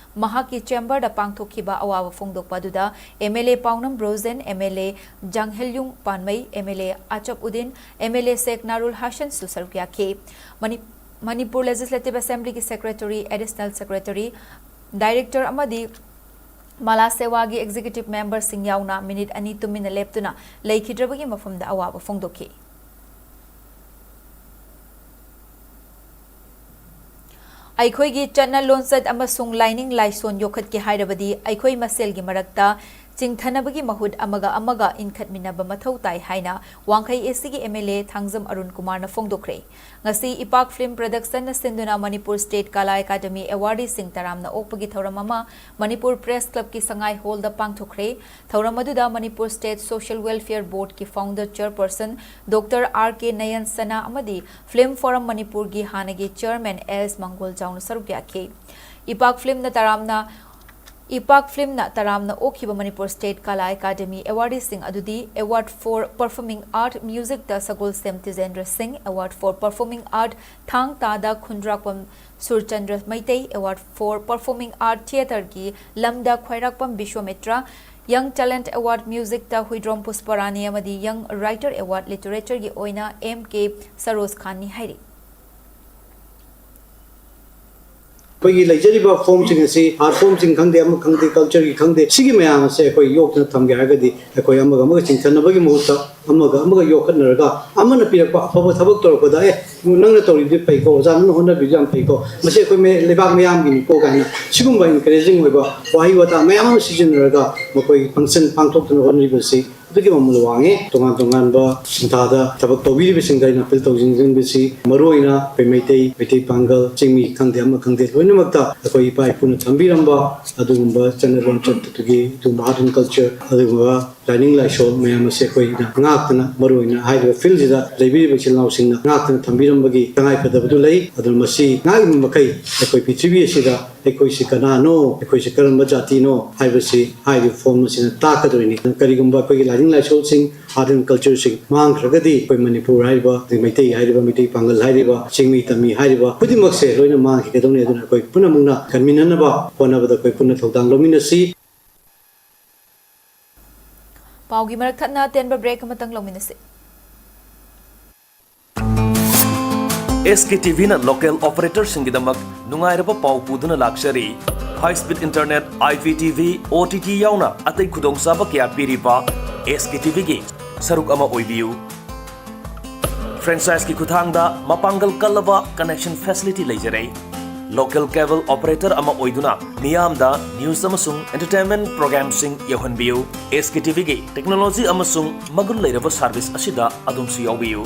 ꯃꯍꯥꯛꯀꯤ ꯆꯦꯝꯕꯔꯗ ꯄꯥꯡꯊꯣꯛꯈꯤꯕ ꯑꯋꯥꯕ ꯐꯣꯡꯗꯣꯛꯄ ꯑꯗꯨꯗ M L A Paonam Brojen, M L A Janghelyung Panmei, M L A Achab Uddin, M L A Sheikh Nurul ꯍꯁꯟꯁꯨ ꯁꯔꯨꯛ ꯌꯥꯈꯤ꯫ ꯃꯅꯤ-, ꯃꯅꯤꯄꯨꯔ ꯂꯦꯖꯤꯁꯂꯦꯇꯤꯚ ꯑꯦꯁꯦꯝꯕ꯭ꯂꯤꯒꯤ ꯁꯦꯀ꯭ꯔꯦꯇꯔꯤ, ꯑꯦꯗꯤꯁꯅꯦꯜ ꯁꯦꯀ꯭ꯔꯦꯇꯔꯤ, ꯗꯥꯏꯔꯦꯛꯇꯔ ꯑꯃꯗꯤ ꯃꯥꯂꯥ ꯁꯦꯋꯥꯒꯤ ꯑꯦꯛꯖꯤꯀ꯭ꯌꯨꯇꯤꯚ ꯃꯦꯝꯕꯔꯁꯤꯡ ꯌꯥꯎꯅ ꯃꯤꯅꯤꯠ ꯑꯅꯤ ꯇꯨꯃꯤꯟꯅ ꯂꯦꯞꯇꯨꯅ ꯂꯩꯈꯤꯗ꯭ꯔꯕꯒꯤ ꯃꯐꯝꯗ ꯑꯋꯥꯕ ꯐꯣꯡꯗꯣꯛꯈꯤ꯫ ꯑꯩꯈꯣꯏꯒꯤ ꯆꯠꯅ ꯂꯣꯟꯆꯠ ꯑꯃꯁꯨꯡ ꯂꯥꯏꯅꯤꯡ ꯂꯥꯏꯁꯣꯟ ꯌꯣꯛꯈꯠꯀꯦ ꯍꯥꯏꯔꯕꯗꯤ ꯑꯩꯈꯣꯏ ꯃꯁꯦꯜꯒꯤ ꯃꯔꯛꯇ ꯆꯤꯡꯊꯅꯕꯒꯤ ꯃꯍꯨꯠ ꯑꯃꯒ ꯑꯃꯒ ꯏꯟꯈꯠꯃꯤꯟꯅꯕ ꯃꯊꯧ ꯇꯥꯏ ꯍꯥꯏꯅ ꯋꯥꯡꯈꯩ ꯑꯦ ꯁꯤꯒꯤ ꯑꯦꯝ ꯑꯦꯜ ꯑꯦ ꯊꯥꯡꯖꯝ ꯑꯔꯨꯟ ꯀꯨꯃꯥꯔꯅ ꯐꯣꯡꯗꯣꯛꯈ꯭ꯔꯦ꯫ ꯉꯁꯤ ꯏꯄꯥꯛ ꯐꯤꯜꯝ ꯄ꯭ꯔꯗꯛꯁꯟꯅ ꯁꯤꯟꯗꯨꯅ ꯃꯅꯤꯄꯨꯔ ꯁ꯭ꯇꯦꯠ ꯀꯂꯥ ꯑꯦꯀꯥꯗꯃꯤ ꯑꯦꯋꯥꯔꯗꯤꯁꯤꯡ ꯇꯔꯥꯝꯅ ꯑꯣꯛꯄꯒꯤ ꯊꯧꯔꯝ ꯑꯃ ꯃꯅꯤꯄꯨꯔ ꯄ꯭ꯔꯦꯁ ꯀ꯭ꯂꯕꯀꯤ ꯁꯉꯥꯏ ꯍꯣꯜꯗ ꯄꯥꯡꯊꯣꯛꯈ꯭ꯔꯦ꯫ ꯊꯧꯔꯝ ꯑꯗꯨꯗ ꯃꯅꯤꯄꯨꯔ ꯁ꯭ꯇꯦꯠ ꯁꯣꯁꯤꯌꯦꯜ ꯋꯦꯜꯐꯤꯌꯔ ꯕꯣꯔꯗꯀꯤ founder chairperson doctor R K Nayan Sana ꯑꯃꯗꯤ ꯐꯤꯜꯝ ꯐꯣꯔꯝ ꯃꯅꯤꯄꯨꯔꯒꯤ ꯍꯥꯟꯅꯒꯤ ꯆꯦꯌꯔꯃꯦꯟ ꯑꯦꯁ ꯃꯪꯒꯣꯜꯖꯥꯎꯅ ꯁꯔꯨꯛ ꯌꯥꯈꯤ꯫ ꯏꯄꯥꯛ ꯐꯤꯜꯝꯅ ꯇꯔꯥꯝꯅ, ꯏꯄꯥꯛ ꯐꯤꯜꯝꯅ ꯇꯔꯥꯝꯅ ꯑꯣꯛꯈꯤꯕ ꯃꯅꯤꯄꯨꯔ ꯁ꯭ꯇꯦꯠ ꯀꯂꯥ ꯑꯦꯀꯥꯗꯃꯤ ꯑꯦꯋꯥꯔꯗꯤꯁꯤꯡ ꯑꯗꯨꯗꯤ Award for Performing Art Musicꯇ ꯁꯒꯣꯜꯁꯦꯝ ꯇꯤꯖꯦꯟꯗ꯭ꯔ ꯁꯤꯡ, Award for Performing Art ꯊꯥꯡ ꯇꯥꯗ ꯈꯨꯟꯗ꯭ꯔꯥꯛꯄꯝ Surchandra Meitei, Award for Performing Art Theatreꯒꯤ ꯂꯝꯗ ꯈ꯭ꯋꯥꯏꯔꯥꯛꯄꯝ ꯕꯤꯁ꯭ꯋꯥꯃꯤꯇ꯭ꯔ, Young Talent Award Musicꯇ ꯍꯨꯏꯗ꯭ꯔꯣꯝ ꯄꯨꯁꯄꯔꯥꯅꯤ ꯑꯃꯗꯤ Young Writer Award Literatureꯒꯤ ꯑꯣꯏꯅ ꯑꯦꯝ ꯀꯦ ꯁꯔꯣꯖ ꯈꯥꯟꯅꯤ ꯍꯥꯏꯔꯤ꯫ ꯑꯩꯈꯣꯏꯒꯤ ꯂꯩꯖꯔꯤꯕ ꯐꯣꯝꯁꯤꯡ ꯑꯁꯤ, ꯑꯥꯔꯠ ꯐꯣꯝꯁꯤꯡ ꯈꯪꯗꯦ, ꯑꯃ ꯈꯪꯗꯦ, ꯀꯜꯆꯔꯒꯤ ꯈꯪꯗꯦ, ꯁꯤꯒꯤ ꯃꯌꯥꯝ ꯑꯁꯦ ꯑꯩꯈꯣꯏ ꯌꯣꯛꯇꯅ ꯊꯝꯒꯦ ꯍꯥꯏꯔꯒꯗꯤ ꯑꯩꯈꯣꯏ ꯑꯃꯒ ꯑꯃꯒ ꯆꯤꯡꯊꯅꯕꯒꯤ ꯃꯍꯨꯠꯇ ꯑꯃꯒ ꯑꯃꯒ ꯌꯣꯛꯈꯠꯅꯔꯒ ꯑꯃꯅ ꯄꯤꯔꯛꯄ ꯑꯐꯕ ꯊꯕꯛ ꯇꯧꯔꯛꯄꯗ, "ꯑꯦ, ꯅꯪꯅ ꯇꯧꯔꯤꯗꯨꯗꯤ ꯐꯩꯀꯣ, ꯑꯣꯖꯥ, ꯅꯪꯅ ꯍꯣꯠꯅꯕꯤꯗꯨ ꯌꯥꯝ ꯐꯩꯀꯣ, ꯃꯁꯤ ꯑꯩꯈꯣꯏ ꯃꯦ-, ꯂꯩꯕꯥꯛ ꯃꯤꯌꯥꯝꯒꯤꯅꯤꯀꯣ" ꯀꯥꯏꯅ ꯁꯤꯒꯨꯝꯕ ꯏꯟꯀꯔꯦꯖꯤꯡ ꯑꯣꯏꯕ ꯋꯥꯍꯩ ꯋꯥꯇꯥ ꯃꯌꯥꯝ ꯑꯃ ꯁꯤꯖꯤꯟꯅꯔꯒ ꯃꯈꯣꯏ ꯐꯪꯁꯟ ꯄꯥꯡꯊꯣꯛꯇꯨꯅ ꯍꯣꯠꯅꯔꯤꯕꯁꯤ ꯑꯗꯨꯛꯀꯤ ꯃꯃꯜ ꯋꯥꯡꯉꯤ꯫ ꯇꯣꯉꯥꯟ ꯇꯣꯉꯥꯟꯕ ꯁꯤꯟꯊꯥꯗ ꯊꯕꯛ ꯇꯧꯕꯤꯔꯤꯕꯁꯤꯡꯗ ꯑꯩꯅ ꯑꯄꯤꯜ ꯇꯧꯖꯅꯤꯡꯕꯁꯤ, ꯃꯔꯨꯑꯣꯏꯅ ꯑꯩꯈꯣꯏ ꯃꯩꯇꯩ, ꯃꯩꯇꯩ ꯄꯥꯡꯒꯜ, ꯆꯤꯡꯃꯤ ꯈꯪꯗꯦ, ꯑꯃ ꯈꯪꯗꯦ, ꯂꯣꯏꯅꯃꯛꯇ ꯑꯩꯈꯣꯏ ꯏꯄꯥ ꯏꯄꯨꯅ ꯊꯝꯕꯤꯔꯝꯕ ꯑꯗꯨꯒꯨꯝꯕ ꯆꯠꯅ ꯂꯣꯟꯆꯠꯇꯨꯒꯤ, ꯑꯗꯨꯒꯨꯝꯕ art and culture, ꯑꯗꯨꯒꯨꯝꯕ ꯂꯥꯏꯅꯤꯡ ꯂꯥꯏꯁꯣꯜ ꯃꯌꯥꯝ ꯑꯁꯦ ꯑꯩꯈꯣꯏꯅ ꯉꯥꯛꯇꯅ, ꯃꯔꯨꯑꯣꯏꯅ ꯍꯥꯏꯔꯤꯕ ꯐꯤꯜꯁꯤꯗ ꯂꯩꯕꯤꯔꯤꯕ ꯏꯆꯤꯜ ꯏꯅꯥꯎꯁꯤꯡꯅ ꯉꯥꯛꯇꯨꯅ ꯊꯝꯕꯤꯔꯝꯕꯒꯤ ꯇꯉꯥꯏꯐꯗꯕꯗꯨ ꯂꯩ꯫ ꯑꯗꯨꯅ ꯃꯁꯤ ꯉꯥꯛꯂꯤꯕ ꯃꯈꯩ ꯑꯩꯈꯣꯏ ꯄ꯭ꯔꯤꯊꯤꯕꯤ ꯑꯁꯤꯗ ꯑꯩꯈꯣꯏꯁꯤ ꯀꯅꯥꯅꯣ, ꯑꯩꯈꯣꯏꯁꯤ ꯀꯔꯝꯕ ꯖꯥꯇꯤꯅꯣ ꯍꯥꯏꯕꯁꯤ ꯍꯥꯏꯔꯤꯕ ꯐꯣꯝ ꯑꯁꯤꯅ ꯇꯥꯛꯀꯗꯣꯏꯅꯤ꯫ ꯀꯔꯤꯒꯨꯝꯕ ꯑꯩꯈꯣꯏꯒꯤ ꯂꯥꯏꯅꯤꯡ ꯂꯥꯏꯁꯣꯜꯁꯤꯡ, art and cultureꯁꯤꯡ ꯃꯥꯡꯈ꯭ꯔꯒꯗꯤ ꯑꯩꯈꯣꯏ ꯃꯅꯤꯄꯨꯔ ꯍꯥꯏꯔꯤꯕ, ꯑꯗꯩ ꯃꯩꯇꯩ ꯍꯥꯏꯔꯤꯕ, ꯃꯩꯇꯩ ꯄꯥꯡꯒꯜ ꯍꯥꯏꯔꯤꯕ, ꯆꯤꯡꯃꯤ ꯇꯝꯃꯤ ꯍꯥꯏꯔꯤꯕ ꯈꯨꯗꯤꯡꯃꯛꯁꯦ ꯂꯣꯏꯅ ꯃꯥꯡꯈꯤꯒꯗꯧꯅꯤ꯫ ꯑꯗꯨꯅ ꯑꯩꯈꯣꯏ ꯄꯨꯝꯅꯃꯛꯅ ꯀꯟꯃꯤꯟꯅꯅꯕ ꯍꯣꯠꯅꯕꯗ ꯑꯩꯈꯣꯏ ꯄꯨꯟꯅ ꯊꯧꯗꯥꯡ ꯂꯧꯃꯤꯟꯅꯁꯤ꯫ ꯄꯥꯎꯒꯤ ꯃꯔꯛ ꯊꯠꯅ ꯑꯇꯦꯟꯕ ꯕ꯭ꯔꯦꯛ ꯑꯃꯇꯪ ꯂꯧꯃꯤꯟꯅꯁꯤ꯫ ꯑꯦꯁ ꯀꯦ ꯇꯤ ꯚꯤꯅ ꯂꯣꯀꯦꯜ ꯑꯣꯄꯔꯦꯇꯔꯁꯤꯡꯒꯤꯗꯃꯛ ꯅꯨꯡꯉꯥꯏꯔꯕ ꯄꯥꯎ ꯄꯨꯗꯨꯅ ꯂꯥꯛꯆꯔꯤ꯫ High speed internet, I P T V, O T T ꯌꯥꯎꯅ ꯑꯇꯩ ꯈꯨꯗꯣꯡꯆꯥꯕ ꯀꯌꯥ ꯄꯤꯔꯤꯕ ꯑꯦꯁ ꯀꯦ ꯇꯤ ꯚꯤꯒꯤ ꯁꯔꯨꯛ ꯑꯃ ꯑꯣꯏꯕꯤꯌꯨ꯫ ꯐ꯭ꯔꯦꯟꯆꯥꯏꯖꯀꯤ ꯈꯨꯠꯊꯥꯡꯗ ꯃꯄꯥꯡꯒꯜ ꯀꯜꯂꯕ ꯀꯅꯦꯛꯁꯟ ꯐꯦꯁꯤꯂꯤꯇꯤ ꯂꯩꯖꯔꯦ꯫ ꯂꯣꯀꯦꯜ ꯀꯦꯕꯜ ꯑꯣꯄꯔꯦꯇꯔ ꯑꯃ ꯑꯣꯏꯗꯨꯅ ꯃꯤꯌꯥꯝꯗ ꯅ꯭ꯌꯨꯁ ꯑꯃꯁꯨꯡ ꯑꯦꯟꯇꯔꯇꯦꯟꯃꯦꯟꯠ ꯄ꯭ꯔꯣꯒ꯭ꯔꯥꯝꯁꯤꯡ ꯌꯧꯍꯟꯕꯤꯌꯨ꯫ ꯑꯦꯁ ꯀꯦ ꯇꯤ ꯚꯤꯒꯤ ꯇꯦꯛꯅꯣꯂꯣꯖꯤ ꯑꯃꯁꯨꯡ ꯃꯒꯨꯟ ꯂꯩꯔꯕ ꯁꯔꯚꯤꯁ ꯑꯁꯤꯗ ꯑꯗꯣꯝꯁꯨ ꯌꯥꯎꯕꯤꯌꯨ꯫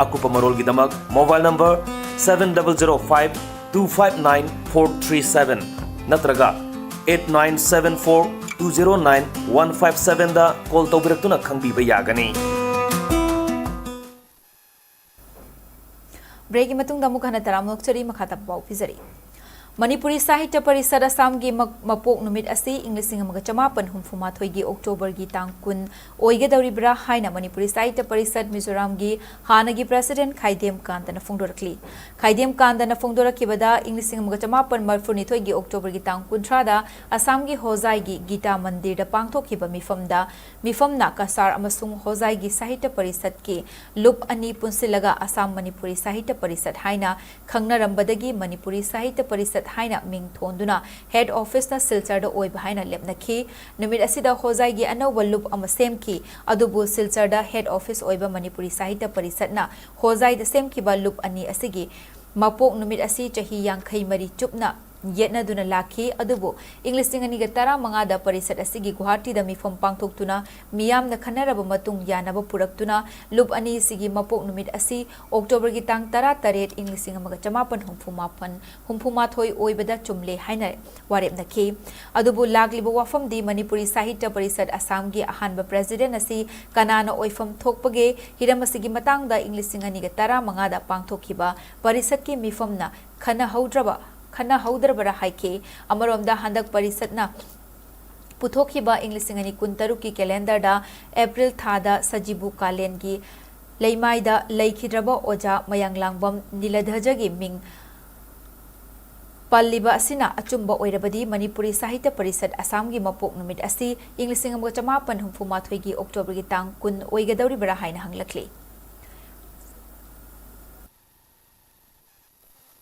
ꯑꯀꯨꯞꯄ ꯃꯔꯣꯜꯒꯤꯗꯃꯛ mobile number seven double zero five two five nine four three seven ꯅꯠꯇ꯭ꯔꯒ eight nine seven four two zero nine one five seven ꯗ ꯀꯣꯜ ꯇꯧꯕꯤꯔꯛꯇꯨꯅ ꯈꯪꯕꯤꯕ ꯌꯥꯒꯅꯤ꯫ ꯕ꯭ꯔꯦꯛꯀꯤ ꯃꯇꯨꯡꯗ ꯑꯃꯨꯛ ꯍꯟꯅ ꯇꯔꯥꯝꯅ ꯑꯣꯛꯆꯔꯤ, ꯃꯈꯥ ꯇꯥꯕ ꯄꯥꯎ ꯄꯤꯖꯔꯤ꯫ ꯃꯅꯤꯄꯨꯔꯤ ꯁꯥꯍꯤꯇ꯭ꯌ ꯄꯔꯤꯁꯠ ꯑꯁꯥꯝꯒꯤ ꯃ-, ꯃꯄꯣꯛ ꯅꯨꯃꯤꯠ ꯑꯁꯤ ꯏꯪ ꯂꯤꯁꯤꯡ ꯑꯃꯒ ꯆꯃꯥꯄꯟ ꯍꯨꯝꯐꯨ ꯃꯥꯊꯣꯏꯒꯤ ꯑꯣꯛꯇꯣꯕꯔꯒꯤ ꯇꯥꯡ ꯀꯨꯟ ꯑꯣꯏꯒꯗꯧꯔꯤꯕ꯭ꯔꯥ ꯍꯥꯏꯅ ꯃꯅꯤꯄꯨꯔꯤ ꯁꯥꯍꯤꯇ꯭ꯌ ꯄꯔꯤꯁꯠ ꯃꯤꯖꯣꯔꯥꯝꯒꯤ ꯍꯥꯟꯅꯒꯤ ꯄ꯭ꯔꯦꯁꯤꯗꯦꯟꯠ ꯈꯥꯏꯗꯦꯝ ꯀꯥꯟꯇꯅ ꯐꯣꯡꯗꯣꯔꯛꯂꯤ꯫ ꯈꯥꯏꯗꯦꯝ ꯀꯥꯟꯇꯅ ꯐꯣꯡꯗꯣꯔꯛꯈꯤꯕꯗ, ꯏꯪ ꯂꯤꯁꯤꯡ ꯑꯃꯒ ꯆꯃꯥꯄꯟ ꯃꯔꯤꯐꯨꯅꯤꯊꯣꯏꯒꯤ ꯑꯣꯛꯇꯣꯕꯔꯒꯤ ꯇꯥꯡ ꯀꯨꯟꯊ꯭ꯔꯥꯗ ꯑꯁꯥꯝꯒꯤ ꯍꯣꯖꯥꯏꯒꯤ ꯒꯤꯇꯥ ꯃꯟꯗꯤꯔꯗ ꯄꯥꯡꯊꯣꯛꯈꯤꯕ ꯃꯤꯐꯝꯗ, ꯃꯤꯐꯝꯅ ꯀꯁꯥꯔ ꯑꯃꯁꯨꯡ ꯍꯣꯖꯥꯏꯒꯤ ꯁꯥꯍꯤꯇ꯭ꯌ ꯄꯔꯤꯁꯠꯀꯤ ꯂꯨꯞ ꯑꯅꯤ ꯄꯨꯟꯁꯤꯜꯂꯒ ꯑꯁꯥꯝ ꯃꯅꯤꯄꯨꯔꯤ ꯁꯥꯍꯤꯇ꯭ꯌ ꯄꯔꯤꯁꯠ ꯍꯥꯏꯅ ꯈꯪꯅꯔꯝꯕꯗꯒꯤ ꯃꯅꯤꯄꯨꯔꯤ ꯁꯥꯍꯤꯇ꯭ꯌ ꯄꯔꯤꯁꯠ ꯍꯥꯏꯅ ꯃꯤꯡ ꯊꯣꯟꯗꯨꯅ ꯍꯦꯗ ꯑꯣꯐꯤꯁꯅ ꯁꯤꯜꯆꯔꯗ ꯑꯣꯏꯕ ꯍꯥꯏꯅ ꯂꯦꯞꯅꯈꯤ꯫ ꯅꯨꯃꯤꯠ ꯑꯁꯤꯗ ꯍꯣꯖꯥꯏꯒꯤ ꯑꯅꯧꯕ ꯂꯨꯞ ꯑꯃ ꯁꯦꯝꯈꯤ, ꯑꯗꯨꯕꯨ ꯁꯤꯜꯆꯔꯗ ꯍꯦꯗ ꯑꯣꯐꯤꯁ ꯑꯣꯏꯕ ꯃꯅꯤꯄꯨꯔꯤ ꯁꯥꯍꯤꯇ꯭ꯌ ꯄꯔꯤꯁꯠꯅ ꯍꯣꯖꯥꯏꯗ ꯁꯦꯝꯈꯤꯕ ꯂꯨꯞ ꯑꯅꯤ ꯑꯁꯤꯒꯤ ꯃꯄꯣꯛ ꯅꯨꯃꯤꯠ ꯑꯁꯤ ꯆꯍꯤ ꯌꯥꯡꯈꯩ ꯃꯔꯤ ꯆꯨꯞꯅ ꯌꯦꯠꯅꯗꯨꯅ ꯂꯥꯛꯈꯤ꯫ ꯑꯗꯨꯕꯨ ꯏꯪ ꯂꯤꯁꯤꯡ ꯑꯅꯤꯒ ꯇꯔꯥꯃꯉꯥꯗ ꯄꯔꯤꯁꯠ ꯑꯁꯤꯒꯤ ꯒꯨꯋꯥꯍꯥꯇꯤꯗ ꯃꯤꯐꯝ ꯄꯥꯡꯊꯣꯛꯇꯨꯅ ꯃꯤꯌꯥꯝꯅ ꯈꯟꯅꯔꯕ ꯃꯇꯨꯡ ꯌꯥꯅꯕ ꯄꯨꯔꯛꯇꯨꯅ ꯂꯨꯞ ꯑꯅꯤꯁꯤꯒꯤ ꯃꯄꯣꯛ ꯅꯨꯃꯤꯠ ꯑꯁꯤ ꯑꯣꯛꯇꯣꯕꯔꯒꯤ ꯇꯥꯡ ꯇꯔꯥ ꯇꯔꯦꯠ, ꯏꯪ ꯂꯤꯁꯤꯡ ꯑꯃꯒ ꯆꯃꯥꯄꯟ ꯍꯨꯝꯐꯨ ꯃꯥꯄꯟ, ꯍꯨꯝꯐꯨ ꯃꯥꯊꯣꯏ ꯑꯣꯏꯕꯗ ꯆꯨꯝꯂꯦ ꯍꯥꯏꯅ ꯋꯥꯔꯦꯞꯅꯈꯤ꯫ ꯑꯗꯨꯕꯨ ꯂꯥꯛꯂꯤꯕ ꯋꯥꯐꯝꯗꯤ ꯃꯅꯤꯄꯨꯔꯤ ꯁꯥꯍꯤꯇ꯭ꯌ ꯄꯔꯤꯁꯠ ꯑꯁꯥꯝꯒꯤ ꯑꯍꯥꯟꯕ ꯄ꯭ꯔꯦꯁꯤꯗꯦꯟꯠ ꯑꯁꯤ ꯀꯅꯥꯅ ꯑꯣꯏꯐꯝ ꯊꯣꯛꯄꯒꯦ? ꯍꯤꯔꯝ ꯑꯁꯤꯒꯤ ꯃꯇꯥꯡꯗ ꯏꯪ ꯂꯤꯁꯤꯡ ꯑꯅꯤꯒ ꯇꯔꯥꯃꯉꯥꯗ ꯄꯥꯡꯊꯣꯛꯈꯤꯕ ꯄꯔꯤꯁꯠꯀꯤ ꯃꯤꯐꯝꯅ ꯈꯟꯅꯍꯧꯗ꯭ꯔꯕ, ꯈꯟꯅꯍꯧꯗ꯭ꯔꯕꯔꯥ ꯍꯥꯏꯈꯤ꯫ ꯑꯃꯔꯣꯝꯗ ꯍꯟꯗꯛ ꯄꯔꯤꯁꯠꯅ ꯄꯨꯊꯣꯛꯈꯤꯕ ꯏꯪ ꯂꯤꯁꯤꯡ ꯑꯅꯤ ꯀꯨꯟꯇꯔꯨꯛꯀꯤ ꯀꯦꯂꯦꯟꯗꯔꯗ ꯑꯦꯄ꯭ꯔꯤꯜ ꯊꯥꯗ ꯁꯖꯤꯕꯨ ꯀꯥꯂꯦꯟꯒꯤ ꯂꯩꯃꯥꯏꯗ ꯂꯩꯈꯤꯗ꯭ꯔꯕ ꯑꯣꯖꯥ ꯃꯌꯥꯡꯂꯥꯡꯕꯝ ꯅꯤꯂꯙꯖꯒꯤ ꯃꯤꯡ ꯄꯜꯂꯤꯕ ꯑꯁꯤꯅ ꯑꯆꯨꯝꯕ ꯑꯣꯏꯔꯕꯗꯤ ꯃꯅꯤꯄꯨꯔꯤ ꯁꯥꯍꯤꯇ꯭ꯌ ꯄꯔꯤꯁꯠ ꯑꯁꯥꯝꯒꯤ ꯃꯄꯣꯛ ꯅꯨꯃꯤꯠ ꯑꯁꯤ ꯏꯪ ꯂꯤꯁꯤꯡ ꯑꯃꯒ ꯆꯃꯥꯄꯟ ꯍꯨꯝꯐꯨ ꯃꯥꯊꯣꯏꯒꯤ ꯑꯣꯛꯇꯣꯕꯔꯒꯤ ꯇꯥꯡ ꯀꯨꯟ ꯑꯣꯏꯒꯗꯧꯔꯤꯕꯔꯥ ꯍꯥꯏꯅ ꯍꯪꯂꯛꯂꯤ꯫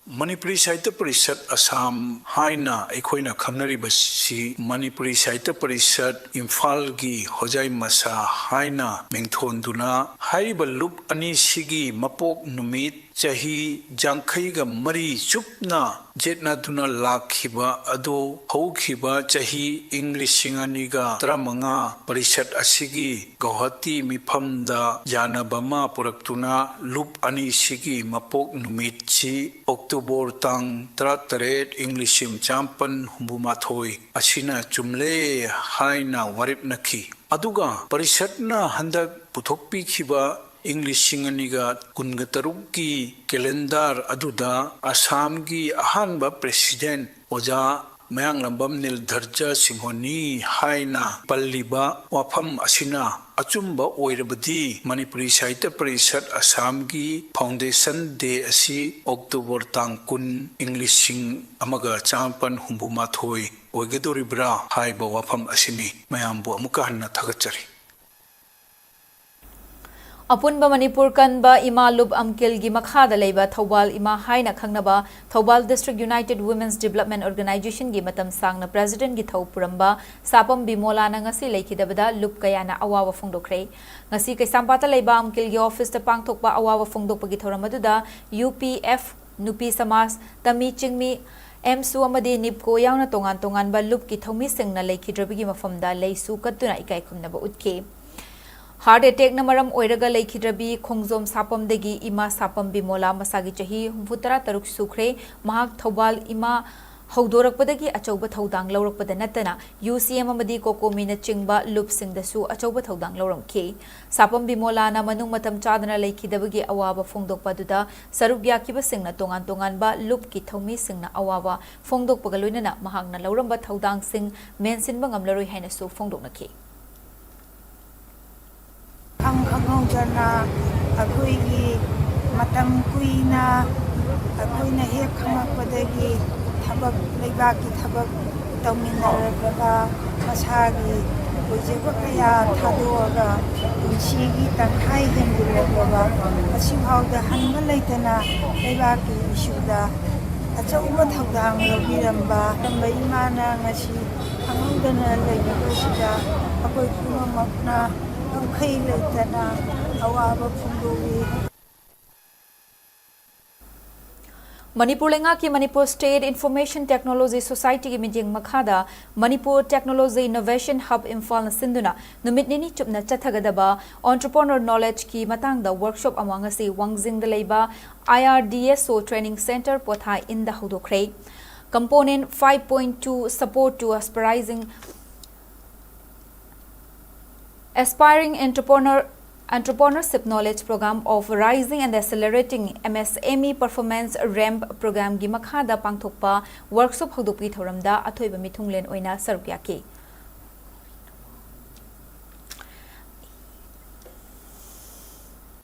ꯃꯅꯤꯄꯨꯔꯤ ꯁꯥꯍꯤꯇ꯭ꯌ ꯄꯔꯤꯁꯠ ꯑꯁꯥꯝ ꯍꯥꯏꯅ ꯑꯩꯈꯣꯏꯅ ꯈꯪꯅꯔꯤꯕꯁꯤ ꯃꯅꯤꯄꯨꯔꯤ ꯁꯥꯍꯤꯇ꯭ꯌ ꯄꯔꯤꯁꯠ ꯏꯝꯐꯥꯜꯒꯤ ꯍꯣꯖꯥꯏ ꯃꯁꯥ ꯍꯥꯏꯅ ꯃꯤꯡꯊꯣꯟꯗꯨꯅ ꯍꯥꯏꯔꯤꯕ ꯂꯨꯞ ꯑꯅꯤꯁꯤꯒꯤ ꯃꯄꯣꯛ ꯅꯨꯃꯤꯠ ꯆꯍꯤ ꯌꯥꯡꯈꯩꯒ ꯃꯔꯤ ꯆꯨꯞꯅ ꯌꯦꯠꯅꯗꯨꯅ ꯂꯥꯛꯈꯤꯕ ꯑꯗꯨ ꯍꯧꯈꯤꯕ ꯆꯍꯤ ꯏꯪ ꯂꯤꯁꯤꯡ ꯑꯅꯤꯒ ꯇꯔꯥꯃꯉꯥ ꯄꯔꯤꯁꯠ ꯑꯁꯤꯒꯤ ꯒꯧꯍꯥꯇꯤ ꯃꯤꯐꯝꯗ ꯌꯥꯅꯕ ꯑꯃ ꯄꯨꯔꯛꯇꯨꯅ ꯂꯨꯞ ꯑꯅꯤꯁꯤꯒꯤ ꯃꯄꯣꯛ ꯅꯨꯃꯤꯠꯁꯤ ꯑꯣꯛꯇꯣꯕꯔ ꯇꯥꯡ ꯇꯔꯥꯇꯔꯦꯠ, ꯏꯪ ꯂꯤꯁꯤꯡ ꯆꯃꯥꯄꯟ ꯍꯨꯝꯐꯨ ꯃꯥꯊꯣꯏ ꯑꯁꯤꯅ ꯆꯨꯝꯂꯦ ꯍꯥꯏꯅ ꯋꯥꯔꯦꯞꯅꯈꯤ꯫ ꯑꯗꯨꯒ ꯄꯔꯤꯁꯠꯅ ꯍꯟꯗꯛ ꯄꯨꯊꯣꯛꯄꯤꯈꯤꯕ ꯏꯪ ꯂꯤꯁꯤꯡ ꯑꯅꯤꯒ ꯀꯨꯟꯒ ꯇꯔꯨꯛꯀꯤ ꯀꯦꯂꯦꯟꯗꯔ ꯑꯗꯨꯗ ꯑꯁꯥꯝꯒꯤ ꯑꯍꯥꯟꯕ ꯄ꯭ꯔꯦꯁꯤꯗꯦꯟꯠ ꯑꯣꯖꯥ ꯃꯌꯥꯡꯂꯝꯕꯝ ꯅꯤꯜꯙꯔꯖ ꯁꯤꯡꯍꯣꯅꯤ ꯍꯥꯏꯅ ꯄꯜꯂꯤꯕ ꯋꯥꯐꯝ ꯑꯁꯤꯅ ꯑꯆꯨꯝꯕ ꯑꯣꯏꯔꯕꯗꯤ, ꯃꯅꯤꯄꯨꯔꯤ ꯁꯥꯍꯤꯇ꯭ꯌ ꯄꯔꯤꯁꯠ ꯑꯁꯥꯝꯒꯤ ꯐꯥꯎꯟꯗꯦꯁꯟ ꯗꯦ ꯑꯁꯤ ꯑꯣꯛꯇꯣꯕꯔ ꯇꯥꯡ ꯀꯨꯟ, ꯏꯪ ꯂꯤꯁꯤꯡ ꯑꯃꯒ ꯆꯥꯃꯥꯄꯟ ꯍꯨꯝꯐꯨ ꯃꯥꯊꯣꯏ ꯑꯣꯏꯒꯗꯧꯔꯤꯕ꯭ꯔꯥ ꯍꯥꯏꯕ ꯋꯥꯐꯝ ꯑꯁꯤꯅꯤ꯫ ꯃꯌꯥꯝꯕꯨ ꯑꯃꯨꯛꯀ ꯍꯟꯅ ꯊꯥꯒꯠꯆꯔꯤ꯫ ꯑꯄꯨꯟꯕ ꯃꯅꯤꯄꯨꯔ ꯀꯟꯕ ꯏꯃꯥ ꯂꯨꯞ ꯑꯝꯀꯤꯜꯒꯤ ꯃꯈꯥꯗ ꯂꯩꯕ ꯊꯧꯕꯥꯜ ꯏꯃꯥ ꯍꯥꯏꯅ ꯈꯪꯅꯕ Thoubal District United Women's Development Organization ꯒꯤ ꯃꯇꯝ ꯁꯥꯡꯅ President ꯒꯤ ꯊꯧ ꯄꯨꯔꯝꯕ ꯁꯥꯄꯝ ꯕꯤꯃꯣꯂꯥꯅ ꯉꯁꯤ ꯂꯩꯈꯤꯗꯕꯗ ꯂꯨꯞ ꯀꯌꯥꯅ ꯑꯋꯥꯕ ꯐꯣꯡꯗꯣꯛꯈ꯭ꯔꯦ꯫ ꯉꯁꯤ ꯀꯩꯁꯥꯝꯄꯥꯠꯇ ꯂꯩꯕ ꯑꯝꯀꯤꯜꯒꯤ office ꯇ ꯄꯥꯡꯊꯣꯛꯄ ꯑꯋꯥꯕ ꯐꯣꯡꯗꯣꯛꯄꯒꯤ ꯊꯧꯔꯝ ꯑꯗꯨꯗ U P F, ꯅꯨꯄꯤ ꯁꯃꯥꯖ, ꯇꯃꯤ ꯆꯤꯡꯃꯤ, ꯑꯦꯝꯁꯨ ꯑꯃꯗꯤ ꯅꯤꯞꯀꯣ ꯌꯥꯎꯅ ꯇꯣꯉꯥꯟ ꯇꯣꯉꯥꯟꯕ ꯂꯨꯞꯀꯤ ꯊꯧꯃꯤꯁꯤꯡꯅ ꯂꯩꯈꯤꯗ꯭ꯔꯕꯒꯤ ꯃꯐꯝꯗ ꯂꯩꯁꯨ ꯀꯠꯇꯨꯅ ꯏꯀꯥꯏ ꯈꯨꯝꯅꯕ ꯎꯠꯈꯤ꯫ Heart attack ꯅ ꯃꯔꯝ ꯑꯣꯏꯔꯒ ꯂꯩꯈꯤꯗ꯭ꯔꯕꯤ ꯈꯣꯡꯖꯣꯝ ꯁꯥꯄꯝꯗꯒꯤ ꯏꯃꯥ ꯁꯥꯄꯝ ꯕꯤꯃꯣꯂꯥ ꯃꯁꯥꯒꯤ ꯆꯍꯤ ꯍꯨꯝꯐꯨꯇꯔꯥ ꯇꯔꯨꯛ ꯁꯨꯈ꯭ꯔꯦ꯫ ꯃꯍꯥꯛ ꯊꯧꯕꯥꯜ ꯏꯃꯥ ꯍꯧꯗꯣꯔꯛꯄꯗꯒꯤ ꯑꯆꯧꯕ ꯊꯧꯗꯥꯡ ꯂꯧꯔꯛꯄꯗ ꯅꯠꯇꯅ, U C M ꯑꯃꯗꯤ ꯀꯣꯀꯣꯃꯤꯅꯆꯤꯡꯕ ꯂꯨꯞꯁꯤꯡꯗꯁꯨ ꯑꯆꯧꯕ ꯊꯧꯗꯥꯡ ꯂꯧꯔꯝꯈꯤ꯫ ꯁꯥꯄꯝ ꯕꯤꯃꯣꯂꯥꯅ ꯃꯅꯨꯡ ꯃꯇꯝ ꯆꯥꯗꯅ ꯂꯩꯈꯤꯗꯕꯒꯤ ꯑꯋꯥꯕ ꯐꯣꯡꯗꯣꯛꯄ ꯑꯗꯨꯗ ꯁꯔꯨꯛ ꯌꯥꯈꯤꯕꯁꯤꯡꯅ ꯇꯣꯉꯥꯟ ꯇꯣꯉꯥꯟꯕ ꯂꯨꯞꯀꯤ ꯊꯧꯃꯤꯁꯤꯡꯅ ꯑꯋꯥꯕ ꯐꯣꯡꯗꯣꯛꯄꯒ ꯂꯣꯏꯅꯅ ꯃꯍꯥꯛꯅ ꯂꯧꯔꯝꯕ ꯊꯧꯗꯥꯡꯁꯤꯡ ꯃꯦꯟꯁꯤꯟꯕ ꯉꯝꯂꯔꯣꯏ ꯍꯥꯏꯅꯁꯨ ꯐꯣꯡꯗꯣꯛꯅꯈꯤ꯫ ꯈꯪ ꯈꯪꯍꯧꯗꯅ ꯑꯩꯈꯣꯏꯒꯤ ꯃꯇꯝ ꯀꯨꯏꯅ ꯑꯩꯈꯣꯏꯅ ꯍꯦꯛ ꯈꯪꯉꯛꯄꯗꯒꯤ ꯊꯕꯛ, ꯂꯩꯕꯥꯛꯀꯤ ꯊꯕꯛ ꯇꯧꯃꯤꯟꯅꯔꯛꯂꯕ, ꯃꯁꯥꯒꯤ ꯑꯣꯏꯖꯕ ꯀꯌꯥ ꯊꯥꯗꯣꯛꯑꯒ ꯄꯨꯟꯁꯤꯒꯤ ꯇꯪꯈꯥꯏ ꯍꯦꯟꯖꯤꯜꯂꯛꯂꯕ, ꯉꯁꯤꯐꯥꯎꯗ ꯍꯟꯕ ꯂꯩꯇꯅ ꯂꯩꯕꯥꯛꯀꯤ ꯏꯁꯨꯗ ꯑꯆꯧꯕ ꯊꯧꯗꯥꯡ ꯂꯧꯕꯤꯔꯝꯕ, ꯇꯝꯕ ꯏꯃꯥꯅ ꯉꯁꯤ ꯈꯪꯍꯧꯗꯅ ꯂꯩꯈꯤꯕꯁꯤꯗ ꯑꯩꯈꯣꯏ ꯄꯨꯝꯅꯃꯛꯅ ꯉꯝꯈꯩ ꯂꯩꯇꯅ ꯑꯋꯥꯕ ꯐꯣꯡꯗꯣꯛꯏ꯫ ꯃꯅꯤꯄꯨꯔ ꯂꯩꯉꯥꯛꯀꯤ Manipur State Information Technology Society ꯒꯤ ꯃꯤꯠꯌꯦꯡ ꯃꯈꯥꯗ Manipur Technology Innovation Hub ꯏꯝꯐꯥꯜꯅ ꯁꯤꯟꯗꯨꯅ ꯅꯨꯃꯤꯠ ꯅꯤꯅꯤ ꯆꯨꯞꯅ ꯆꯠꯊꯒꯗꯕ Entrepreneur Knowledge ꯀꯤ ꯃꯇꯥꯡꯗ workshop ꯑꯃ ꯉꯁꯤ ꯋꯥꯡꯖꯤꯡꯗ ꯂꯩꯕ I R D S O Training Centre ꯄꯣꯊꯥ ꯏꯟꯗ ꯍꯧꯗꯣꯛꯈ꯭ꯔꯦ꯫ Component five point two, Support to Aspiring Aspiring Entrepreneur Entrepreneurship Knowledge Program of Rising and Accelerating M S M E Performance, ramp, ꯄ꯭ꯔꯣꯒ꯭ꯔꯥꯝꯒꯤ ꯃꯈꯥꯗ ꯄꯥꯡꯊꯣꯛꯄ workshop ꯍꯧꯗꯣꯛꯄꯒꯤ ꯊꯧꯔꯝꯗ ꯑꯊꯣꯏꯕ ꯃꯤꯊꯨꯡꯂꯦꯟ ꯑꯣꯏꯅ ꯁꯔꯨꯛ ꯌꯥꯈꯤ꯫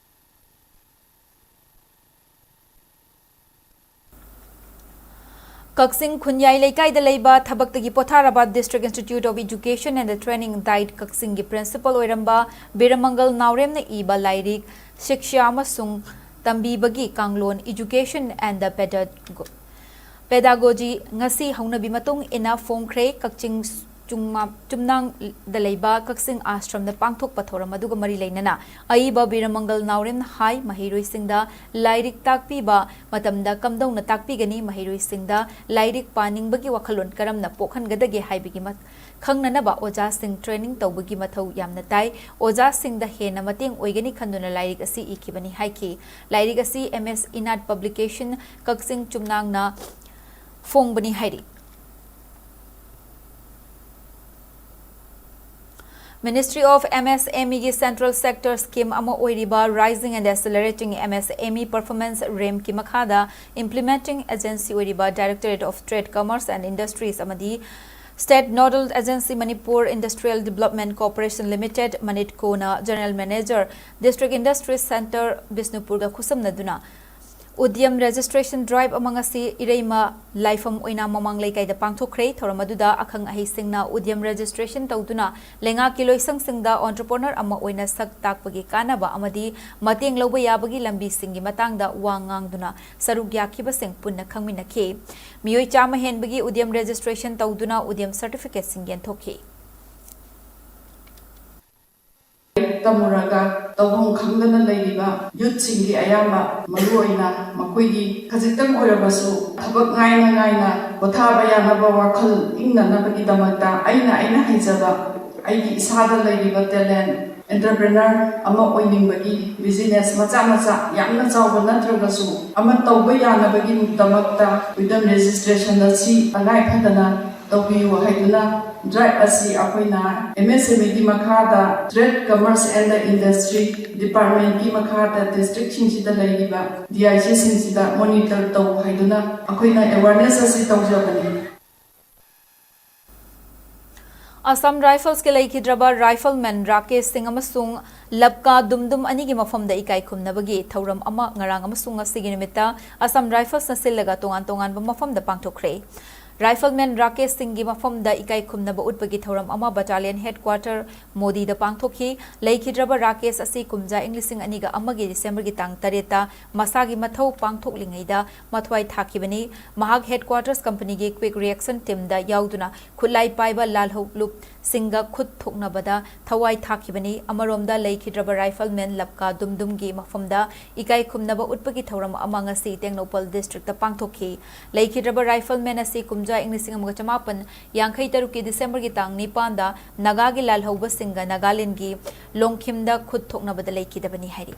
ꯀꯛꯆꯤꯡ ꯈꯨꯟꯌꯥꯏ ꯂꯩꯀꯥꯏꯗ ꯂꯩꯕ ꯊꯕꯛꯇꯒꯤ ꯄꯣꯊꯥꯔꯕ District Institute of Education and Training, diet, ꯀꯛꯆꯤꯡꯒꯤ ꯄ꯭ꯔꯤꯟꯁꯤꯄꯥꯜ ꯑꯣꯏꯔꯝꯕ ꯕꯤꯔꯃꯪꯒꯜ ꯅꯥꯎꯔꯦꯝꯅ ꯏꯕ ꯂꯥꯏꯔꯤꯛ ꯁꯤꯛꯁꯥ ꯑꯃꯁꯨꯡ ꯇꯝꯕꯤꯕꯒꯤ ꯀꯥꯡꯂꯣꯟ, Education and the Pedago-, Pedagogy, ꯉꯁꯤ ꯍꯧꯅꯕꯤ ꯃꯇꯨꯡ ꯏꯟꯅ ꯐꯣꯡꯈ꯭ꯔꯦ꯫ ꯀꯛꯆꯤꯡ ꯆꯨꯝꯃ-, ꯆꯨꯝꯅꯥꯡꯗ ꯂꯩꯕ ꯀꯛꯆꯤꯡ ꯑꯥꯁ꯭ꯔꯝꯗ ꯄꯥꯡꯊꯣꯛꯄ ꯊꯧꯔꯝ ꯑꯗꯨꯒ ꯃꯔꯤ ꯂꯩꯅꯅ ꯑꯏꯕ ꯕꯤꯔꯃꯪꯒꯜ ꯅꯥꯎꯔꯦꯝꯅ ꯍꯥꯏ, ꯃꯍꯩꯔꯣꯏꯁꯤꯡꯗ ꯂꯥꯏꯔꯤꯛ ꯇꯥꯛꯄꯤꯕ ꯃꯇꯝꯗ ꯀꯝꯗꯧꯅ ꯇꯥꯛꯄꯤꯒꯅꯤ, ꯃꯍꯩꯔꯣꯏꯁꯤꯡꯗ ꯂꯥꯏꯔꯤꯛ ꯄꯥꯅꯤꯡꯕꯒꯤ ꯋꯥꯈꯜꯂꯣꯟ ꯀꯔꯝꯅ ꯄꯣꯛꯍꯟꯒꯗꯒꯦ ꯍꯥꯏꯕꯒꯤ ꯃ-, ꯈꯪꯅꯅꯕ ꯑꯣꯖꯥꯁꯤꯡ ꯇ꯭ꯔꯦꯅꯤꯡ ꯇꯧꯕꯒꯤ ꯃꯊꯧ ꯌꯥꯝꯅ ꯇꯥꯏ꯫ ꯑꯣꯖꯥꯁꯤꯡꯗ ꯍꯦꯟꯅ ꯃꯇꯦꯡ ꯑꯣꯏꯒꯅꯤ ꯈꯟꯗꯨꯅ ꯂꯥꯏꯔꯤꯛ ꯑꯁꯤ ꯏꯈꯤꯕꯅꯤ ꯍꯥꯏꯈꯤ꯫ ꯂꯥꯏꯔꯤꯛ ꯑꯁꯤ M S Inat Publication, ꯀꯛꯆꯤꯡ ꯆꯨꯝꯅꯥꯡꯅ ꯐꯣꯡꯕꯅꯤ ꯍꯥꯏꯔꯤ꯫ Ministry of M S M E ꯒꯤ Central Sector Scheme ꯑꯃ ꯑꯣꯏꯔꯤꯕ Rising and Accelerating M S M E Performance, ꯔꯦꯝꯞꯀꯤ ꯃꯈꯥꯗ implementing agency ꯑꯣꯏꯔꯤꯕ Directorate of Trade, Commerce and Industries ꯑꯃꯗꯤ State Nodal Agency Manipur Industrial Development Corporation Limited, ꯃꯅꯤꯠꯀꯣꯅ General Manager, District Industries Centre, ꯕꯤꯁꯅꯨꯄꯨꯔꯒ ꯈꯨꯠꯁꯝꯅꯗꯨꯅ ꯎꯗ꯭ꯌꯝ registration drive ꯑꯃ ꯉꯁꯤ ꯏꯔꯩꯃ ꯂꯥꯏꯐꯝ ꯑꯣꯏꯅ ꯃꯃꯥꯡ ꯂꯩꯀꯥꯏꯗ ꯄꯥꯡꯊꯣꯛꯈ꯭ꯔꯦ꯫ ꯊꯧꯔꯝ ꯑꯗꯨꯗ ꯑꯈꯪ ꯑꯍꯩꯁꯤꯡꯅ ꯎꯗ꯭ꯌꯝ registration ꯇꯧꯗꯨꯅ ꯂꯩꯉꯥꯛꯀꯤ ꯂꯣꯏꯁꯪꯁꯤꯡꯗ entrepreneur ꯑꯃ ꯑꯣꯏꯅ ꯁꯛ ꯇꯥꯛꯄꯒꯤ ꯀꯥꯟꯅꯕ ꯑꯃꯗꯤ ꯃꯇꯦꯡ ꯂꯧꯕ ꯌꯥꯕꯒꯤ ꯂꯝꯕꯤꯁꯤꯡꯒꯤ ꯃꯇꯥꯡꯗ ꯋꯥ ꯉꯥꯡꯗꯨꯅ ꯁꯔꯨꯛ ꯌꯥꯈꯤꯕꯁꯤꯡ ꯄꯨꯟꯅ ꯈꯪꯃꯤꯟꯅꯈꯤ꯫ ꯃꯤꯑꯣꯏ ꯆꯥꯝꯃ ꯍꯦꯟꯕꯒꯤ ꯎꯗ꯭ꯌꯝ registration ꯇꯧꯗꯨꯅ ꯎꯗ꯭ꯌꯝ certificate ꯁꯤꯡ ꯌꯦꯟꯊꯣꯛꯈꯤ꯫ ꯇꯝꯃꯨꯔꯒ ꯇꯧꯐꯝ ꯈꯪꯗꯅ ꯂꯩꯔꯤꯕ youth ꯁꯤꯡꯒꯤ ꯑꯌꯥꯝꯕ, ꯃꯔꯨꯑꯣꯏꯅ ꯃꯈꯣꯏꯒꯤ ꯈꯖꯤꯛꯇꯪ ꯑꯣꯏꯔꯕꯁꯨ ꯊꯕꯛ ꯉꯥꯏꯅ ꯉꯥꯏꯅ ꯄꯣꯊꯥꯕ ꯌꯥꯅꯕ ꯋꯥꯈꯜ ꯏꯪꯅꯅꯕꯒꯤꯗꯃꯛꯇ ꯑꯩꯅ, ꯑꯩꯅ ꯍꯩꯖꯕ, ꯑꯩꯒꯤ ꯏꯁꯥꯗ ꯂꯩꯔꯤꯕ talent, entrepreneur ꯑꯃ ꯑꯣꯏꯅꯤꯡꯕꯒꯤ business ꯃꯆꯥ ꯃꯆꯥ, ꯌꯥꯝꯅ ꯆꯥꯎꯕ ꯅꯠꯇ꯭ꯔꯒꯁꯨ, ꯑꯃ ꯇꯧꯕ ꯌꯥꯅꯕꯒꯤꯗꯃꯛꯇ ꯎꯗ꯭ꯌꯝ registration ꯑꯁꯤ ꯇꯉꯥꯏ ꯐꯗꯅ ꯇꯧꯕꯤꯌꯨ ꯍꯥꯏꯗꯨꯅ drive ꯑꯁꯤ ꯑꯩꯈꯣꯏꯅ M S M Eꯒꯤ ꯃꯈꯥꯗ Trade, Commerce and Industry Departmentꯀꯤ ꯃꯈꯥꯗ districtꯁꯤꯡꯁꯤꯗ ꯂꯩꯔꯤꯕ D I Gꯁꯤꯡꯁꯤꯗ monitor ꯇꯧ ꯍꯥꯏꯗꯨꯅ ꯑꯩꯈꯣꯏꯅ awareness ꯑꯁꯤ ꯇꯧꯖꯕꯅꯤ꯫ ꯑꯁꯥꯝ ꯔꯥꯏꯐꯜꯁꯀꯤ ꯂꯩꯈꯤꯗ꯭ꯔꯕ rifleman ꯔꯥꯀꯦꯁ ꯁꯤꯡ ꯑꯃꯁꯨꯡ ꯂꯞꯀꯥ ꯗꯨꯝꯗꯨꯝ ꯑꯅꯤꯒꯤ ꯃꯐꯝꯗ ꯏꯀꯥꯏ ꯈꯨꯝꯅꯕꯒꯤ ꯊꯧꯔꯝ ꯑꯃ ꯉꯔꯥꯡ ꯑꯃꯁꯨꯡ ꯉꯁꯤꯒꯤ ꯅꯨꯃꯤꯠꯇ ꯑꯁꯥꯝ ꯔꯥꯏꯐꯜꯁꯅ ꯁꯤꯜꯂꯒ ꯇꯣꯉꯥꯟ ꯇꯣꯉꯥꯟꯕ ꯃꯐꯝꯗ ꯄꯥꯡꯊꯣꯛꯈ꯭ꯔꯦ꯫ Rifleman ꯔꯥꯀꯦꯁ ꯁꯤꯡꯒꯤ ꯃꯐꯝꯗ ꯏꯀꯥꯏ ꯈꯨꯝꯅꯕ ꯎꯠꯄꯒꯤ ꯊꯧꯔꯝ ꯑꯃ battalion headquarter ꯃꯣꯗꯤꯗ ꯄꯥꯡꯊꯣꯛꯈꯤ꯫ ꯂꯩꯈꯤꯗ꯭ꯔꯕ ꯔꯥꯀꯦꯁ ꯑꯁꯤ ꯀꯨꯝꯖꯥ ꯏꯪ ꯂꯤꯁꯤꯡ ꯑꯅꯤꯒ ꯑꯃꯒꯤ Decemberꯒꯤ ꯇꯥꯡ ꯇꯔꯦꯠꯇ ꯃꯁꯥꯒꯤ ꯃꯊꯧ ꯄꯥꯡꯊꯣꯛꯂꯤꯉꯩꯗ ꯃꯊ꯭ꯋꯥꯏ ꯊꯥꯈꯤꯕꯅꯤ꯫ ꯃꯍꯥꯛ headquarters companyꯒꯤ quick reaction teamꯗ ꯌꯥꯎꯗꯨꯅ ꯈꯨꯠꯂꯥꯏ ꯄꯥꯏꯕ ꯂꯥꯜꯍꯧꯂꯨꯞꯁꯤꯡꯒ ꯈꯨꯠ ꯊꯣꯛꯅꯕꯗ ꯊꯋꯥꯏ ꯊꯥꯈꯤꯕꯅꯤ꯫ ꯑꯃꯔꯣꯝꯗ ꯂꯩꯈꯤꯗ꯭ꯔꯕ rifleman ꯂꯞꯀꯥ ꯗꯨꯝꯗꯨꯝꯒꯤ ꯃꯐꯝꯗ ꯏꯀꯥꯏ ꯈꯨꯝꯅꯕ ꯎꯠꯄꯒꯤ ꯊꯧꯔꯝ ꯑꯃ ꯉꯁꯤ ꯇꯦꯡꯅꯧꯄꯜ districtꯇ ꯄꯥꯡꯊꯣꯛꯈꯤ꯫ ꯂꯩꯈꯤꯗ꯭ꯔꯕ rifleman ꯑꯁꯤ ꯀꯨꯝꯖꯥ ꯏꯪ ꯂꯤꯁꯤꯡ ꯑꯃꯒ ꯆꯃꯥꯄꯟ ꯌꯥꯡꯈꯩ ꯇꯔꯨꯛꯀꯤ Decemberꯒꯤ ꯇꯥꯡ ꯅꯤꯄꯥꯟꯗ ꯅꯥꯒꯥꯒꯤ ꯂꯥꯜꯍꯧꯕꯁꯤꯡꯒ ꯅꯥꯒꯥꯂꯦꯟꯗꯒꯤ ꯂꯣꯡꯈꯤꯝꯗ ꯈꯨꯠ ꯊꯣꯛꯅꯕꯗ ꯂꯩꯈꯤꯗꯕꯅꯤ ꯍꯥꯏꯔꯤ꯫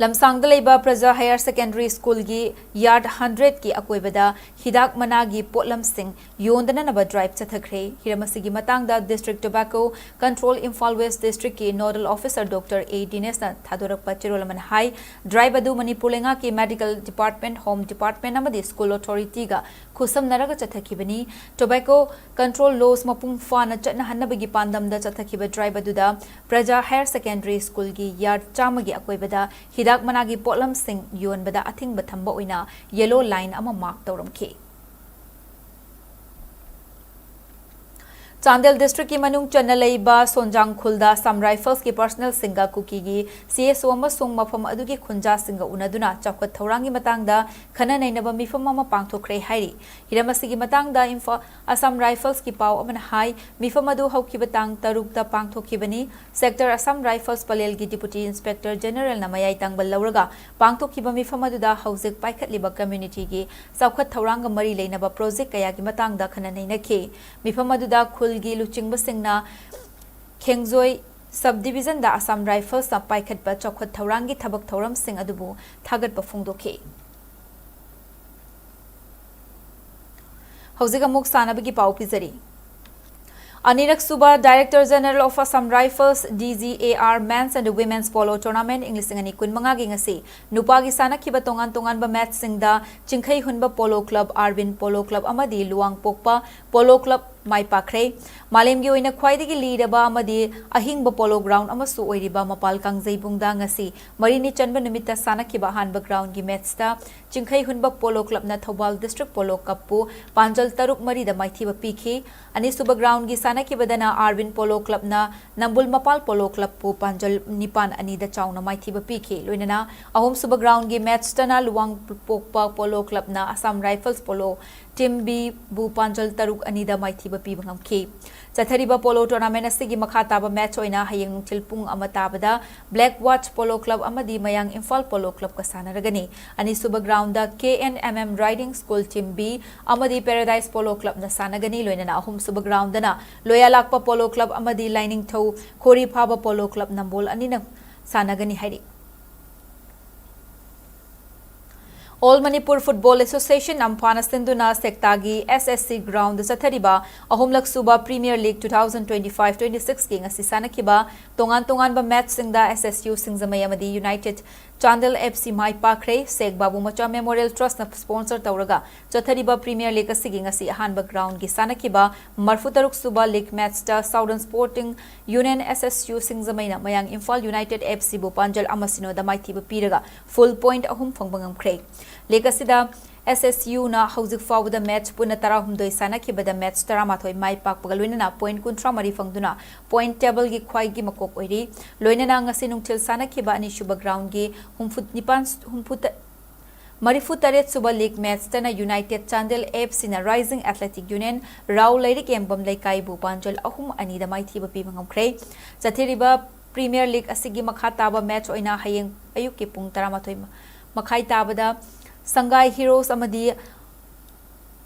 ꯂꯝꯁꯥꯡꯗ ꯂꯩꯕ ꯄ꯭ꯔꯖꯥ higher secondary schoolꯒꯤ yard hundredꯀꯤ ꯑꯀꯣꯏꯕꯗ ꯍꯤꯗꯥꯛ ꯃꯅꯥꯒꯤ ꯄꯣꯠꯂꯝꯁꯤꯡ ꯌꯣꯟꯗꯅꯅꯕ drive ꯆꯠꯊꯈ꯭ꯔꯦ꯫ ꯍꯤꯔꯝ ꯑꯁꯤꯒꯤ ꯃꯇꯥꯡꯗ District Tobacco Control Imphal West Districtꯀꯤ nodal officer Doctor A ꯗꯤꯅꯦꯁꯅ ꯊꯥꯗꯣꯔꯛꯄ ꯆꯦꯔꯣꯜ ꯑꯃꯅ ꯍꯥꯏ, drive ꯑꯗꯨ ꯃꯅꯤꯄꯨꯔ ꯂꯩꯉꯥꯛꯀꯤ Medical Department, Home Department ꯑꯃꯗꯤ School Authorityꯒ ꯈꯨꯠꯁꯝꯅꯔꯒ ꯆꯠꯊꯈꯤꯕꯅꯤ꯫ Tobacco Control Laws ꯃꯄꯨꯡ ꯐꯥꯅ ꯆꯠꯅꯍꯟꯅꯕꯒꯤ ꯄꯥꯟꯗꯝꯗ ꯆꯠꯊꯈꯤꯕ drive ꯑꯗꯨꯗ ꯄ꯭ꯔꯖꯥ higher secondary schoolꯒꯤ yard ꯆꯥꯝꯃꯒꯤ ꯑꯀꯣꯏꯕꯗ ꯍꯤꯗꯥꯛ ꯃꯅꯥꯒꯤ ꯄꯣꯠꯂꯝꯁꯤꯡ ꯌꯣꯟꯕꯗ ꯑꯊꯤꯡꯕ ꯊꯝꯕ ꯑꯣꯏꯅ yellow line ꯑꯃ mark ꯇꯧꯔꯝꯈꯤ꯫ ꯆꯥꯟꯗꯦꯜ districtꯀꯤ ꯃꯅꯨꯡ ꯆꯟꯅ ꯂꯩꯕ ꯁꯣꯟꯖꯥꯡ ꯈꯨꯜꯗ Assam Riflesꯀꯤ personnelꯁꯤꯡꯒ ꯀꯨꯀꯤꯒꯤ CSO ꯑꯃꯁꯨꯡ ꯃꯐꯝ ꯑꯗꯨꯒꯤ ꯈꯨꯟꯖꯥꯁꯤꯡꯒ ꯎꯅꯗꯨꯅ ꯆꯥꯎꯈꯠ ꯊꯧꯔꯥꯡꯒꯤ ꯃꯇꯥꯡꯗ ꯈꯟꯅ ꯅꯩꯅꯕ ꯃꯤꯐꯝ ꯑꯃ ꯄꯥꯡꯊꯣꯛꯈ꯭ꯔꯦ ꯍꯥꯏꯔꯤ꯫ ꯍꯤꯔꯝ ꯑꯁꯤꯒꯤ ꯃꯇꯥꯡꯗ ꯏꯝꯐꯥꯜ, Assam Riflesꯀꯤ ꯄꯥꯎ ꯑꯃꯅ ꯍꯥꯏ, ꯃꯤꯐꯝ ꯑꯗꯨ ꯍꯧꯈꯤꯕ ꯇꯥꯡ ꯇꯔꯨꯛꯇ ꯄꯥꯡꯊꯣꯛꯈꯤꯕꯅꯤ꯫ Sector Assam Rifles ꯄꯂꯦꯜꯒꯤ Deputy Inspector Generalꯅ ꯃꯌꯥꯏ ꯇꯥꯡꯕ ꯂꯧꯔꯒ ꯄꯥꯡꯊꯣꯛꯈꯤꯕ ꯃꯤꯐꯝ ꯑꯗꯨꯗ ꯍꯧꯖꯤꯛ ꯄꯥꯏꯈꯠꯂꯤꯕ communityꯒꯤ ꯆꯥꯎꯈꯠ ꯊꯧꯔꯥꯡꯒ ꯃꯔꯤ ꯂꯩꯅꯕ project ꯀꯌꯥꯒꯤ ꯃꯇꯥꯡꯗ ꯈꯟꯅ ꯅꯩꯅꯈꯤ꯫ ꯃꯤꯐꯝ ꯑꯗꯨꯗ ꯈꯨꯜꯒꯤ ꯂꯨꯆꯤꯡꯕꯁꯤꯡꯅ ꯈꯦꯡꯖꯣꯏ subdivisionꯗ Assam Riflesꯅ ꯄꯥꯏꯈꯠꯄ ꯆꯥꯎꯈꯠ ꯊꯧꯔꯥꯡꯒꯤ ꯊꯕꯛ ꯊꯧꯔꯝꯁꯤꯡ ꯑꯗꯨꯕꯨ ꯊꯥꯒꯠꯄ ꯐꯣꯡꯗꯣꯛꯈꯤ꯫ ꯍꯧꯖꯤꯛ ꯑꯃꯨꯛ ꯁꯥꯟꯅꯕꯒꯤ ꯄꯥꯎ ꯄꯤꯖꯔꯤ꯫ ꯑꯅꯤꯔꯛ ꯁꯨꯕ Director General of Assam Rifles, D G A R Men's and Women's Polo Tournament ꯏꯪ ꯂꯤꯁꯤꯡ ꯑꯅꯤ ꯀꯨꯟꯃꯉꯥꯒꯤ ꯉꯁꯤ ꯅꯨꯄꯥꯒꯤ ꯁꯥꯟꯅꯈꯤꯕ ꯇꯣꯉꯥꯟ ꯇꯣꯉꯥꯟꯕ ꯃꯦꯠꯆꯁꯤꯡꯗ ꯆꯤꯡꯈꯩ ꯍꯨꯟꯕ ꯄꯣꯂꯣ ꯀ꯭ꯂꯕ, ꯑꯥꯔꯕꯤꯟ ꯄꯣꯂꯣ ꯀ꯭ꯂꯕ ꯑꯃꯗꯤ ꯂꯨꯋꯥꯡꯄꯣꯛꯄ ꯄꯣꯂꯣ ꯀ꯭ꯂꯕ ꯃꯥꯏ ꯄꯥꯛꯈ꯭ꯔꯦ꯫ ꯃꯥꯂꯦꯝꯒꯤ ꯑꯣꯏꯅ ꯈ꯭ꯋꯥꯏꯗꯒꯤ ꯂꯤꯔꯕ ꯑꯃꯗꯤ ꯑꯍꯤꯡꯕ ꯄꯣꯂꯣ ꯒ꯭ꯔꯥꯎꯟ ꯑꯃꯁꯨ ꯑꯣꯏꯔꯤꯕ ꯃꯄꯥꯜ ꯀꯥꯡꯖꯩꯕꯨꯡꯗ ꯉꯁꯤ ꯃꯔꯤꯅꯤ ꯆꯟꯕ ꯅꯨꯃꯤꯠꯇ ꯁꯥꯟꯅꯈꯤꯕ ꯑꯍꯥꯟꯕ ꯒ꯭ꯔꯥꯎꯟꯒꯤ ꯃꯦꯠꯆꯇ ꯆꯤꯡꯈꯩ ꯍꯨꯟꯕ ꯄꯣꯂꯣ ꯀ꯭ꯂꯕꯅ ꯊꯧꯕꯥꯜ ꯗꯤꯁꯇ꯭ꯔꯤꯛ ꯄꯣꯂꯣ ꯀ꯭ꯂꯕꯄꯨ ꯄꯥꯟꯖꯜ ꯇꯔꯨꯛ ꯃꯔꯤꯗ ꯃꯥꯏꯊꯤꯕ ꯄꯤꯈꯤ꯫ ꯑꯅꯤꯁꯨꯕ ꯒ꯭ꯔꯥꯎꯟꯒꯤ ꯁꯥꯟꯅꯈꯤꯕꯗꯅ ꯑꯥꯔꯕꯤꯟ ꯄꯣꯂꯣ ꯀ꯭ꯂꯕꯅ ꯅꯝꯕꯨꯜ ꯃꯄꯥꯜ ꯄꯣꯂꯣ ꯀ꯭ꯂꯕꯄꯨ ꯄꯥꯟꯖꯜ ꯅꯤꯄꯥꯟ ꯑꯅꯤꯗ ꯆꯥꯎꯅ ꯃꯥꯏꯊꯤꯕ ꯄꯤꯈꯤ꯫ ꯂꯣꯏꯅꯅ ꯑꯍꯨꯝꯁꯨꯕ ꯒ꯭ꯔꯥꯎꯟꯒꯤ ꯃꯦꯠꯆꯇꯅ ꯂꯨꯋꯥꯡꯄꯣꯛꯄ ꯄꯣꯂꯣ ꯀ꯭ꯂꯕꯅ ꯑꯁꯥꯝ ꯔꯥꯏꯐꯜꯁ ꯄꯣꯂꯣ ꯇꯤꯝ ꯕꯤꯕꯨ ꯄꯥꯟꯖꯜ ꯇꯔꯨꯛ ꯑꯅꯤꯗ ꯃꯥꯏꯊꯤꯕ ꯄꯤꯕ ꯉꯝꯈꯤ꯫ ꯆꯠꯊꯔꯤꯕ ꯄꯣꯂꯣ ꯇꯣꯔꯅꯥꯃꯦꯟꯠ ꯑꯁꯤꯒꯤ ꯃꯈꯥ ꯇꯥꯕ ꯃꯦꯠꯆ ꯑꯣꯏꯅ ꯍꯌꯦꯡ ꯅꯨꯡꯊꯤꯜ ꯄꯨꯡ ꯑꯃ ꯇꯥꯕꯗ ꯕ꯭ꯂꯦꯛ ꯋꯥꯆ ꯄꯣꯂꯣ ꯀ꯭ꯂꯕ ꯑꯃꯗꯤ ꯃꯌꯥꯡ ꯏꯝꯐꯥꯜ ꯄꯣꯂꯣ ꯀ꯭ꯂꯕꯀ ꯁꯥꯟꯅꯔꯒꯅꯤ꯫ ꯑꯅꯤꯁꯨꯕ ground K N M M riding school team B ꯑꯃꯗꯤ ꯄꯦꯔꯥꯗꯥꯏꯁ ꯄꯣꯂꯣ ꯀ꯭ꯂꯕꯅ ꯁꯥꯟꯅꯒꯅꯤ꯫ ꯂꯣꯏꯅꯅ ꯑꯍꯨꯝꯁꯨꯕ ꯒ꯭ꯔꯥꯎꯟꯗꯅ ꯂꯣꯌꯥꯂꯥꯛꯄ ꯄꯣꯂꯣ ꯀ꯭ꯂꯕ ꯑꯃꯗꯤ ꯂꯥꯏꯅꯤꯡꯊꯧ ꯈꯣꯔꯤ ꯐꯥꯕ ꯄꯣꯂꯣ ꯀ꯭ꯂꯕ ꯅꯝꯕꯣꯜ ꯑꯅꯤꯅ ꯁꯥꯟꯅꯒꯅꯤ ꯍꯥꯏꯔꯤ꯫ All Manipur Football Association ꯑꯝꯐꯥꯅ ꯁꯤꯟꯗꯨꯅ ꯁꯦꯛꯇꯥꯒꯤ ꯑꯦꯁ ꯑꯦꯁ ꯁꯤ ꯒ꯭ꯔꯥꯎꯟꯗ ꯆꯠꯊꯔꯤꯕ ꯑꯍꯨꯝꯂꯛ ꯁꯨꯕ premier league two thousand twenty five twenty six ꯀꯤ ꯉꯁꯤ ꯁꯥꯟꯅꯈꯤꯕ ꯇꯣꯉꯥꯟ ꯇꯣꯉꯥꯟꯕ ꯃꯦꯠꯆꯁꯤꯡꯗ ꯑꯦꯁ ꯑꯦꯁ ꯌꯨ ꯁꯤꯡꯖꯃꯩ ꯑꯃꯗꯤ ꯌꯨꯅꯥꯏꯇꯦꯗ ꯆꯥꯟꯗꯦꯜ ꯑꯦꯐ ꯁꯤ ꯃꯥꯏ ꯄꯥꯛꯈ꯭ꯔꯦ꯫ ꯁꯦꯛ ꯕꯥꯕꯨ ꯃꯆꯥ ꯃꯦꯃꯣꯔꯤꯌꯦꯜ ꯇ꯭ꯔꯁꯅ ꯁ꯭ꯄꯣꯟꯁꯔ ꯇꯧꯔꯒ ꯆꯠꯊꯔꯤꯕ ꯄ꯭ꯔꯤꯃꯤꯌꯔ ꯂꯤꯒ ꯑꯁꯤꯒꯤ ꯉꯁꯤ ꯑꯍꯥꯟꯕ ꯒ꯭ꯔꯥꯎꯟꯒꯤ ꯁꯥꯟꯅꯈꯤꯕ ꯃꯔꯐꯨ ꯇꯔꯨꯛ ꯁꯨꯕ ꯂꯤꯒ ꯃꯦꯠꯆꯇ ꯁꯥꯎꯗꯔꯟ ꯁ꯭ꯄꯣꯔꯇꯤꯡ ꯌꯨꯅꯤꯌꯟ ꯑꯦꯁ ꯑꯦꯁ ꯌꯨ ꯁꯤꯡꯖꯃꯩꯅ ꯃꯌꯥꯡ ꯏꯝꯐꯥꯜ ꯌꯨꯅꯥꯏꯇꯦꯗ ꯑꯦꯐ ꯁꯤꯕꯨ ꯄꯥꯟꯖꯜ ꯑꯃ ꯁꯤꯅꯣꯗ ꯃꯥꯏꯊꯤꯕ ꯄꯤꯔꯒ ꯐꯨꯜ ꯄꯣꯏꯟꯠ ꯑꯍꯨꯝ ꯐꯪꯕ ꯉꯝꯈ꯭ꯔꯦ꯫ ꯂꯤꯒ ꯑꯁꯤꯗ ꯑꯦꯁ ꯑꯦꯁ ꯌꯨꯅ ꯍꯧꯖꯤꯛ ꯐꯥꯎꯕꯗ ꯃꯦꯠꯆ ꯄꯨꯟꯅ ꯇꯔꯥꯍꯨꯝꯗꯣꯏ ꯁꯥꯟꯅꯈꯤꯕꯗ ꯃꯦꯠꯆ ꯇꯔꯥꯃꯥꯊꯣꯏ ꯃꯥꯏ ꯄꯥꯛꯄꯒ ꯂꯣꯏꯅꯅ ꯄꯣꯏꯟꯠ ꯀꯨꯟꯊ꯭ꯔꯥ ꯃꯔꯤ ꯐꯪꯗꯨꯅ ꯄꯣꯏꯟꯠ ꯇꯦꯕꯜꯒꯤ ꯈ꯭ꯋꯥꯏꯒꯤ ꯃꯀꯣꯛ ꯑꯣꯏꯔꯤ꯫ ꯂꯣꯏꯅꯅ ꯉꯁꯤ ꯅꯨꯡꯊꯤꯜ ꯁꯥꯟꯅꯈꯤꯕ ꯑꯅꯤꯁꯨꯕ ꯒ꯭ꯔꯥꯎꯟꯒꯤ ꯍꯨꯝꯐꯨ ꯅꯤꯄꯥꯟ, ꯍꯨꯝꯐꯨ, ꯃꯔꯤꯐꯨ ꯇꯔꯦꯠ ꯁꯨꯕ ꯂꯤꯒ ꯃꯦꯠꯆꯇꯅ ꯌꯨꯅꯥꯏꯇꯦꯗ ꯆꯥꯟꯗꯦꯜ ꯑꯦꯐ ꯁꯤꯅ ꯔꯥꯏꯖꯤꯡ ꯑꯦꯊꯂꯦꯇꯤꯛ ꯌꯨꯅꯤꯌꯟ ꯔꯥꯎ ꯂꯩꯔꯤꯛ ꯌꯦꯡꯕꯝ ꯂꯩꯀꯥꯏꯕꯨ ꯄꯥꯟꯖꯜ ꯑꯍꯨꯝ ꯑꯅꯤꯗ ꯃꯥꯏꯊꯤꯕ ꯄꯤꯕ ꯉꯝꯈ꯭ꯔꯦ꯫ ꯆꯠꯊꯔꯤꯕ ꯄ꯭ꯔꯤꯃꯤꯌꯔ ꯂꯤꯒ ꯑꯁꯤꯒꯤ ꯃꯈꯥ ꯇꯥꯕ ꯃꯦꯠꯆ ꯑꯣꯏꯅ ꯍꯌꯦꯡ ꯑꯌꯨꯛꯀꯤ ꯄꯨꯡ ꯇꯔꯥꯃꯥꯊꯣꯏ ꯃꯈꯥꯏ ꯇꯥꯕꯗ ꯁꯪꯒꯥꯏ ꯍꯤꯔꯣꯁ ꯑꯃꯗꯤ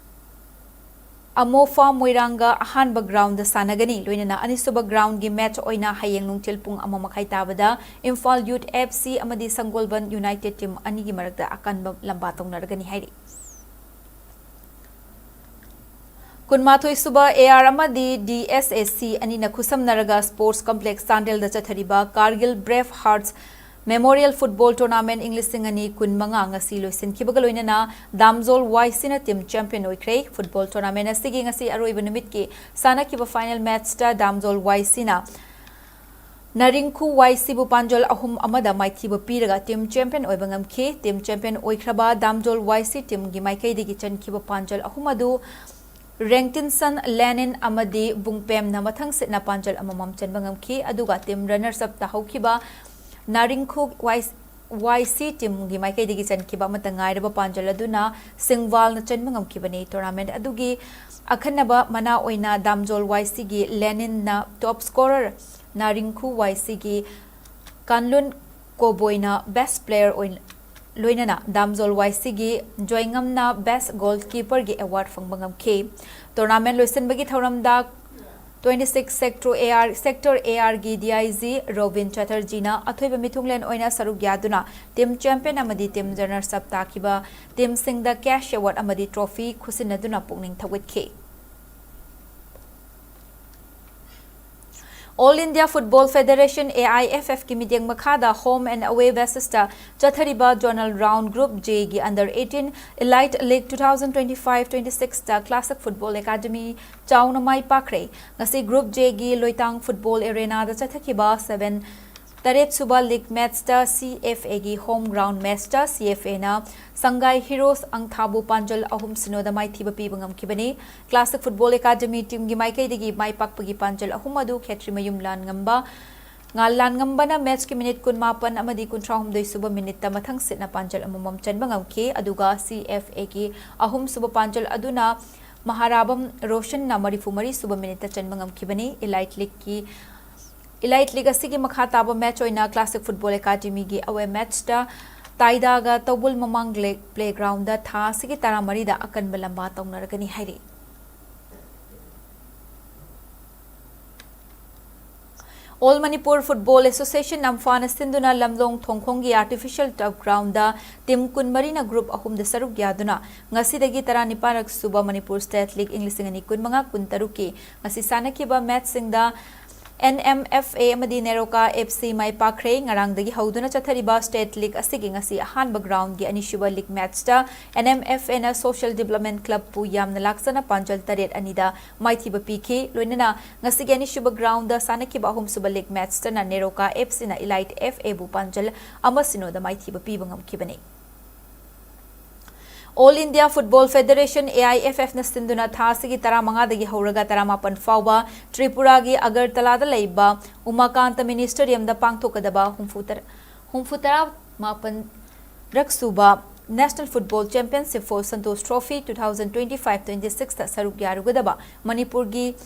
ꯑꯃꯣꯐꯥ ꯃꯣꯏꯔꯥꯡꯒ ꯑꯍꯥꯟꯕ ꯒ꯭ꯔꯥꯎꯟꯗ ꯁꯥꯟꯅꯒꯅꯤ꯫ ꯂꯣꯏꯅꯅ ꯑꯅꯤꯁꯨꯕ ꯒ꯭ꯔꯥꯎꯟꯒꯤ ꯃꯦꯠꯆ ꯑꯣꯏꯅ ꯍꯌꯦꯡ ꯅꯨꯡꯊꯤꯜ ꯄꯨꯡ ꯑꯃ ꯃꯈꯥꯏ ꯇꯥꯕꯗ ꯏꯝꯐꯥꯜ ꯌꯨꯠ ꯑꯦꯐ ꯁꯤ ꯑꯃꯗꯤ ꯁꯪꯒꯣꯜꯕꯟ ꯌꯨꯅꯥꯏꯇꯦꯗ ꯇꯤꯝ ꯑꯅꯤꯒꯤ ꯃꯔꯛꯇ ꯑꯀꯟꯕ ꯂꯝꯕꯥ ꯇꯧꯅꯔꯒꯅꯤ ꯍꯥꯏꯔꯤ꯫ ꯀꯨꯟꯃꯥꯊꯣꯏ ꯁꯨꯕ ꯑꯦ ꯑꯥꯔ ꯑꯃꯗꯤ ꯗꯤ ꯑꯦꯁ ꯑꯦ ꯁꯤ ꯑꯅꯤꯅ ꯈꯨꯠꯁꯝꯅꯔꯒ ꯁ꯭ꯄꯣꯔꯠꯁ ꯀꯝꯄ꯭ꯂꯦꯛꯁ ꯆꯥꯟꯗꯦꯜꯗ ꯆꯠꯊꯔꯤꯕ Kargil brave hearts memorial football tournament ꯏꯪ ꯂꯤꯁꯤꯡ ꯑꯅꯤ ꯀꯨꯟꯃꯉꯥ ꯉꯁꯤ ꯂꯣꯏꯁꯤꯟꯈꯤꯕꯒ ꯂꯣꯏꯅꯅ ꯗꯥꯝꯖꯣꯜ ꯋꯥꯏ ꯁꯤꯅ ꯇꯤꯝ ꯆꯦꯝꯄꯤꯌꯟ ꯑꯣꯏꯈ꯭ꯔꯦ꯫ ꯐꯨꯠꯕꯣꯜ ꯇꯣꯔꯅꯥꯃꯦꯟꯠ ꯑꯁꯤꯒꯤ ꯉꯁꯤ ꯑꯔꯣꯏꯕ ꯅꯨꯃꯤꯠꯀꯤ ꯁꯥꯟꯅꯈꯤꯕ ꯐꯥꯏꯅꯦꯜ ꯃꯦꯆꯇ ꯗꯥꯝꯖꯣꯜ ꯋꯥꯏ ꯁꯤꯅ ꯅꯥꯔꯤꯡꯈꯨ ꯋꯥꯏ ꯁꯤꯕꯨ ꯄꯥꯟꯖꯜ ꯑꯍꯨꯝ ꯑꯃꯗ ꯃꯥꯏꯊꯤꯕ ꯄꯤꯔꯒ ꯇꯤꯝ ꯆꯦꯝꯄꯤꯌꯟ ꯑꯣꯏꯕ ꯉꯝꯈꯤ꯫ ꯇꯤꯝ ꯆꯦꯝꯄꯤꯌꯟ ꯑꯣꯏꯈ꯭ꯔꯕ ꯗꯥꯝꯖꯣꯜ ꯋꯥꯏ ꯁꯤ ꯇꯤꯝꯒꯤ ꯃꯥꯏꯀꯩꯗꯒꯤ ꯆꯟꯈꯤꯕ ꯄꯥꯟꯖꯜ ꯑꯍꯨꯝ ꯑꯗꯨ ꯔꯦꯡꯇꯤꯟꯁꯟ, ꯂꯦꯅꯤꯟ ꯑꯃꯗꯤ ꯕꯨꯡꯄꯦꯝꯅ ꯃꯊꯪ ꯁꯤꯠꯅ ꯄꯥꯟꯖꯜ ꯑꯃꯃꯝ ꯆꯟꯕ ꯉꯝꯈꯤ꯫ ꯑꯗꯨꯒ ꯇꯤꯝ ꯔꯟꯅꯔꯁ ꯑꯞ ꯇꯥꯍꯧꯈꯤꯕ ꯅꯥꯔꯤꯡꯈꯨ ꯋꯥꯏ ꯁꯤ ꯇꯤꯝꯒꯤ ꯃꯥꯏꯀꯩꯗꯒꯤ ꯆꯟꯈꯤꯕ ꯑꯃꯠꯇ ꯉꯥꯏꯔꯕ ꯄꯥꯟꯖꯜ ꯑꯗꯨꯅ ꯁꯤꯡꯋꯥꯜꯅ ꯆꯟꯕ ꯉꯝꯈꯤꯕꯅꯤ꯫ ꯇꯣꯔꯅꯥꯃꯦꯟꯠ ꯑꯗꯨꯒꯤ ꯑꯈꯟꯅꯕ ꯃꯅꯥ ꯑꯣꯏꯅ ꯗꯥꯝꯖꯣꯜ ꯋꯥꯏ ꯁꯤꯒꯤ ꯂꯦꯅꯤꯟꯅ ꯇꯣꯞ ꯁ꯭ꯀꯣꯔꯔ, ꯅꯥꯔꯤꯡꯈꯨ ꯋꯥꯏ ꯁꯤꯒꯤ ꯀꯥꯟꯂꯨꯟ ꯀꯣꯕꯣꯏꯅ ꯕꯦꯁ ꯄ꯭ꯂꯦꯌꯔ ꯑꯣꯏꯅ, ꯂꯣꯏꯅꯅ ꯗꯥꯝꯖꯣꯜ ꯋꯥꯏ ꯁꯤꯒꯤ ꯖꯣꯏꯉꯝꯅ ꯕꯦꯁ ꯒꯣꯜꯀꯤꯄꯔꯒꯤ ꯑꯦꯋꯥꯔꯗ ꯐꯪꯕ ꯉꯝꯈꯤ꯫ ꯇꯣꯔꯅꯥꯃꯦꯟꯠ ꯂꯣꯏꯁꯤꯟꯕꯒꯤ ꯊꯧꯔꯝꯗ twenty six sector A R, sector A R ꯒꯤ D I G ꯔꯣꯕꯤꯟ ꯆꯇꯔꯖꯤꯅ ꯑꯊꯣꯏꯕ ꯃꯤꯊꯨꯡꯂꯦꯟ ꯑꯣꯏꯅ ꯁꯔꯨꯛ ꯌꯥꯗꯨꯅ ꯇꯤꯝ ꯆꯦꯝꯄꯤꯌꯟ ꯑꯃꯗꯤ ꯇꯤꯝ ꯔꯟꯅꯔꯁ ꯑꯞ ꯇꯥꯈꯤꯕ ꯇꯤꯝꯁꯤꯡꯗ ꯀꯦꯁ ꯑꯦꯋꯥꯔꯗ ꯑꯃꯗꯤ ꯇ꯭ꯔꯣꯐꯤ ꯈꯨꯠꯁꯤꯟꯅꯗꯨꯅ ꯄꯨꯛꯅꯤꯡ ꯊꯧꯒꯠꯈꯤ꯫ All India Football Federation, A I F F ꯀꯤ ꯃꯤꯠꯌꯦꯡ ꯃꯈꯥꯗ home and away basis ꯇ ꯆꯠꯊꯔꯤꯕ Zonal Round Group J ꯒꯤ Under eighteen Elite League two thousand twenty-five twenty-six ꯇ Classic Football Academy ꯆꯥꯎꯅ ꯃꯥꯏ ꯄꯥꯛꯈ꯭ꯔꯦ꯫ ꯉꯁꯤ Group J ꯒꯤ ꯂꯣꯏꯇꯥꯡ Football Arena ꯗ ꯆꯠꯊꯈꯤꯕ seven, ꯇꯔꯦꯠ ꯁꯨꯕ league match ꯇ C F A ꯒꯤ home ground match ꯇ C F A ꯅ ꯁꯪꯒꯥꯏ ꯍꯤꯔꯣꯁ ꯑꯪꯊꯥꯕꯨ ꯄꯥꯟꯖꯜ ꯑꯍꯨꯝ ꯁꯤꯅꯣꯗ ꯃꯥꯏꯊꯤꯕ ꯄꯤꯕ ꯉꯝꯈꯤꯕꯅꯤ꯫ Classic Football Academy team ꯒꯤ ꯃꯥꯏꯀꯩꯗꯒꯤ ꯃꯥꯏ ꯄꯥꯛꯄꯒꯤ ꯄꯥꯟꯖꯜ ꯑꯍꯨꯝ ꯑꯗꯨ ꯈꯦꯇ꯭ꯔꯤꯃꯌꯨꯝ ꯂꯥꯟꯉꯝꯕ, ꯉꯥꯜ ꯂꯥꯟꯉꯝꯕꯅ match ꯀꯤ minute ꯀꯨꯟꯃꯥꯄꯟ ꯑꯃꯗꯤ ꯀꯨꯟꯊ꯭ꯔꯥꯍꯨꯝꯗꯣꯏ ꯁꯨꯕ minute ꯇ ꯃꯊꯪ ꯁꯤꯠꯅ ꯄꯥꯟꯖꯜ ꯑꯃꯃꯝ ꯆꯟꯕ ꯉꯝꯈꯤ꯫ ꯑꯗꯨꯒ C F A ꯒꯤ ꯑꯍꯨꯝ ꯁꯨꯕ ꯄꯥꯟꯖꯜ ꯑꯗꯨꯅ ꯃꯍꯥꯔꯥꯕꯝ ꯔꯣꯁꯟꯅ ꯃꯔꯤꯐꯨ ꯃꯔꯤ ꯁꯨꯕ minute ꯇ ꯆꯟꯕ ꯉꯝꯈꯤꯕꯅꯤ꯫ Elite League ꯀꯤ, Elite League ꯑꯁꯤꯒꯤ ꯃꯈꯥ ꯇꯥꯕ match ꯑꯣꯏꯅ Classic Football Academy ꯒꯤ away match ꯇ ꯇꯥꯏꯗꯥꯒ ꯇꯧꯕꯨꯜ ꯃꯃꯥꯡ ꯂꯦꯛ playground ꯗ ꯊꯥ ꯑꯁꯤꯒꯤ ꯇꯔꯥꯃꯔꯤꯗ ꯑꯀꯟꯕ ꯂꯝꯕꯥ ꯇꯧꯅꯔꯒꯅꯤ ꯍꯥꯏꯔꯤ꯫ All Manipur Football Association, ꯑꯝꯐꯥꯅ ꯁꯤꯟꯗꯨꯅ ꯂꯝꯂꯣꯡ ꯊꯣꯡꯈꯣꯡꯒꯤ artificial turf ground ꯗ team ꯀꯨꯟꯃꯔꯤꯅ group ꯑꯍꯨꯝꯗ ꯁꯔꯨꯛ ꯌꯥꯗꯨꯅ ꯉꯁꯤꯗꯒꯤ ꯇꯔꯥꯅꯤꯄꯥꯟꯔꯛ ꯁꯨꯕ Manipur State League ꯏꯪ ꯂꯤꯁꯤꯡ ꯑꯅꯤ ꯀꯨꯟꯃꯉꯥ ꯀꯨꯟꯇꯔꯨꯛꯀꯤ ꯉꯁꯤ ꯁꯥꯟꯅꯈꯤꯕ match ꯁꯤꯡꯗ N M F A ꯑꯃꯗꯤ ꯅꯦꯔꯣꯀꯥ F C ꯃꯥꯏ ꯄꯥꯛꯈ꯭ꯔꯦ꯫ ꯉꯔꯥꯡꯗꯒꯤ ꯍꯧꯗꯨꯅ ꯆꯠꯊꯔꯤꯕ State League ꯑꯁꯤꯒꯤ ꯉꯁꯤ ꯑꯍꯥꯟꯕ ground ꯒꯤ ꯑꯅꯤꯁꯨꯕ league match ꯇ N M F A ꯅ Social Development Club ꯄꯨ ꯌꯥꯝꯅ ꯂꯥꯛꯆꯅ ꯄꯥꯟꯖꯜ ꯇꯔꯦꯠ ꯑꯅꯤꯗ ꯃꯥꯏꯊꯤꯕ ꯄꯤꯈꯤ꯫ ꯂꯣꯏꯅꯅ ꯉꯁꯤꯒꯤ ꯑꯅꯤꯁꯨꯕ ground ꯗ ꯁꯥꯟꯅꯈꯤꯕ ꯑꯍꯨꯝꯁꯨꯕ league match ꯇꯅ ꯅꯦꯔꯣꯀꯥ F C ꯅ Elite F A ꯕꯨ ꯄꯥꯟꯖꯜ ꯑꯃ ꯁꯤꯅꯣꯗ ꯃꯥꯏꯊꯤꯕ ꯄꯤꯕ ꯉꯝꯈꯤꯕꯅꯤ꯫ All India Football Federation, A I F F ꯅ ꯁꯤꯟꯗꯨꯅ ꯊꯥ ꯑꯁꯤꯒꯤ ꯇꯔꯥꯃꯉꯥꯗꯒꯤ ꯍꯧꯔꯒ ꯇꯔꯥꯃꯥꯄꯟ ꯐꯥꯎꯕ ꯇ꯭ꯔꯤꯄꯨꯔꯥꯒꯤ ꯑꯒꯔꯇꯂꯥꯗ ꯂꯩꯕ ꯎꯃꯥꯀꯥꯟꯇ Mini Stadium ꯗ ꯄꯥꯡꯊꯣꯛꯀꯗꯕ ꯍꯨꯝꯐꯨ ꯇꯔꯥ, ꯍꯨꯝꯐꯨ ꯇꯔꯥꯃꯥꯄꯟ ꯔꯛ ꯁꯨꯕ National Football Championship for Santosh Trophy two thousand twenty-five twenty-six ꯇ ꯁꯔꯨꯛ ꯌꯥꯔꯨꯒꯗꯕ ꯃꯅꯤꯄꯨꯔꯒꯤ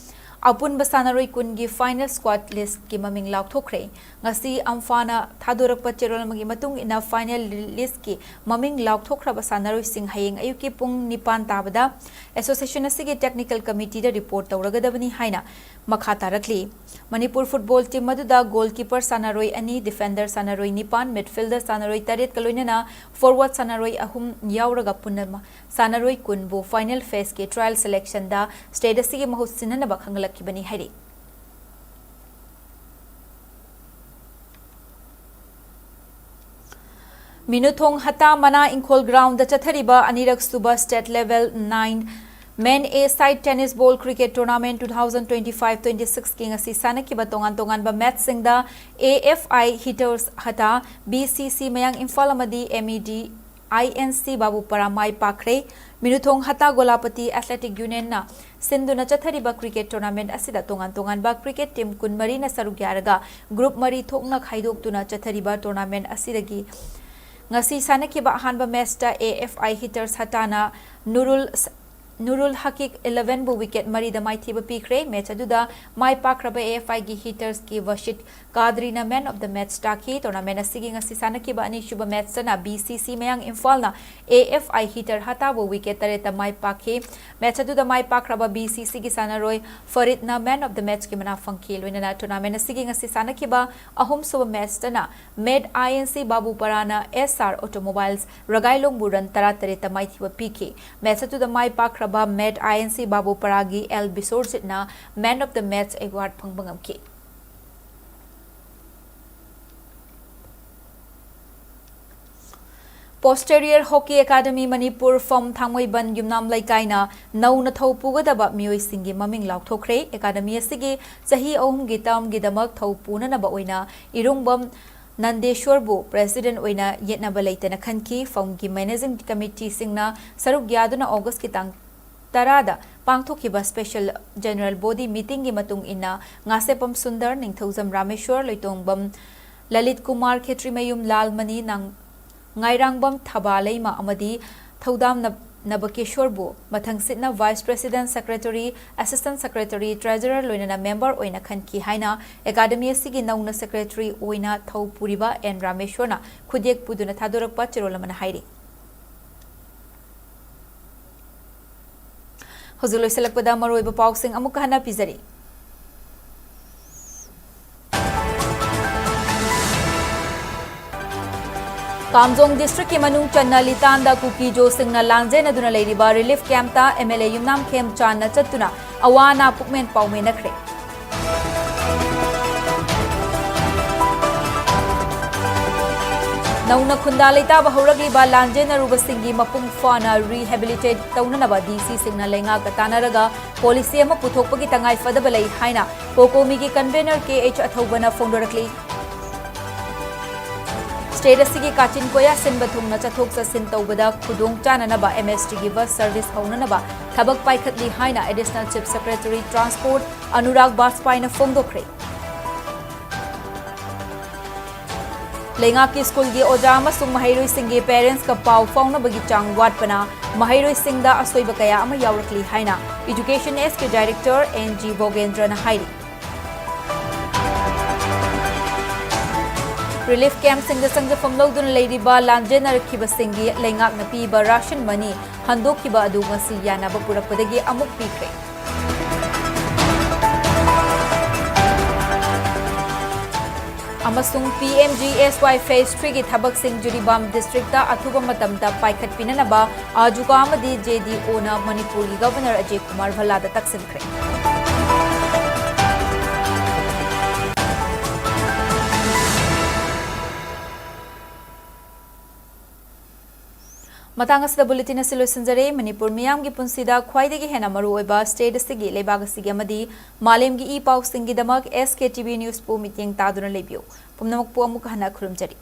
ꯑꯄꯨꯟꯕ ꯁꯥꯟꯅꯔꯣꯏ ꯀꯨꯟꯒꯤ final squad list ꯀꯤ ꯃꯃꯤꯡ ꯂꯥꯎꯊꯣꯛꯈ꯭ꯔꯦ꯫ ꯉꯁꯤ ꯑꯝꯐꯥꯅ ꯊꯥꯗꯣꯔꯛꯄ ꯆꯦꯔꯣꯜ ꯑꯃꯒꯤ ꯃꯇꯨꯡ ꯏꯟꯅ final list ꯀꯤ ꯃꯃꯤꯡ ꯂꯥꯎꯊꯣꯛꯈ꯭ꯔꯕ ꯁꯥꯟꯅꯔꯣꯏꯁꯤꯡ ꯍꯌꯦꯡ ꯑꯌꯨꯛꯀꯤ ꯄꯨꯡ ꯅꯤꯄꯥꯟ ꯇꯥꯕꯗ association ꯑꯁꯤꯒꯤ technical committee ꯗ report ꯇꯧꯔꯒꯗꯕꯅꯤ ꯍꯥꯏꯅ ꯃꯈꯥ ꯇꯥꯔꯛꯂꯤ꯫ ꯃꯅꯤꯄꯨꯔ football team ꯑꯗꯨꯗ goalkeeper ꯁꯥꯟꯅꯔꯣꯏ ꯑꯅꯤ, defender ꯁꯥꯟꯅꯔꯣꯏ ꯅꯤꯄꯥꯟ, midfielder ꯁꯥꯟꯅꯔꯣꯏ ꯇꯔꯦꯠꯀ ꯂꯣꯏꯅꯅ forward ꯁꯥꯟꯅꯔꯣꯏ ꯑꯍꯨꯝ ꯌꯥꯎꯔꯒ ꯄꯨꯟꯅ ꯁꯥꯟꯅꯔꯣꯏ ꯀꯨꯟꯕꯨ final phase ꯀꯤ trial selection ꯗ state ꯑꯁꯤꯒꯤ ꯃꯍꯨꯠ ꯁꯤꯟꯅꯅꯕ ꯈꯪꯒꯠꯂꯛꯈꯤꯕꯅꯤ ꯍꯥꯏꯔꯤ꯫ ꯃꯤꯅꯨꯊꯣꯡ ꯍꯇꯥ ꯃꯅꯥ ꯏꯪꯈꯣꯜ ground ꯗ ꯆꯠꯊꯔꯤꯕ ꯑꯅꯤꯔꯛ ꯁꯨꯕ state level nine Men A side tennis ball cricket tournament two thousand twenty-five twenty-six ꯀꯤ ꯉꯁꯤ ꯁꯥꯟꯅꯈꯤꯕ ꯇꯣꯉꯥꯟ ꯇꯣꯉꯥꯟꯕ match ꯁꯤꯡꯗ A F I Hitters Hata, B C C ꯃꯌꯥꯡ ꯏꯝꯐꯥꯜ ꯑꯃꯗꯤ M E D I N C ꯕꯥꯕꯨꯄꯥꯔꯥ my ꯄꯥꯛꯈ꯭ꯔꯦ꯫ ꯃꯤꯅꯨꯊꯣꯡ ꯍꯇꯥ Golapati Athletic Union ꯅ ꯁꯤꯟꯗꯨꯅ ꯆꯠꯊꯔꯤꯕ cricket tournament ꯑꯁꯤꯗ ꯇꯣꯉꯥꯟ ꯇꯣꯉꯥꯟꯕ cricket team ꯀꯨꯟꯃꯔꯤꯅ ꯁꯔꯨꯛ ꯌꯥꯔꯒ group ꯃꯔꯤ ꯊꯣꯛꯅ ꯈꯥꯏꯗꯣꯛꯇꯨꯅ ꯆꯠꯊꯔꯤꯕ tournament ꯑꯁꯤꯗꯒꯤ ꯉꯁꯤ ꯁꯥꯟꯅꯈꯤꯕ ꯑꯍꯥꯟꯕ match ꯇ A F I Hitters Hata ꯅ ꯅꯨꯔꯨꯜ ꯁ-, ꯅꯨꯔꯨꯜ ꯍꯀꯤꯛ ꯏꯂꯦꯚꯦꯟꯕꯨ ꯋꯤꯀꯦꯠ ꯃꯔꯤꯗ ꯃꯥꯏꯊꯤꯕ ꯄꯤꯈ꯭ꯔꯦ꯫ ꯃꯦꯆ ꯑꯗꯨꯗ ꯃꯥꯏ ꯄꯥꯛꯈ꯭ꯔꯕ AFIꯒꯤ ꯍꯤꯇꯔꯁꯀꯤ ꯋꯥꯁꯤꯠ ꯀꯥꯗ꯭ꯔꯤꯅ man of the match ꯇꯥꯈꯤ꯫ ꯇꯣꯔꯅꯥꯃꯦꯟ ꯑꯁꯤꯒꯤ ꯉꯁꯤ ꯁꯥꯟꯅꯈꯤꯕ ꯑꯅꯤꯁꯨꯕ ꯃꯦꯆꯇꯅ BCC ꯃꯌꯥꯡ ꯏꯝꯐꯥꯜꯅ AFI ꯍꯤꯇꯔ ꯍꯇꯥꯕꯨ ꯋꯤꯀꯦꯠ ꯇꯔꯦꯠꯇ ꯃꯥꯏ ꯄꯥꯛꯈꯤ꯫ ꯃꯦꯆ ꯑꯗꯨꯗ ꯃꯥꯏ ꯄꯥꯛꯈ꯭ꯔꯕ BCCꯒꯤ ꯁꯥꯟꯅꯔꯣꯏ ꯐꯔꯤꯗꯅ man of the matchꯀꯤ ꯃꯅꯥ ꯐꯪꯈꯤ꯫ ꯂꯣꯏꯅꯅ ꯇꯣꯔꯅꯥꯃꯦꯟ ꯑꯁꯤꯒꯤ ꯉꯁꯤ ꯁꯥꯟꯅꯈꯤꯕ ꯑꯍꯨꯝꯁꯨꯕ ꯃꯦꯆꯇꯅ ꯃꯦꯠ INC ꯕꯥꯕꯨꯄꯔꯥꯅ SR Automobiles ꯔꯒꯥꯏꯂꯣꯡꯕꯨ ꯔꯟ ꯇꯔꯥꯇꯔꯦꯠꯇ ꯃꯥꯏꯊꯤꯕ ꯄꯤꯈꯤ꯫ ꯃꯦꯆ ꯑꯗꯨꯗ ꯃꯥꯏ ꯄꯥꯛꯈ꯭ꯔꯕ ꯃꯦꯠ INC ꯕꯥꯕꯨꯄꯔꯥꯒꯤ L ꯕꯤꯁꯣꯔꯖꯤꯠꯅ man of the match award ꯐꯪꯕ ꯉꯝꯈꯤ꯫ Posterior Hockey Academy ꯃꯅꯤꯄꯨꯔ ꯐꯝ ꯊꯥꯡꯃꯩꯕꯟ ꯌꯨꯝꯅꯥꯝ ꯂꯩꯀꯥꯏꯅ ꯅꯧꯅ ꯊꯧ ꯄꯨꯒꯗꯕ ꯃꯤꯑꯣꯏꯁꯤꯡꯒꯤ ꯃꯃꯤꯡ ꯂꯥꯎꯊꯣꯛꯈ꯭ꯔꯦ꯫ ꯑꯦꯀꯥꯗꯃꯤ ꯑꯁꯤꯒꯤ ꯆꯍꯤ ꯑꯍꯨꯝꯒꯤ ꯇꯔꯝꯒꯤꯗꯃꯛ ꯊꯧ ꯄꯨꯅꯅꯕ ꯑꯣꯏꯅ ꯏꯔꯨꯡꯕꯝ ꯅꯟꯗꯦꯁ꯭ꯋꯔꯕꯨ president ꯑꯣꯏꯅ ꯌꯦꯠꯅꯕ ꯂꯩꯇꯅ ꯈꯟꯈꯤ꯫ ꯐꯝꯒꯤ managing committeeꯁꯤꯡꯅ ꯁꯔꯨꯛ ꯌꯥꯗꯨꯅ Augustꯀꯤ ꯇꯥꯡ ꯇꯔꯥꯗ ꯄꯥꯡꯊꯣꯛꯈꯤꯕ special general body meetingꯒꯤ ꯃꯇꯨꯡ ꯏꯟꯅ ꯉꯥꯁꯦꯄꯝ ꯁꯨꯟꯗꯔ, ꯅꯤꯡꯊꯧꯖꯝ ꯔꯥꯃꯦꯁ꯭ꯋꯔ, ꯂꯣꯏꯇꯣꯡꯕꯝ ꯂꯂꯤꯠ ꯀꯨꯃꯥꯔ, ꯈꯦꯇ꯭ꯔꯤꯃꯌꯨꯝ ꯂꯥꯜꯃꯅꯤ, ꯅꯥꯡ-, ꯉꯥꯏꯔꯥꯡꯕꯝ ꯊꯕꯥꯂꯩꯃ ꯑꯃꯗꯤ ꯊꯧꯗꯥꯝ ꯅꯕ-, ꯅꯕꯀꯦꯁ꯭ꯋꯔꯕꯨ ꯃꯊꯪꯁꯤꯠꯅ vice president, secretary, assistant secretary, treasurer ꯂꯣꯏꯅꯅ member ꯑꯣꯏꯅ ꯈꯟꯈꯤ ꯍꯥꯏꯅ ꯑꯦꯀꯥꯗꯃꯤ ꯑꯁꯤꯒꯤ ꯅꯧꯅ secretary ꯑꯣꯏꯅ ꯊꯧ ꯄꯨꯔꯤꯕ ꯑꯦꯟ ꯔꯥꯃꯦꯁ꯭ꯋꯔꯅ ꯈꯨꯗꯦꯛ ꯄꯨꯗꯨꯅ ꯊꯥꯗꯣꯔꯛꯄ ꯆꯦꯔꯣꯜ ꯑꯃꯅ ꯍꯥꯏꯔꯤ꯫ ꯍꯧꯖꯤꯛ ꯂꯣꯏꯁꯤꯜꯂꯛꯄꯗ ꯃꯔꯨꯑꯣꯏꯕ ꯄꯥꯎꯁꯤꯡ ꯑꯃꯨꯛꯀ ꯍꯟꯅ ꯄꯤꯖꯔꯤ꯫ ꯀꯥꯝꯖꯣꯡ districtꯀꯤ ꯃꯅꯨꯡ ꯆꯟꯅ ꯂꯤꯇꯥꯟꯗ ꯀꯨꯀꯤꯖꯣꯁꯤꯡꯅ ꯂꯥꯟꯖꯦꯟꯅꯗꯨꯅ ꯂꯩꯔꯤꯕ relief campꯇ MLA ꯌꯨꯝꯅꯥꯝ ꯈꯦꯝꯆꯥꯟꯅ ꯆꯠꯇꯨꯅ ꯑꯋꯥ ꯑꯅꯥ ꯄꯨꯛꯃꯦꯟ ꯄꯥꯎꯃꯦꯟꯅꯈ꯭ꯔꯦ꯫ ꯅꯧꯅ ꯈꯨꯟꯗꯥ ꯂꯩꯇꯥꯕ ꯍꯧꯔꯛꯂꯤꯕ ꯂꯥꯟꯖꯦꯟꯅꯔꯨꯕꯁꯤꯡꯒꯤ ꯃꯄꯨꯡ ꯐꯥꯅ rehabilitate ꯇꯧꯅꯅꯕ DCꯁꯤꯡꯅ ꯂꯩꯉꯥꯛꯀ ꯇꯥꯟꯅꯔꯒ policy ꯑꯃ ꯄꯨꯊꯣꯛꯄꯒꯤ ꯇꯉꯥꯏ ꯐꯗꯕ ꯂꯩ ꯍꯥꯏꯅ COCOMIꯒꯤ convener KH ꯑꯊꯧꯕꯅ ꯐꯣꯡꯗꯣꯔꯛꯂꯤ꯫ State ꯑꯁꯤꯒꯤ ꯀꯥꯆꯤꯟ ꯀꯣꯌꯥ ꯁꯤꯟꯕ ꯊꯨꯡꯅ ꯆꯠꯊꯣꯛ ꯆꯠꯁꯤꯟ ꯇꯧꯕꯗ ꯈꯨꯗꯣꯡ ꯆꯥꯅꯅꯕ MSTꯒꯤ bus service ꯍꯧꯅꯅꯕ ꯊꯕꯛ ꯄꯥꯏꯈꯠꯂꯤ ꯍꯥꯏꯅ Additional Chief Secretary Transport Anurag ꯕꯥꯖꯄꯥꯏꯅ ꯐꯣꯡꯗꯣꯛꯈ꯭ꯔꯦ꯫ ꯂꯩꯉꯥꯛꯀꯤ ꯁ꯭ꯀꯨꯜꯒꯤ ꯑꯣꯖꯥ ꯑꯃꯁꯨꯡ ꯃꯍꯩꯔꯣꯏꯁꯤꯡꯒꯤ ꯄꯦꯔꯦꯟꯠꯁꯀ ꯄꯥꯎ ꯐꯥꯎꯅꯕꯒꯤ ꯆꯥꯡ ꯋꯥꯠꯄꯅ ꯃꯍꯩꯔꯣꯏꯁꯤꯡꯗ ꯑꯁꯣꯏꯕ ꯀꯌꯥ ꯑꯃ ꯌꯥꯎꯔꯛꯂꯤ ꯍꯥꯏꯅ Education S K Director N G ꯚꯣꯒꯦꯟꯗ꯭ꯔꯅ ꯍꯥꯏꯔꯤ꯫ ꯔꯤꯂꯤꯐ ꯀꯦꯝꯞꯁꯤꯡꯗ ꯆꯪꯖꯐꯝ ꯂꯧꯗꯨꯅ ꯂꯩꯔꯤꯕ ꯂꯥꯟꯖꯦꯟꯅꯔꯛꯈꯤꯕꯁꯤꯡꯒꯤ ꯂꯩꯉꯥꯛꯅ ꯄꯤꯕ ꯔꯥꯁꯟ ꯃꯅꯤ ꯍꯟꯗꯣꯛꯈꯤꯕ ꯑꯗꯨ ꯉꯁꯤ ꯌꯥꯅꯕ ꯄꯨꯔꯛꯄꯗꯒꯤ ꯑꯃꯨꯛ ꯄꯤꯈ꯭ꯔꯦ꯫ ꯑꯃꯁꯨꯡ P M G S Y Phase three ꯒꯤ ꯊꯕꯛꯁꯤꯡ ꯖꯤꯔꯤꯕꯥꯝ ꯗꯤꯁꯇ꯭ꯔꯤꯛꯇ ꯑꯊꯨꯕ ꯃꯇꯝꯗ ꯄꯥꯏꯈꯠꯄꯤꯅꯅꯕ ꯑꯥꯖꯨꯀꯥ ꯑꯃꯗꯤ J D O ꯅ ꯃꯅꯤꯄꯨꯔꯒꯤ ꯒꯚꯔꯅꯔ ꯑꯖꯦ ꯀꯨꯃꯥꯔ ꯚꯜꯂꯥꯗ ꯇꯛꯁꯤꯟꯈ꯭ꯔꯦ꯫ ꯃꯇꯥꯡ ꯑꯁꯤꯗ ꯕꯨꯂꯦꯇꯤꯟ ꯑꯁꯤ ꯂꯣꯏꯁꯤꯟꯖꯔꯦ꯫ ꯃꯅꯤꯄꯨꯔ ꯃꯤꯌꯥꯝꯒꯤ ꯄꯨꯟꯁꯤꯗ ꯈ꯭ꯋꯥꯏꯗꯒꯤ ꯍꯦꯟꯅ ꯃꯔꯨ ꯑꯣꯏꯕ ꯁ꯭ꯇꯦꯠ ꯑꯁꯤꯒꯤ, ꯂꯩꯕꯥꯛ ꯑꯁꯤꯒꯤ ꯑꯃꯗꯤ ꯃꯥꯂꯦꯝꯒꯤ E ꯄꯥꯎꯁꯤꯡꯒꯤꯗꯃꯛ S K T V News ꯄꯨ ꯃꯤꯠꯌꯦꯡ ꯇꯥꯗꯨꯅ ꯂꯩꯕꯤꯌꯨ꯫ ꯄꯨꯝꯅꯃꯛꯄꯨ ꯑꯃꯨꯛ ꯍꯟꯅ ꯈꯨꯔꯨꯝꯖꯔꯤ꯫